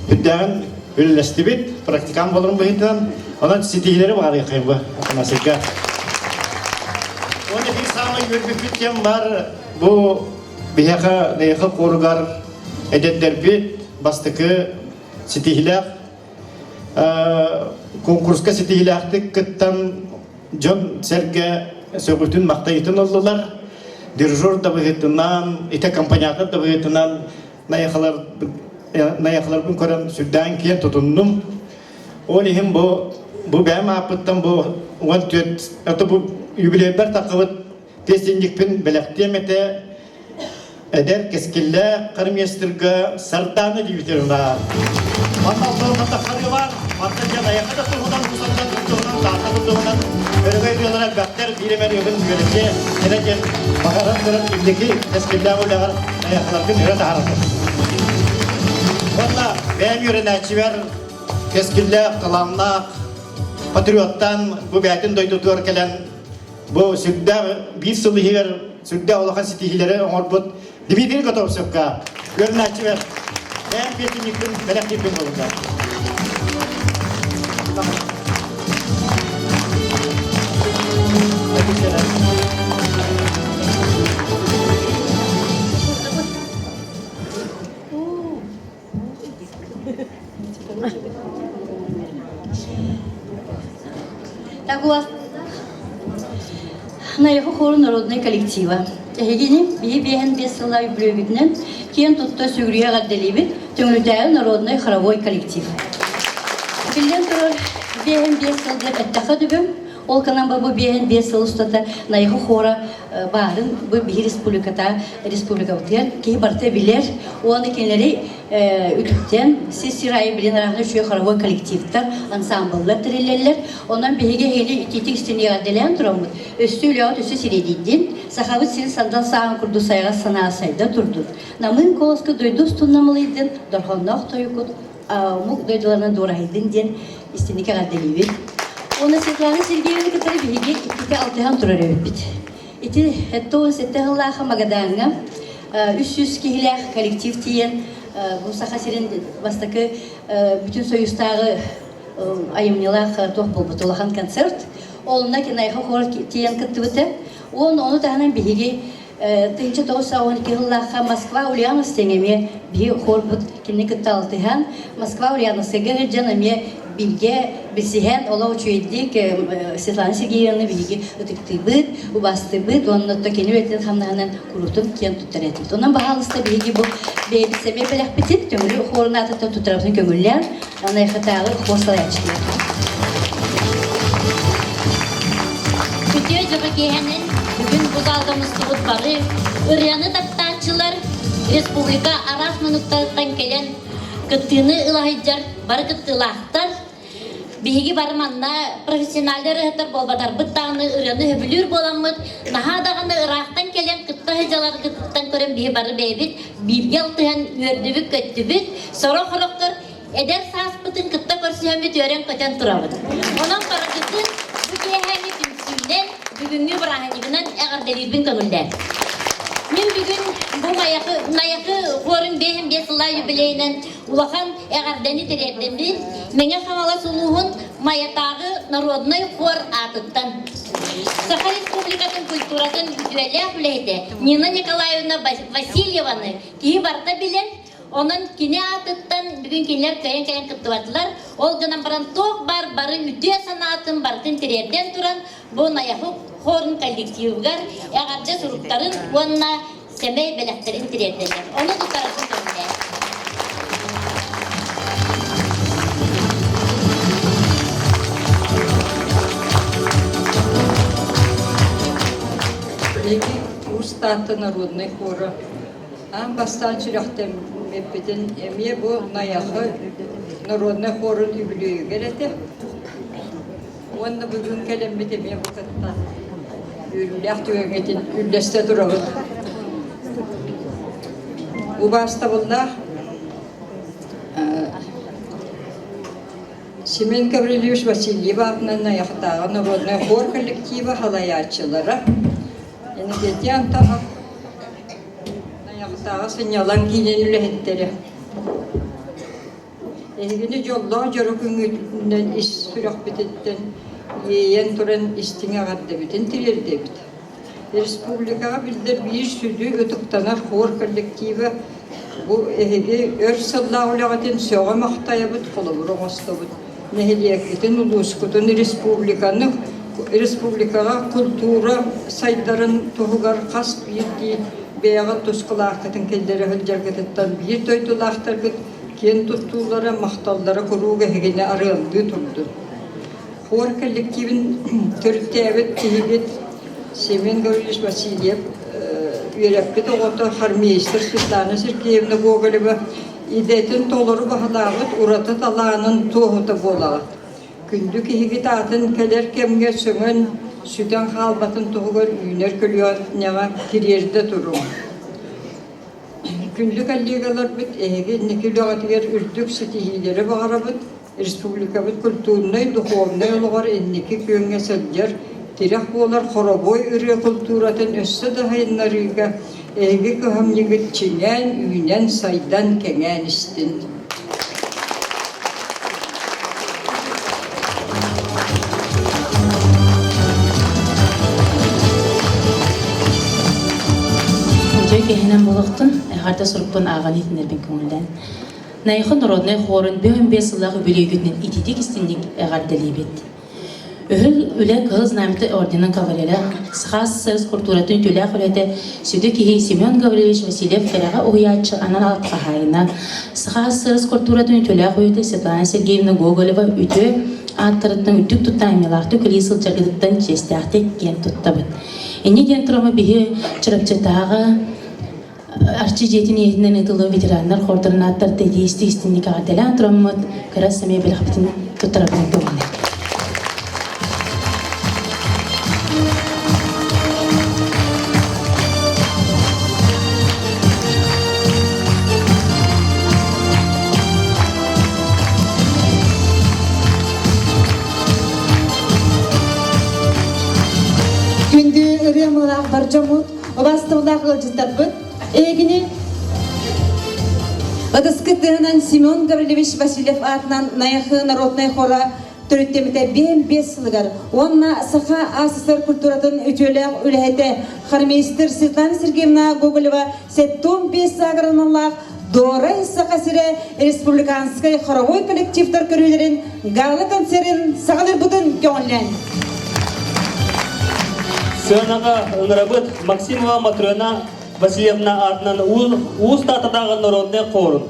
сүрдээҕин үлэлэстибит. Практикант буоларым быһыытынан. Онон ситиһиилэри баҕарыаххайын бу Афанасийга. Уонна биир саамай үөрбүппүт диэн бар Бу биһиэхэ Найахы хуоругар эдэрдэрбит бастакы ситиһиилээх конкурска ситиһиилээхтик кыттан дьон-сэргэ сөҕүтүн махтайытын ыллылар. Дирижер да быһыытынан, ити аккомпаниатор да быһыытынан найахалар найахаларбын көрөн сүрдээн киэн тутуннум. Ол иһин бу бу бэйэм ааппыттан бу 14 это бу юбилейбэр таххыбыт Песенникпин бэлэхтиэм этэ эдэр кэскиллээх хормейстерга Сардаана Дмитриевна. Манна алтан таххарыылар, манна дьон айаха да туһунан, кусандан туһунан, таата туһунан өрөгөй ырыалар элбэхтэр, биир эмэ ырыабын үөрэтиэ, эрэ диэн баҕаран туран инники кэскиллээх үлэҕэр айахаларгын өрө таһаараргын. Уонна бэйэм үөрэнээччибэр кэскиллээх, талааннаах, патриоттаан бу бэйэтин дойдутугар кэлэн Бу сүрдээх биир сыл иһигэр сүрдээх улахан ситиһиилэри оҥорбут Дмитрий Готовцевка үөрэнээччибэр бэйэм пиэтинньикпин бэлэхтиирбин буолла. Тагуа Найахы хору народнай коллектива. Эһигини биһи биэһэн биэс сыллаах үбүлүөйгүтүнэн киэн тутта сүгүрүйэ эҕэрдэлиибит Төҥүлүтээҕи народнай хоровой коллектив. Биллэн турар, 55 сыл деп эттэххэ дүгүн. Ол гынан бу 55 сыл устата Найахы хора баарын бу биһи республиката республикабытыгар киһи барыта билэр. Уонна кинилэри үтүктэн сис сир айы билин араһына үчүгэй хоровой коллективтар, ансамбллар тэриллэллэр. Онон биһиги эһигини итиитик истиниэҕэрдэлээн тураммыт, өссө үлэҕит өссө сириэдийдин, сахабыт сирин сандал сааһын курдук сайаҕас санаа сайда турдун. Намыын куоласка дойду устун намылыйдын, дорҕоонноох тойукут омук дойдуларынан дуораһыйдын диэн истиник эҕэрдэлиибит. Уонна Светлана Сергеевна кытары биһиги иккитэ алтыһан турар эбиппит. Ити 97 сыллаахха Магадаҥҥа 300 киһилээх коллектив тиийэн бу Саха сирин бастакы бүтүн союзтааҕы айымньылаах туох буолбут улахан концерт. Онно Кинайха хор тиийэн кыттыбыта. Уонна ону таһынан биһиги 1912 сыллаахха Москва Ульяновскайга эмиэ биһи хорбут кинини кытта алтыһан Москва Ульяновскайга сылдьан эмиэ бииргэ билсиһэн олох үчүгэйдик Светлана Сергеевна биһиги ытыктыыбыт, убаастыыбыт уонна кини үлэтин хамнаһынан куруутун киэн туттар этибит. Онон баһаалыста биһиги бу бэйэбит сэмэй бэлэхпитин Төҥүлү хорун аатыттан туттарабытын көҥүллээн Анайхатааҕы хор салайааччытыгар. Үтүө дьоро киэһэнэн бүгүн бу залга мустубут бары ырыаны таптааччылар республика араас муннуктарыттан кэлэн кыттыыны ыла сылдьар бары кыттыылаахтар. Биһиги бары манна профессиональнай ырыаһыттар буолбатарбыт даҕаны ырыаны сөбүлүүр буоламмыт, наһаа даҕаны ыраахтан кэлэн кытта сылдьаларгытыттан көрөн биһи бары бэйэбит бииргэ алтыһан үөрдүбүт-көттүбүт. Сорох-сорохтор Эдэр сааспытын кытта көрсүһэммит үөрэн-көтөн турабыт. Онон барыгытын бу киэһээҥҥи түмсүүнэн, бүгүҥҥү бырааһынньыгынан эҕэрдэлиирбин көҥүллээн. Мин бүгүн бу Майахы, Найахы хуорун 55 сыллаах юбилейынан улахан эҕэрдэни тириэрдэммин Мэҥэ Хаҥалас улууһун Майатааҕы народнай хор аатыттан Саха Республикатын культуратын үтүөлээх үлэһитэ Нина Николаевна Васильеваны киһи барыта билэр, Онон кини аатыттан бүгүн кинилэр кыайан кэлэн кыттыбатылар. Ол гынан баран туох баар бары үтүө санаатын барытын тириэрдэн туран бу Найахы хорун коллективыгар эҕэрдэ суруктарын уонна сэмэй бэлэхтэрин тириэрдэллэр. Ону туттарарбын көҥүллээн. Биһиги Уус Таатта народнай хора Аан бастаан сүрэхтэммиппитин эмиэ бу Найахы народнай хорун үбүлүөйүгэр этэ. Уонна бүгүн кэлэммит эмиэ бу кытта үөрүүлээх түгэҥҥитин үллэстэ турабыт. Убаастабыллаах Семен Гаврильевич Васильев аатынан Найахытааҕы народнай хор коллектива салайааччылара Иннокентий Антонов Найахытааҕы сынньалаҥ киинин үлэһиттэрэ Эһигини дьоллоох дьоро күҥҥүтүнэн ис сүрэхпититтэн иэйэн туран истиҥ эҕэрдэбитин тириэрдэбит. Республикаҕа биллэр биир сүдү ытыктанар хор коллектива бу эһиги өр сыллаах үлэҕитин сөҕө махтайабыт, холобур оҥостобут. Нэһилиэккитин, улуускутун, республиканы республикаҕа культура сайдарын туһугар хас биирдии бэйэҕит тускулааххытын киллэрэ сылдьаргытыттан биир дойдулаахтаргыт киэн туттуулара, махталлара куруук эһигини арыаллыы турдун. Хор коллективин төрүттээбит киһибит Семен Гаврильевич Васильев үөрэппит оҕото хормейстер Светлана Сергеевна Гоголева идэтин толору баһылаабыт ураты талаанын туоһута буолаҕыт. Күндү киһигит аатын кэлэр кэмҥэ сөҥөн, сүтэн хаалбатын туһугар үүнэр көлүөнэҕэ тириэрдэ туруҥ. Күндү коллегаларбыт, эһиги инники үлэҕитигэр үрдүк ситиһиилэри баҕарабыт, республикабыт культурнай, духовнай олоҕор инники күөҥҥэ сылдьар, тирэх буолар хоровой ырыа культуратын өссө да сайыннарыыга эһиги кыһамньыгыт чиҥээн, үүнэн, сайдан, кэҥээн истин. Үтүө киһинэн буолуохтун, эҕэрдэ сурукпун ааҕан иһитиннэрбин көҥүллээн. Найахы народнай хорун 55 сыллаах үбүлүөйгүтүнэн итиитик истинник эҕэрдэлиибит. Өһүл үлэ Кыһыл Знамята орденын кавалера, Саха СССР культуратын үтүөлээх үлэтэ сүдү киһи Семен Гаврильевич Васильев кэрэҕэ уһуйааччы анал аат хаһаайына, Саха СССР культуратын үтүөлээх үлэтэ Светлана Сергеевна Гоголева үтүө ааттарыттан үрдүк туттан аймалаахтык үлэлии сылдьаргытыттан чиэстээхтик киэн туттабыт. Инньэ диэн турама биһи Чурапчытааҕы Арчы дьиэтин ийэтинэн ыытыллыбыт ветераннар хордорун ааттар тэдиисти истинник эҕэрдэлээн тураммыт кыра сэмэй бэлэхпитин туттарабын көҥүлэ. Күндү ырыа бар дьоммут, убаастабыллаах ыалдьыттарбыт, эһигини Ытыскы тыһынан Семен Гаврильевич Васильев аатынан Найахы народнай хора төрүттэммитэ 5 сылыгар уонна Саха АССР культуратын үтүөлээх үлэһитэ хормейстер Светлана Сергеевна Гоголева 75 саагараналаах Дуорай Саха сирэ республиканскай хоровой коллективтар көрүүлэрин гала-концерын саҕалыырбытын көҥүллээн. Сыанаҕа ыҥырабыт Максимова Матрена Васильевна аатынан Уус Таататааҕы народнай хорун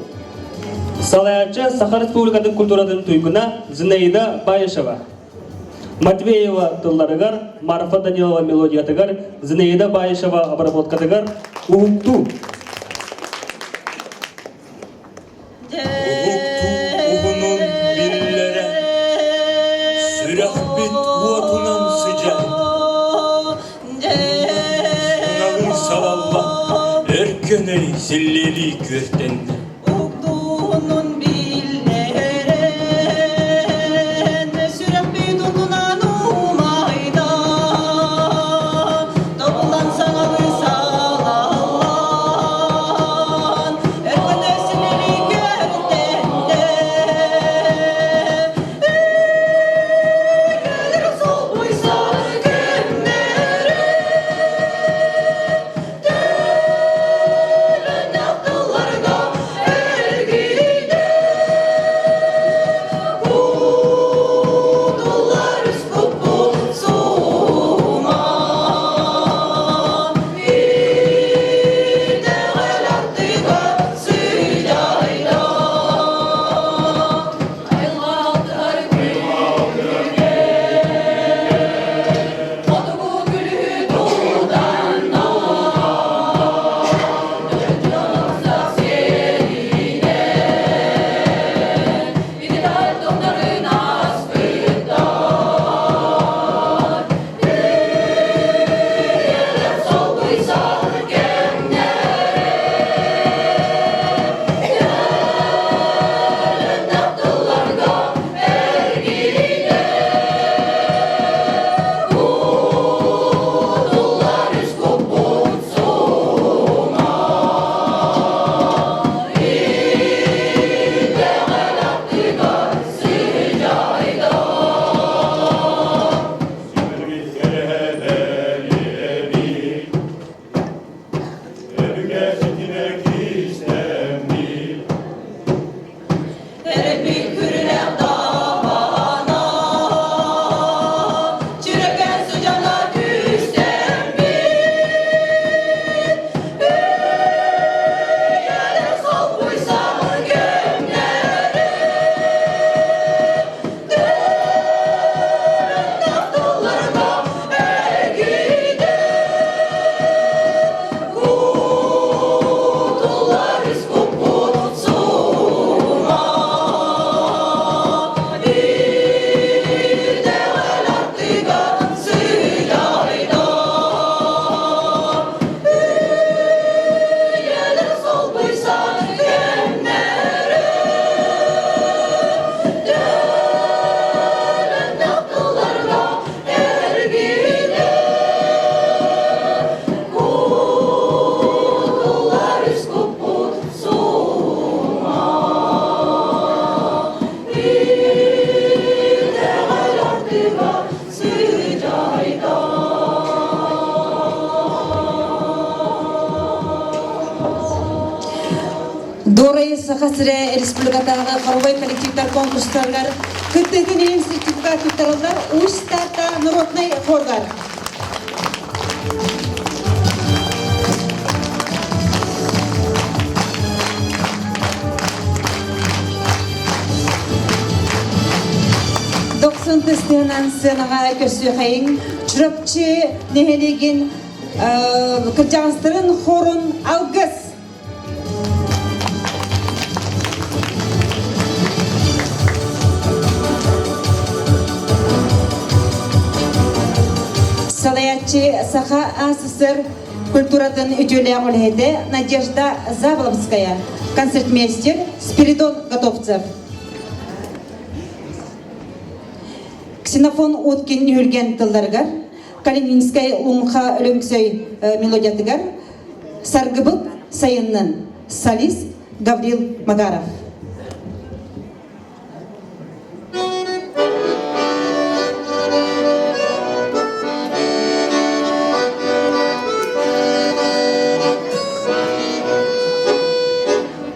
салайааччы Саха Республикатын культуратын туйгуна Зинаида Баишева. Матвеева тылларыгар, Марфа Данилова мелодиятыгар, Зинаида Баишева обработкатыгар «Уһуктуу». Уһуктуу уһунун биллэрэ, сүрэхпит уотунан сыдьаан, Унаҕын салалла, өркөн өй силлиэлии күөртэннэ. Уһуктуунун биллэрэн, сүрэхпит уутунан умайда, тобуллан саҥалыы салаллан, өркөн өй силлиэлии күөртэннэ. Кэлэр солбуйсар күннэри, Төлөнөх тылларга эргийдэ, Кутуллар үс куппут суума. Итэҕэл аттыгар сыдьаайда. Айылҕа күнүгэр Хотугу күлү тутанна, Ититэр тохторун аспыттар, Үйэлэр солбуйсар кэмнэрэ, Төлөннөх тылларга эргийдэ. Кутуллар үс куппут сума, Итэҕэл аттыгар сыдьаайда. Эрбик күрүлэх табана, Чүрөкөн сыдьана түстэммит, Үйэлэр солбуйсар күннэри, Төлөннөх тылларга эргийдэ. Кутуллар үс куппут сума, Итэҕэл аттыгар сыдьаайда. Үйэлэр солбуйсар кэмнэрэ, Төлөннөх тылларга эргийдэ. Кутуллар үс куппут сума, Итэҕэл артыга сыдьаайда. Дорай Саха сирэ республикатааҕы хоровой коллективтар конкурстарыгар Кыттыытын иһин сертификат туттарыллар Усть-Таатта народнай хоргар. Дохсун тыстыынан сценаҕа көрсүөхэйиҥ Чурапчы нэһилиэгин кырдьаҕастарын хорун Алгыс Салайааччы Саха АССР культуратын үтүөлээх үлэһитэ Надежда Заболовская, концертмейстер Спиридон Готовцев. Ксенофон Уткин нүһүлгэн тылларыгар, Калининскай Луҥха Өлөҥсөй мелодиятыгар Саргыбыт сайыннын солист Гаврил Макаров.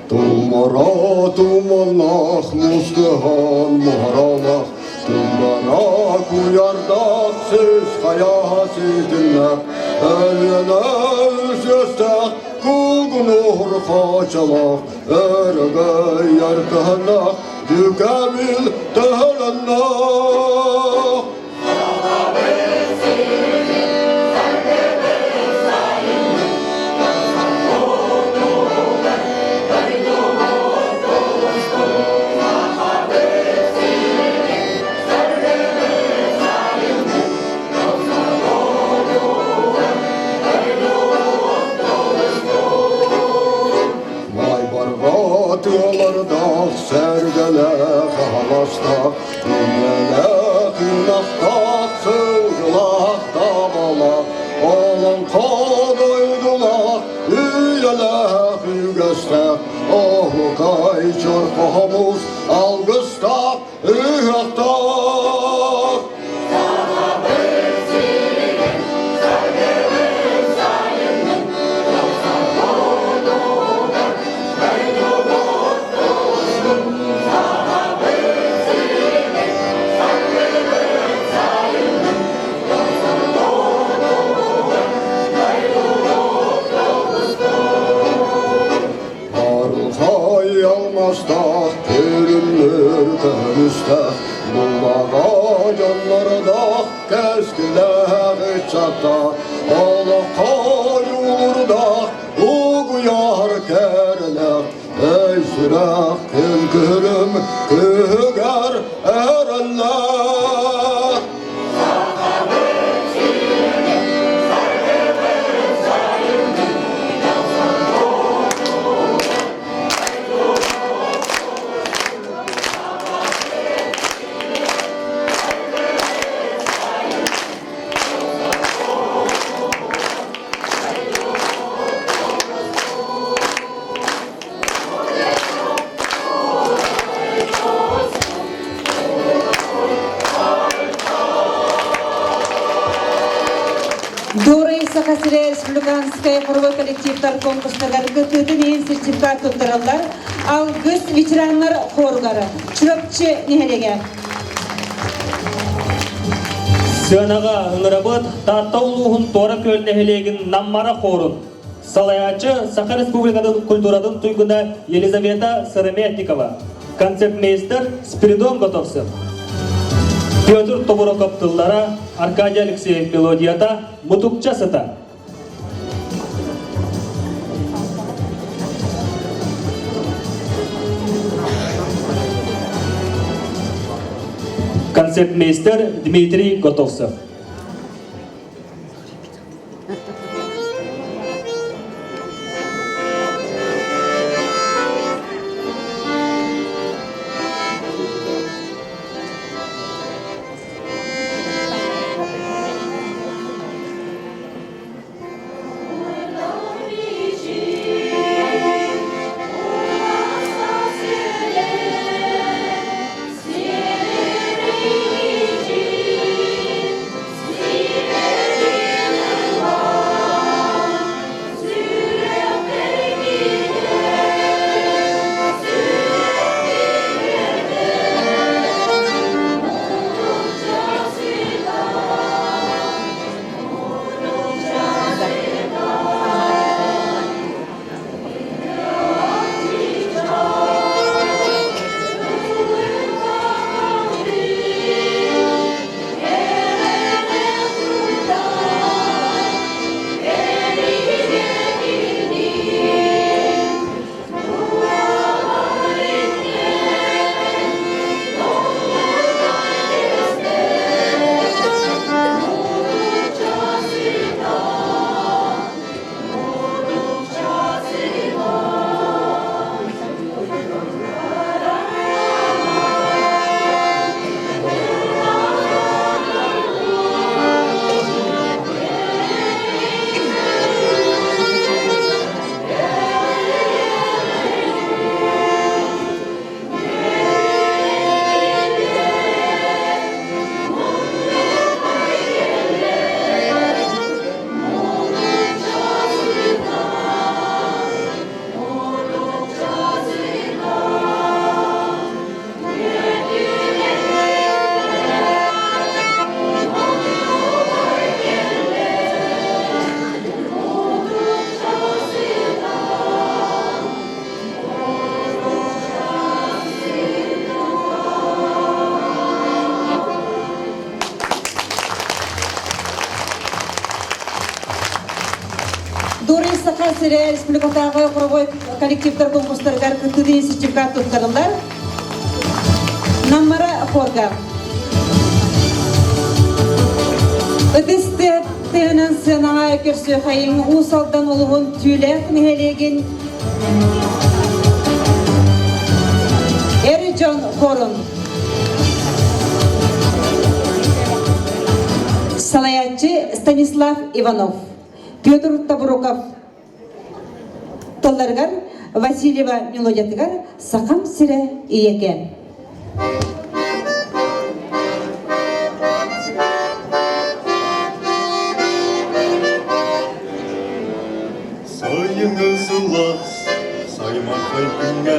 Тумара туманлах мускыхан муһаралах Тумбара куярдах сис хая ситиннэх Өлүөнэ үсүөстэх куугунур хочолох Өрөгөй яркыһынах дьүкэбил төһөлөннөх Тыалардаах, сэргэлээх, аһаҕастаах, Үлэлээх, ынахтаах, сылгылаах, табалаах, Олоҥхо дойдулаах, үйэлээх үгэстээх, Оһуокай чорхоһомус алгыстаах, ыһыахтаах. Арылхай алмастаах, күлүмнүр көмүстээх, Буллаҕа дьоннордоох, кэскилээх ыччаттаах, Олоххо дьулуурдаах, угуйар кэрэлээх, Эй сүрэх күн күлүм күһүгэр эрэллээх. Дорой Саха сирэ республиканскай хоровой коллективтар конкурстарыгар кыттыытын иһин сертификат туттараллар. Алгыс ветераннар хоругар Чурапчы нэһилиэгэ. Сыанаҕа ыҥырабыт Таатта улууһун Туора Күөл нэһилиэгин Наммара хорун салайааччы Саха Республикатын культуратын туйгуна Елизавета Сыромятникова, концертмейстер Спиридон Готовцев, Петр Тобуроков тыллара, Аркадий Алексеев мелодията «Мутукча сыта». Концертмейстер Дмитрий Готовцев. сирэ республикатааҕы хоровой коллективтар конкурстарыгар кыттыы сертификат туттарыллар. Наммара хорга. Ытыс тыаһынан сыанаҕа көрсүөхайыҥ Уус Алдан улуһун Түүлээх нэһилиэгин эр дьон хорун Салайааччы Станислав Иванов, Петр Табуруков тылларыгар Васильева мелодиятыгар Сахам сирэ ийэкэм. Сайыҥҥы сылаас, саймархай күҥҥэ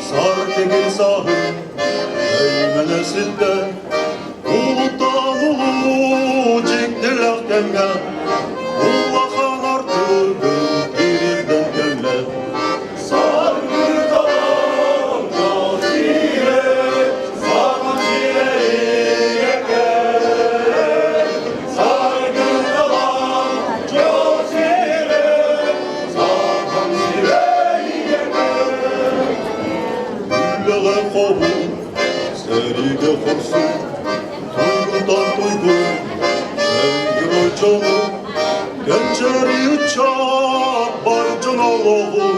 сар тегин саһын өймөнө ситтэ Улуттан улуу дьиктилээх кэмҥэ улахан артыгын тириэрдэн кэллэ. Саргытан дьол сирэ, саҥа сирэ ийэкэ. Саргытан дьол сирэ, саҥа сирэ ийэкэ. Үлэҕэ хоһун, сэриигэ хорсун, туйгунтан туйгун, эн герой дьону, кэнчээри ыччат бар дьон олоҕун,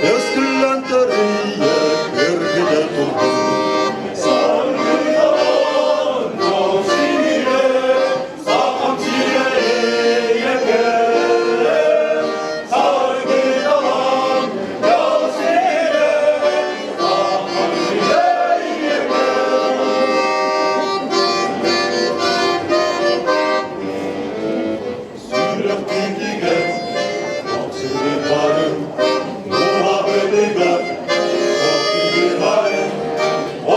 кэскиллэн тэрийэ кэргэнэ турдун. Саргытан дьол сирэ, сахам сирэ ийэкэ. Саргытан дьол сирэ, сахам сирэ ийэкэ. Сүрэхпитигэр махсыгытарын дууһабытыгар охтугуһарын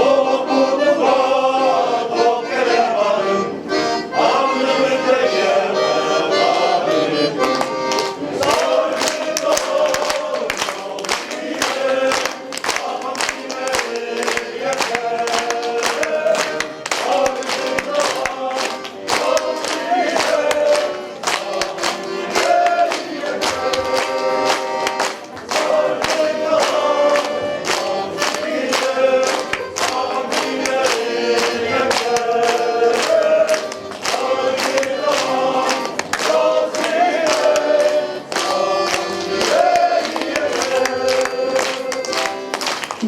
олохпутугар тох кэлэ барын анныбыт эйиэхэ барын.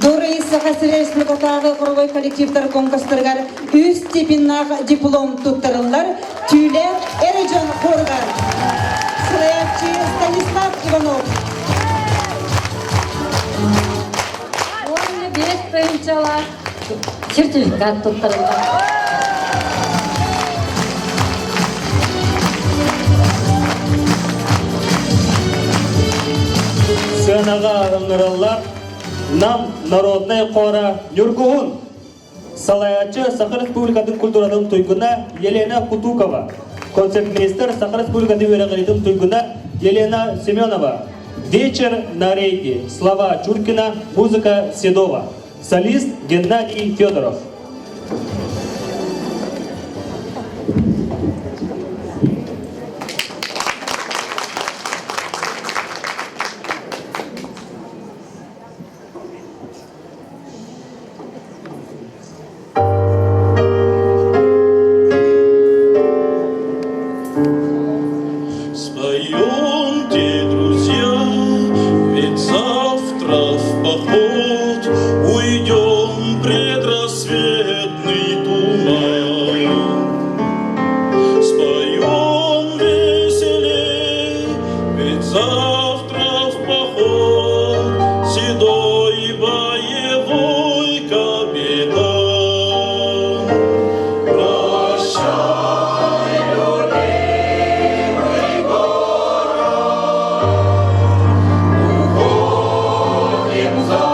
Дорой Саха сирэ республикатааҕы хоровой коллективтар конкурстарыгар үс степеннаах диплом туттарыллар Түүлээх эр дьон хоругар. Салайааччы Станислав Иванов. 15 тыһыынчалаах сертификат туттарыллар. Сыанаҕа ыҥырыллар Нам народнай хора Ньургуһун Салайааччы Саха Республикатын культуратын туйгуна Елена Кутукова, концертмейстер Саха Республикатын үөрэҕириитин туйгуна Елена Семенова, Вечер на рейде, слова Чуркина, музыка Седова, солист Геннадий Федоров. Споемте, друзья, ведь завтра в поход уйдем предрассветный туман. Споем веселей, ведь завтра в поход седой боевой капитан. Прощай, любимый город, уходим за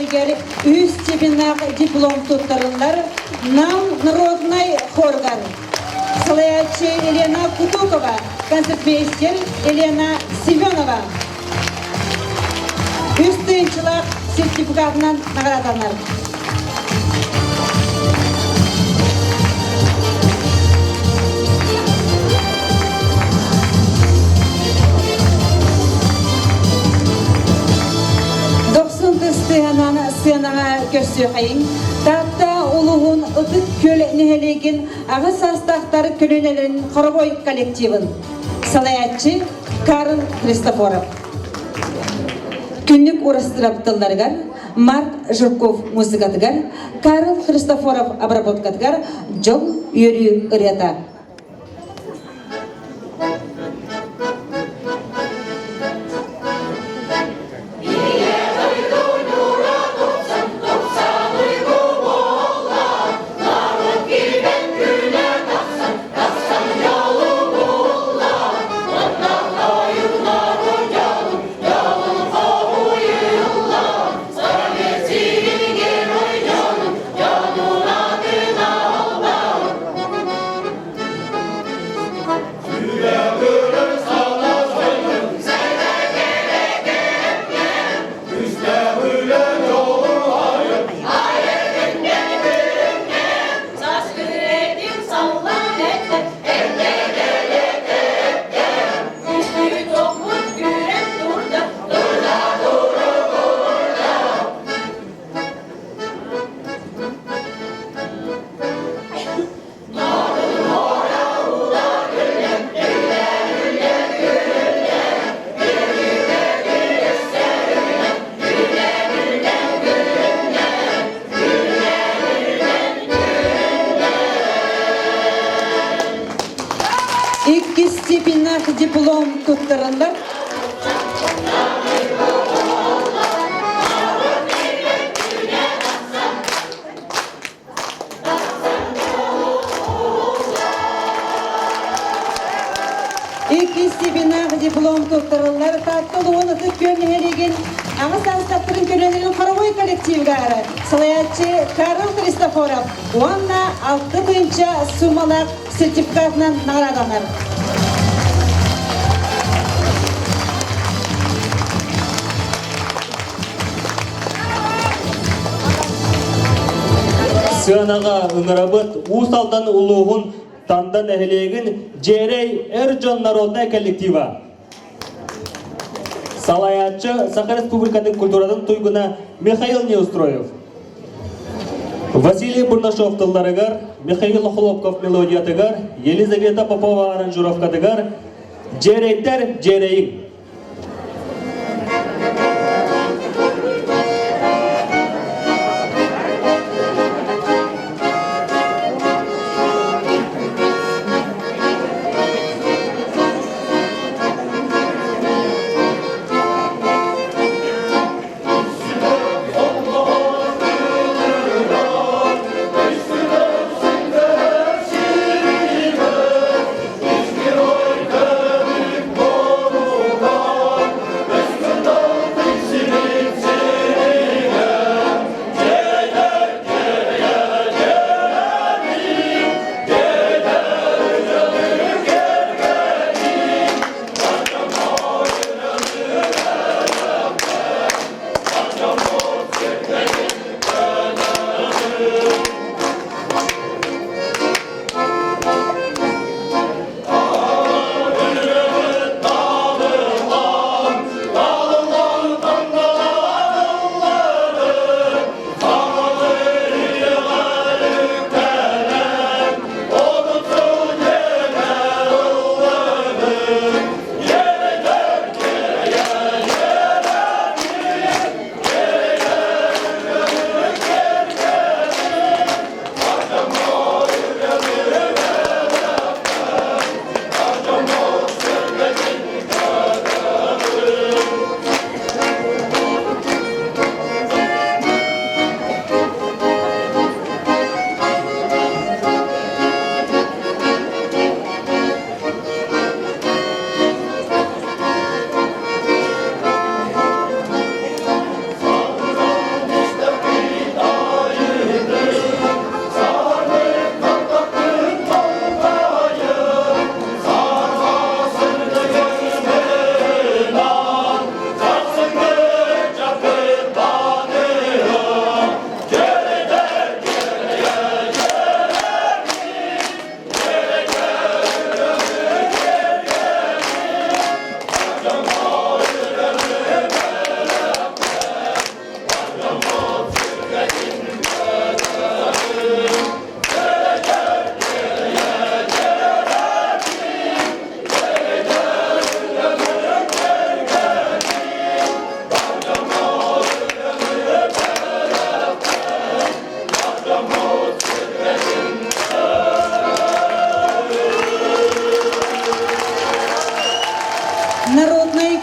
үбүлүөйүгэр үһүс степеннээх диплом туттарыллар Нам народнай хоргар. Салайааччы Елена Кутукова, концертмейстер Елена Семенова. Үс тыынчылаах сертификатынан наҕараадаланар. Дохсун тыстыһанан сыанаҕа көрсүөхэйиҥ. Таатта улуһун Ытык Күөл нэһилиэгин аҕыс саастаахтар көлүөнэлэрин хоровой коллективын салайааччы Карл Христофоров. Күннүк урастырап тылларыгар Марк Жирков музыкатыгар, Карл Христофоров обработкатыгар дьол үөрүү ырыата. Иккис степеннээх диплом туттарыллар. Иккис степеннээх диплом туттарыллар Таатта улууһун Ытык Күөл нэһилиэгин аҕыс саастаахтарын көлүөнэлэрин хоровой коллективгар салайааччы Карл Христофоров уонна 6 тыһыынча суумалаах сертификатынан наҕараадаланар. Сыанаҕа ыҥырабыт Уус Алдан улууһун Танда нэһилиэгин Дьиэрэй эр дьон народнай коллектива. Салайааччы Саха Республикатын культуратын туйгуна Михаил Неустроев. Василий Бурнашов тылларыгар, Михаил Охлопков мелодиятыгар, Елизавета Попова аранжировкатыгар «Дьиэрэйдэр дьиэрэйиҥ».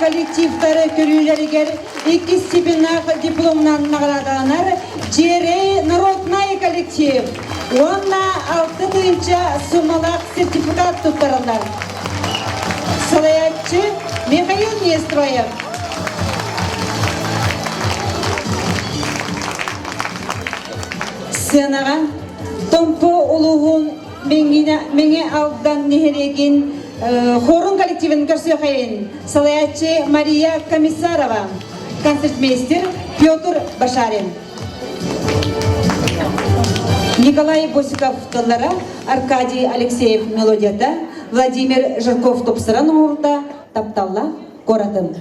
коллективтары көрүүлэригэр иккис степеннаах дипломунан наҕараадаланар Дьиэрэй народнай коллектив уонна 6 тыһыынча суммалаах сертификат туттарыллар. Салайааччы Михаил Нестроев. Сценаҕа Томпо улууһун Мэҥэ Алдан нэһилиэгин хорун коллективин көрсүөхайын салайааччы Мария Комиссарова, концертмейстер Петр Башарин. Николай Босиков тыллара, Аркадий Алексеев мелодията, Владимир Жирков тупсаран оҥорда «Тапталла куоратын».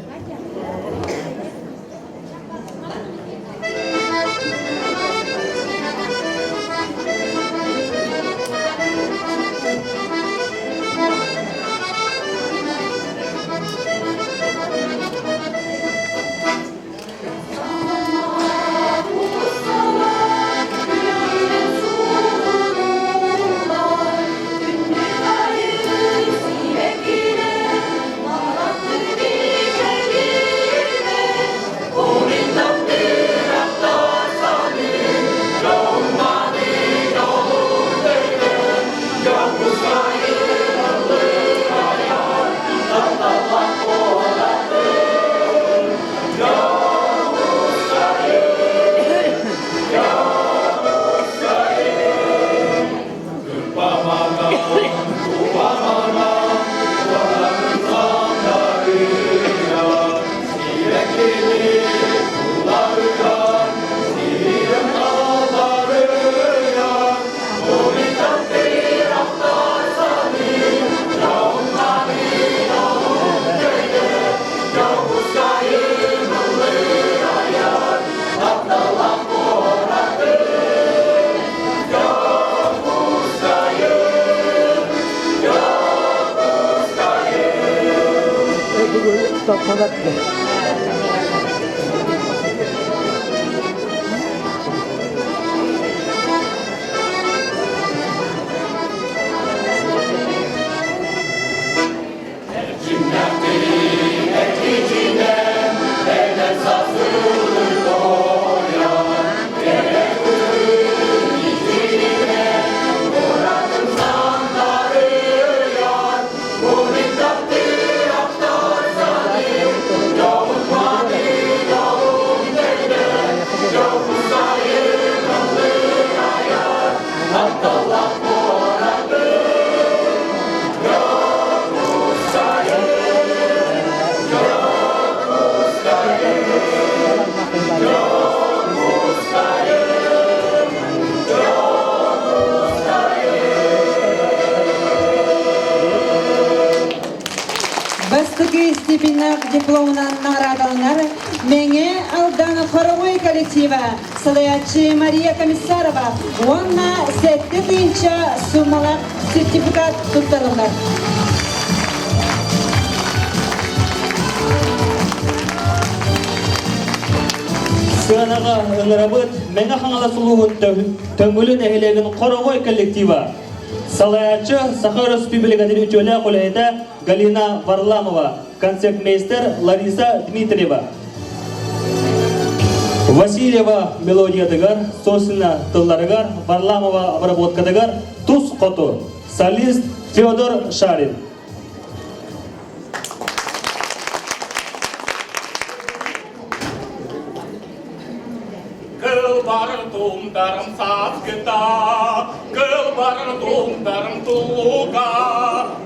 Бастакы степеннаах дипломунан наҕараадаланар Мэҥэ Алдан хоровой коллектива салайааччы Мария Комиссарова уонна 7 тыһыынча суммалаах сертификат туттарыллар. Сыанаҕа ыҥырабыт Мэҥэ Хаҥалас улууһун Төҥүлү нэһилиэгин хоровой коллектива. Салайааччы Саха Өрөспүүбүлүкэтин үтүөлээх үлэһитэ Галина Варламова, концертмейстер Лариса Дмитриева. Васильева мелодиятыгар, Сосина тылларыгар, Варламова обработкатыгар Тус хоту, солист Федор Шарин. Кыл барар туумтарым сааскыта, кыл барар туумтарым туллуга,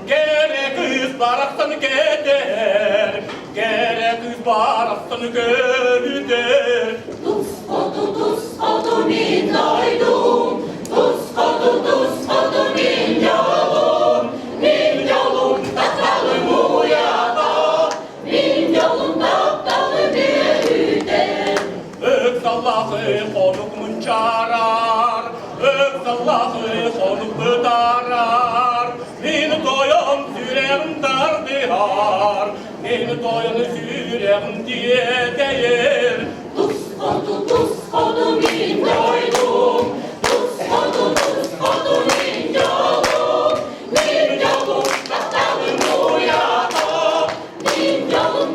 кэрэ кыыс барахсан кэтэр, кэрэ кыыс барахсан көрүтэр. Тус хоту, тус хоту мин дойдум, тус хоту, тус хоту мин дьолум, мин дьолум тапталым уйата, мин дьолум тапталым үөрүүтэ. Ыксаллаах хонук мунчаарар, ыксаллаах хонук бытаарар, мин тойон сүрэҕим тардыһар, мин тойон сүрэҕим тиэтэйэр. Тус хоту, тус хоту мин дойдум, тус хоту, тус хоту мин дьолум, мин дьолум тапталым уйата, мин дьолум.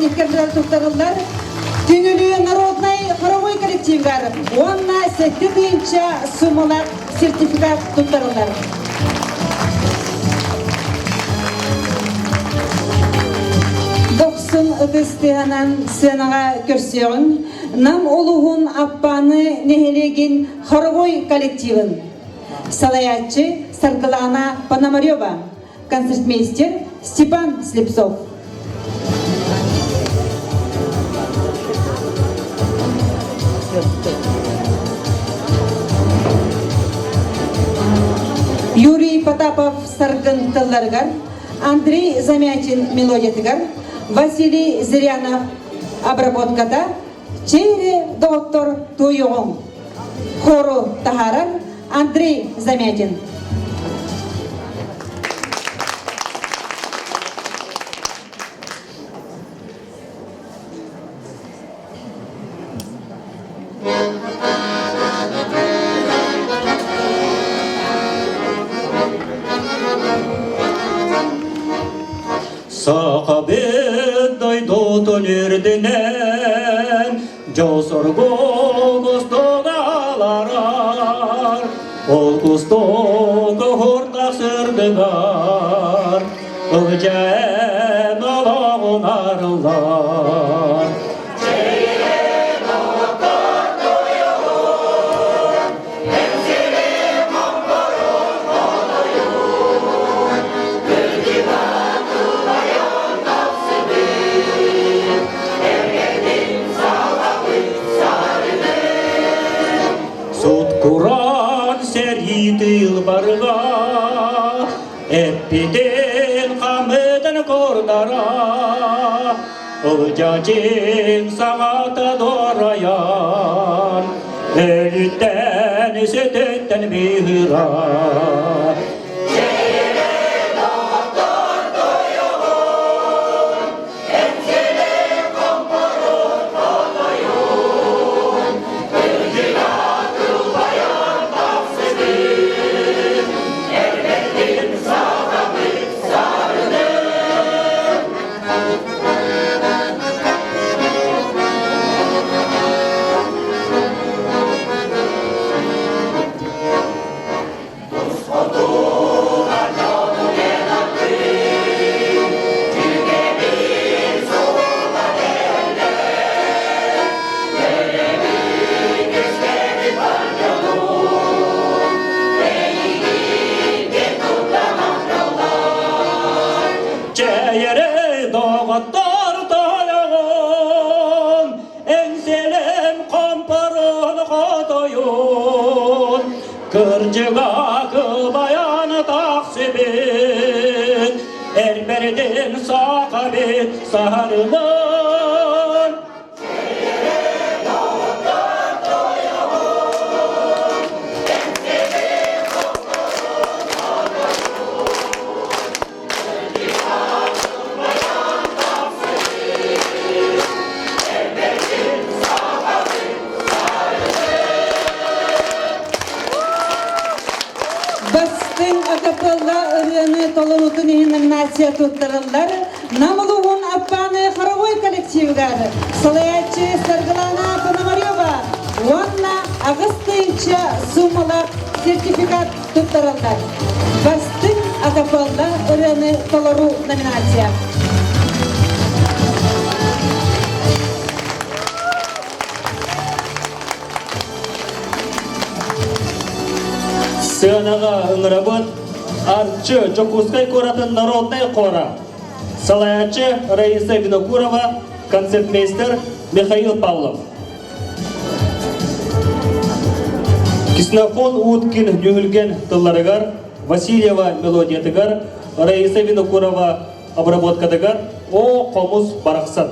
иккэрдилэр туттарыллар Түҥүлүү народнай хоровой коллективгар уонна 7 тыһыынча суммалаах сертификат туттарыллар. Дохсун ытыс тыаһынан сценаҕа көрсүөҕүҥ Нам улууһун Аппааны нэһилиэгин хоровой коллективын салайааччы Саргылаана Пономарева, концертмейстер Степан Слепцов. Юрий Потапов саргын тылларыгар, Андрей Замятин мелодиятыгар, Василий Зырянов обработката Чэйри доҕоттор туойуоҕуҥ. Хору таһаарар Андрей Замятин. Сахабыт дойдутун үрдүнэн дьол-соргу кустугаларар, ол кустук уһурдах сырдыгар, ылдьаэн олоҕун арыллар. Сут-кураан сэрии тыыл барыга, эппитин хамытын курдара, Ылдьа-дьиҥ саҥата дорайан, өлүттэн сүтүттэн быыһыра. Чэйэрэ доҕоттор тойоҕун, эҥсэлэм хомпорун хотойун, кырдьыга кылбайан тахсыбыт, эрбэрдин сахабыт саһарынан. Бастыҥ акапелла ырыаны толоруутун иһин номинация туттарыллар Нам улууһун Аппааны хоровой коллективыгар салайааччы Саргылана Пономарева уонна 8 тыһыынча суумалаах сертификат туттараллар. Бастыҥ акапелла ырыаны толоруу номинация. Сыанаҕа ыҥырабыт Арчы Дьокуускай куоратын народнай хора. Салайааччы Раиса Винокурова, концертмейстер Михаил Павлов. Ксенофон Уткин Нүһүлгэн тылларыгар, Васильева мелодиятыгар, Раиса Винокурова обработкатыгар «О хомус барахсан».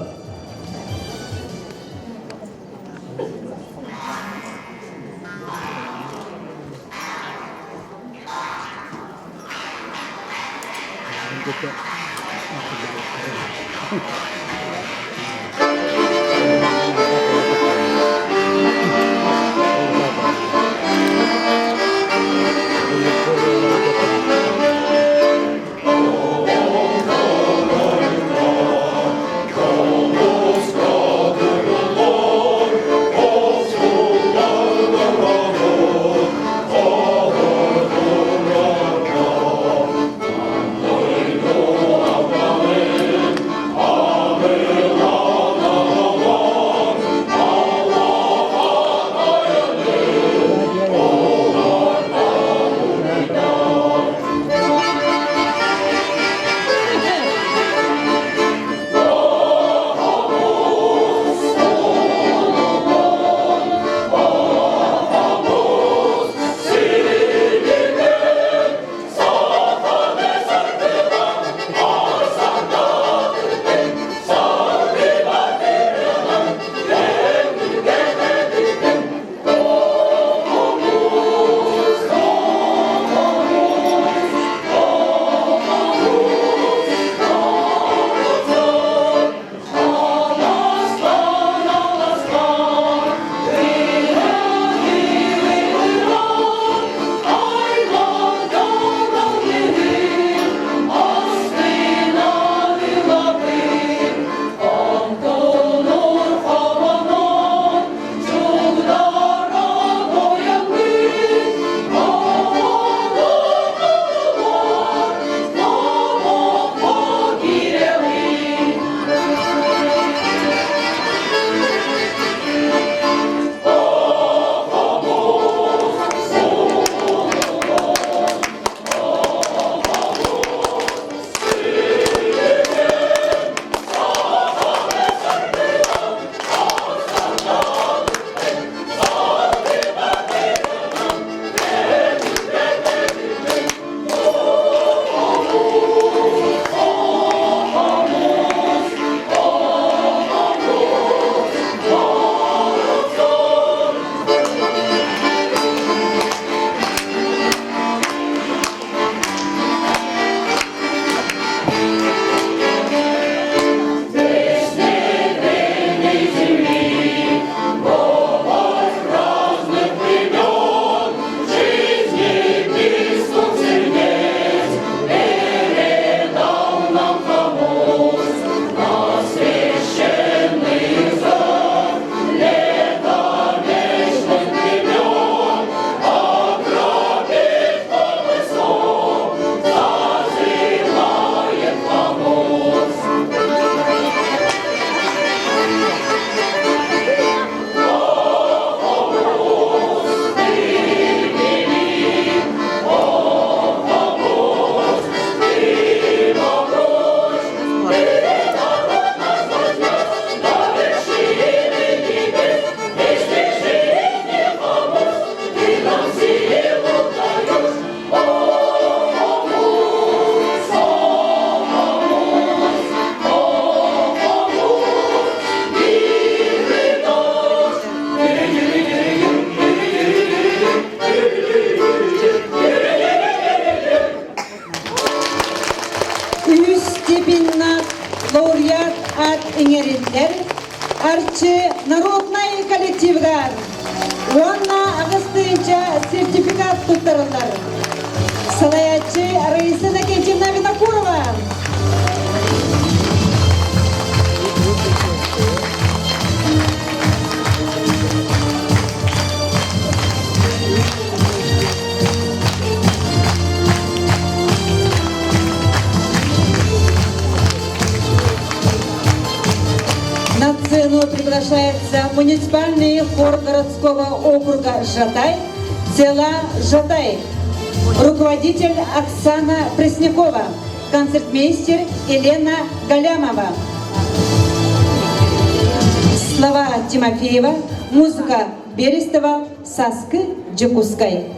Арчы народнай коллективыгар уонна аҕыс сертификат туттарыллар. Салайааччы Раиса Накентьевна Винокурова. На сцену приглашается муниципальный хор городского округа «Жатай» села Жатай. Руководитель Оксана Преснякова, концертмейстер Елена Галямова. Слова Тимофеева, музыка Берестова, Саскы Джекускай.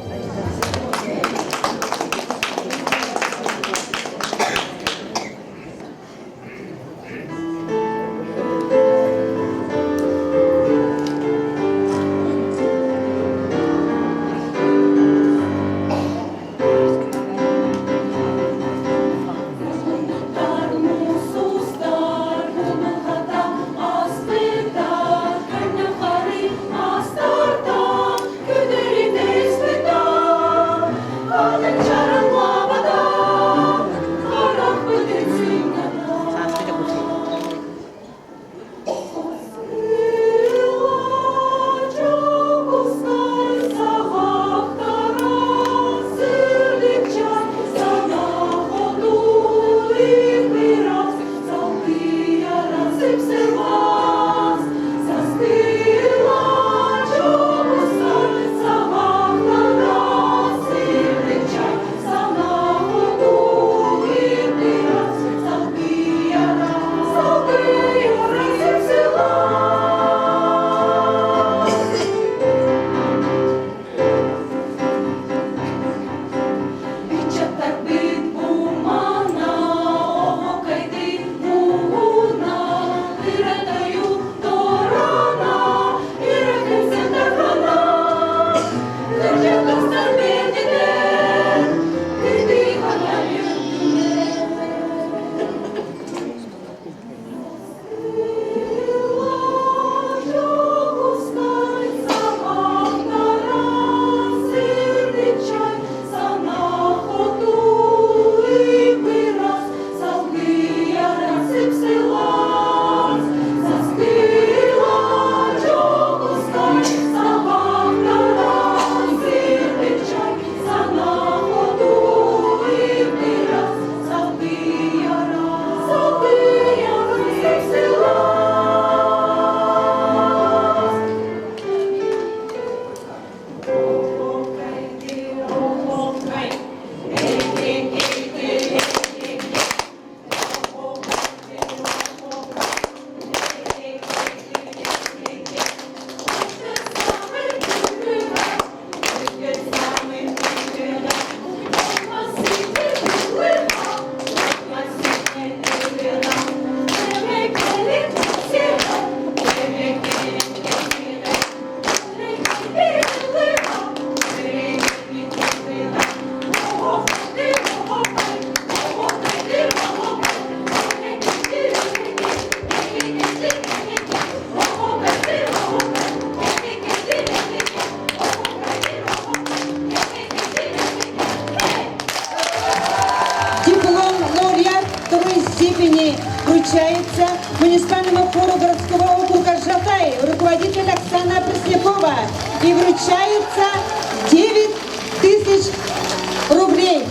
Диплом лауреат второй степени вручается муниципальному хору городского округа Жатай, руководитель Оксана Преснякова. И вручается 9 тысяч рублей.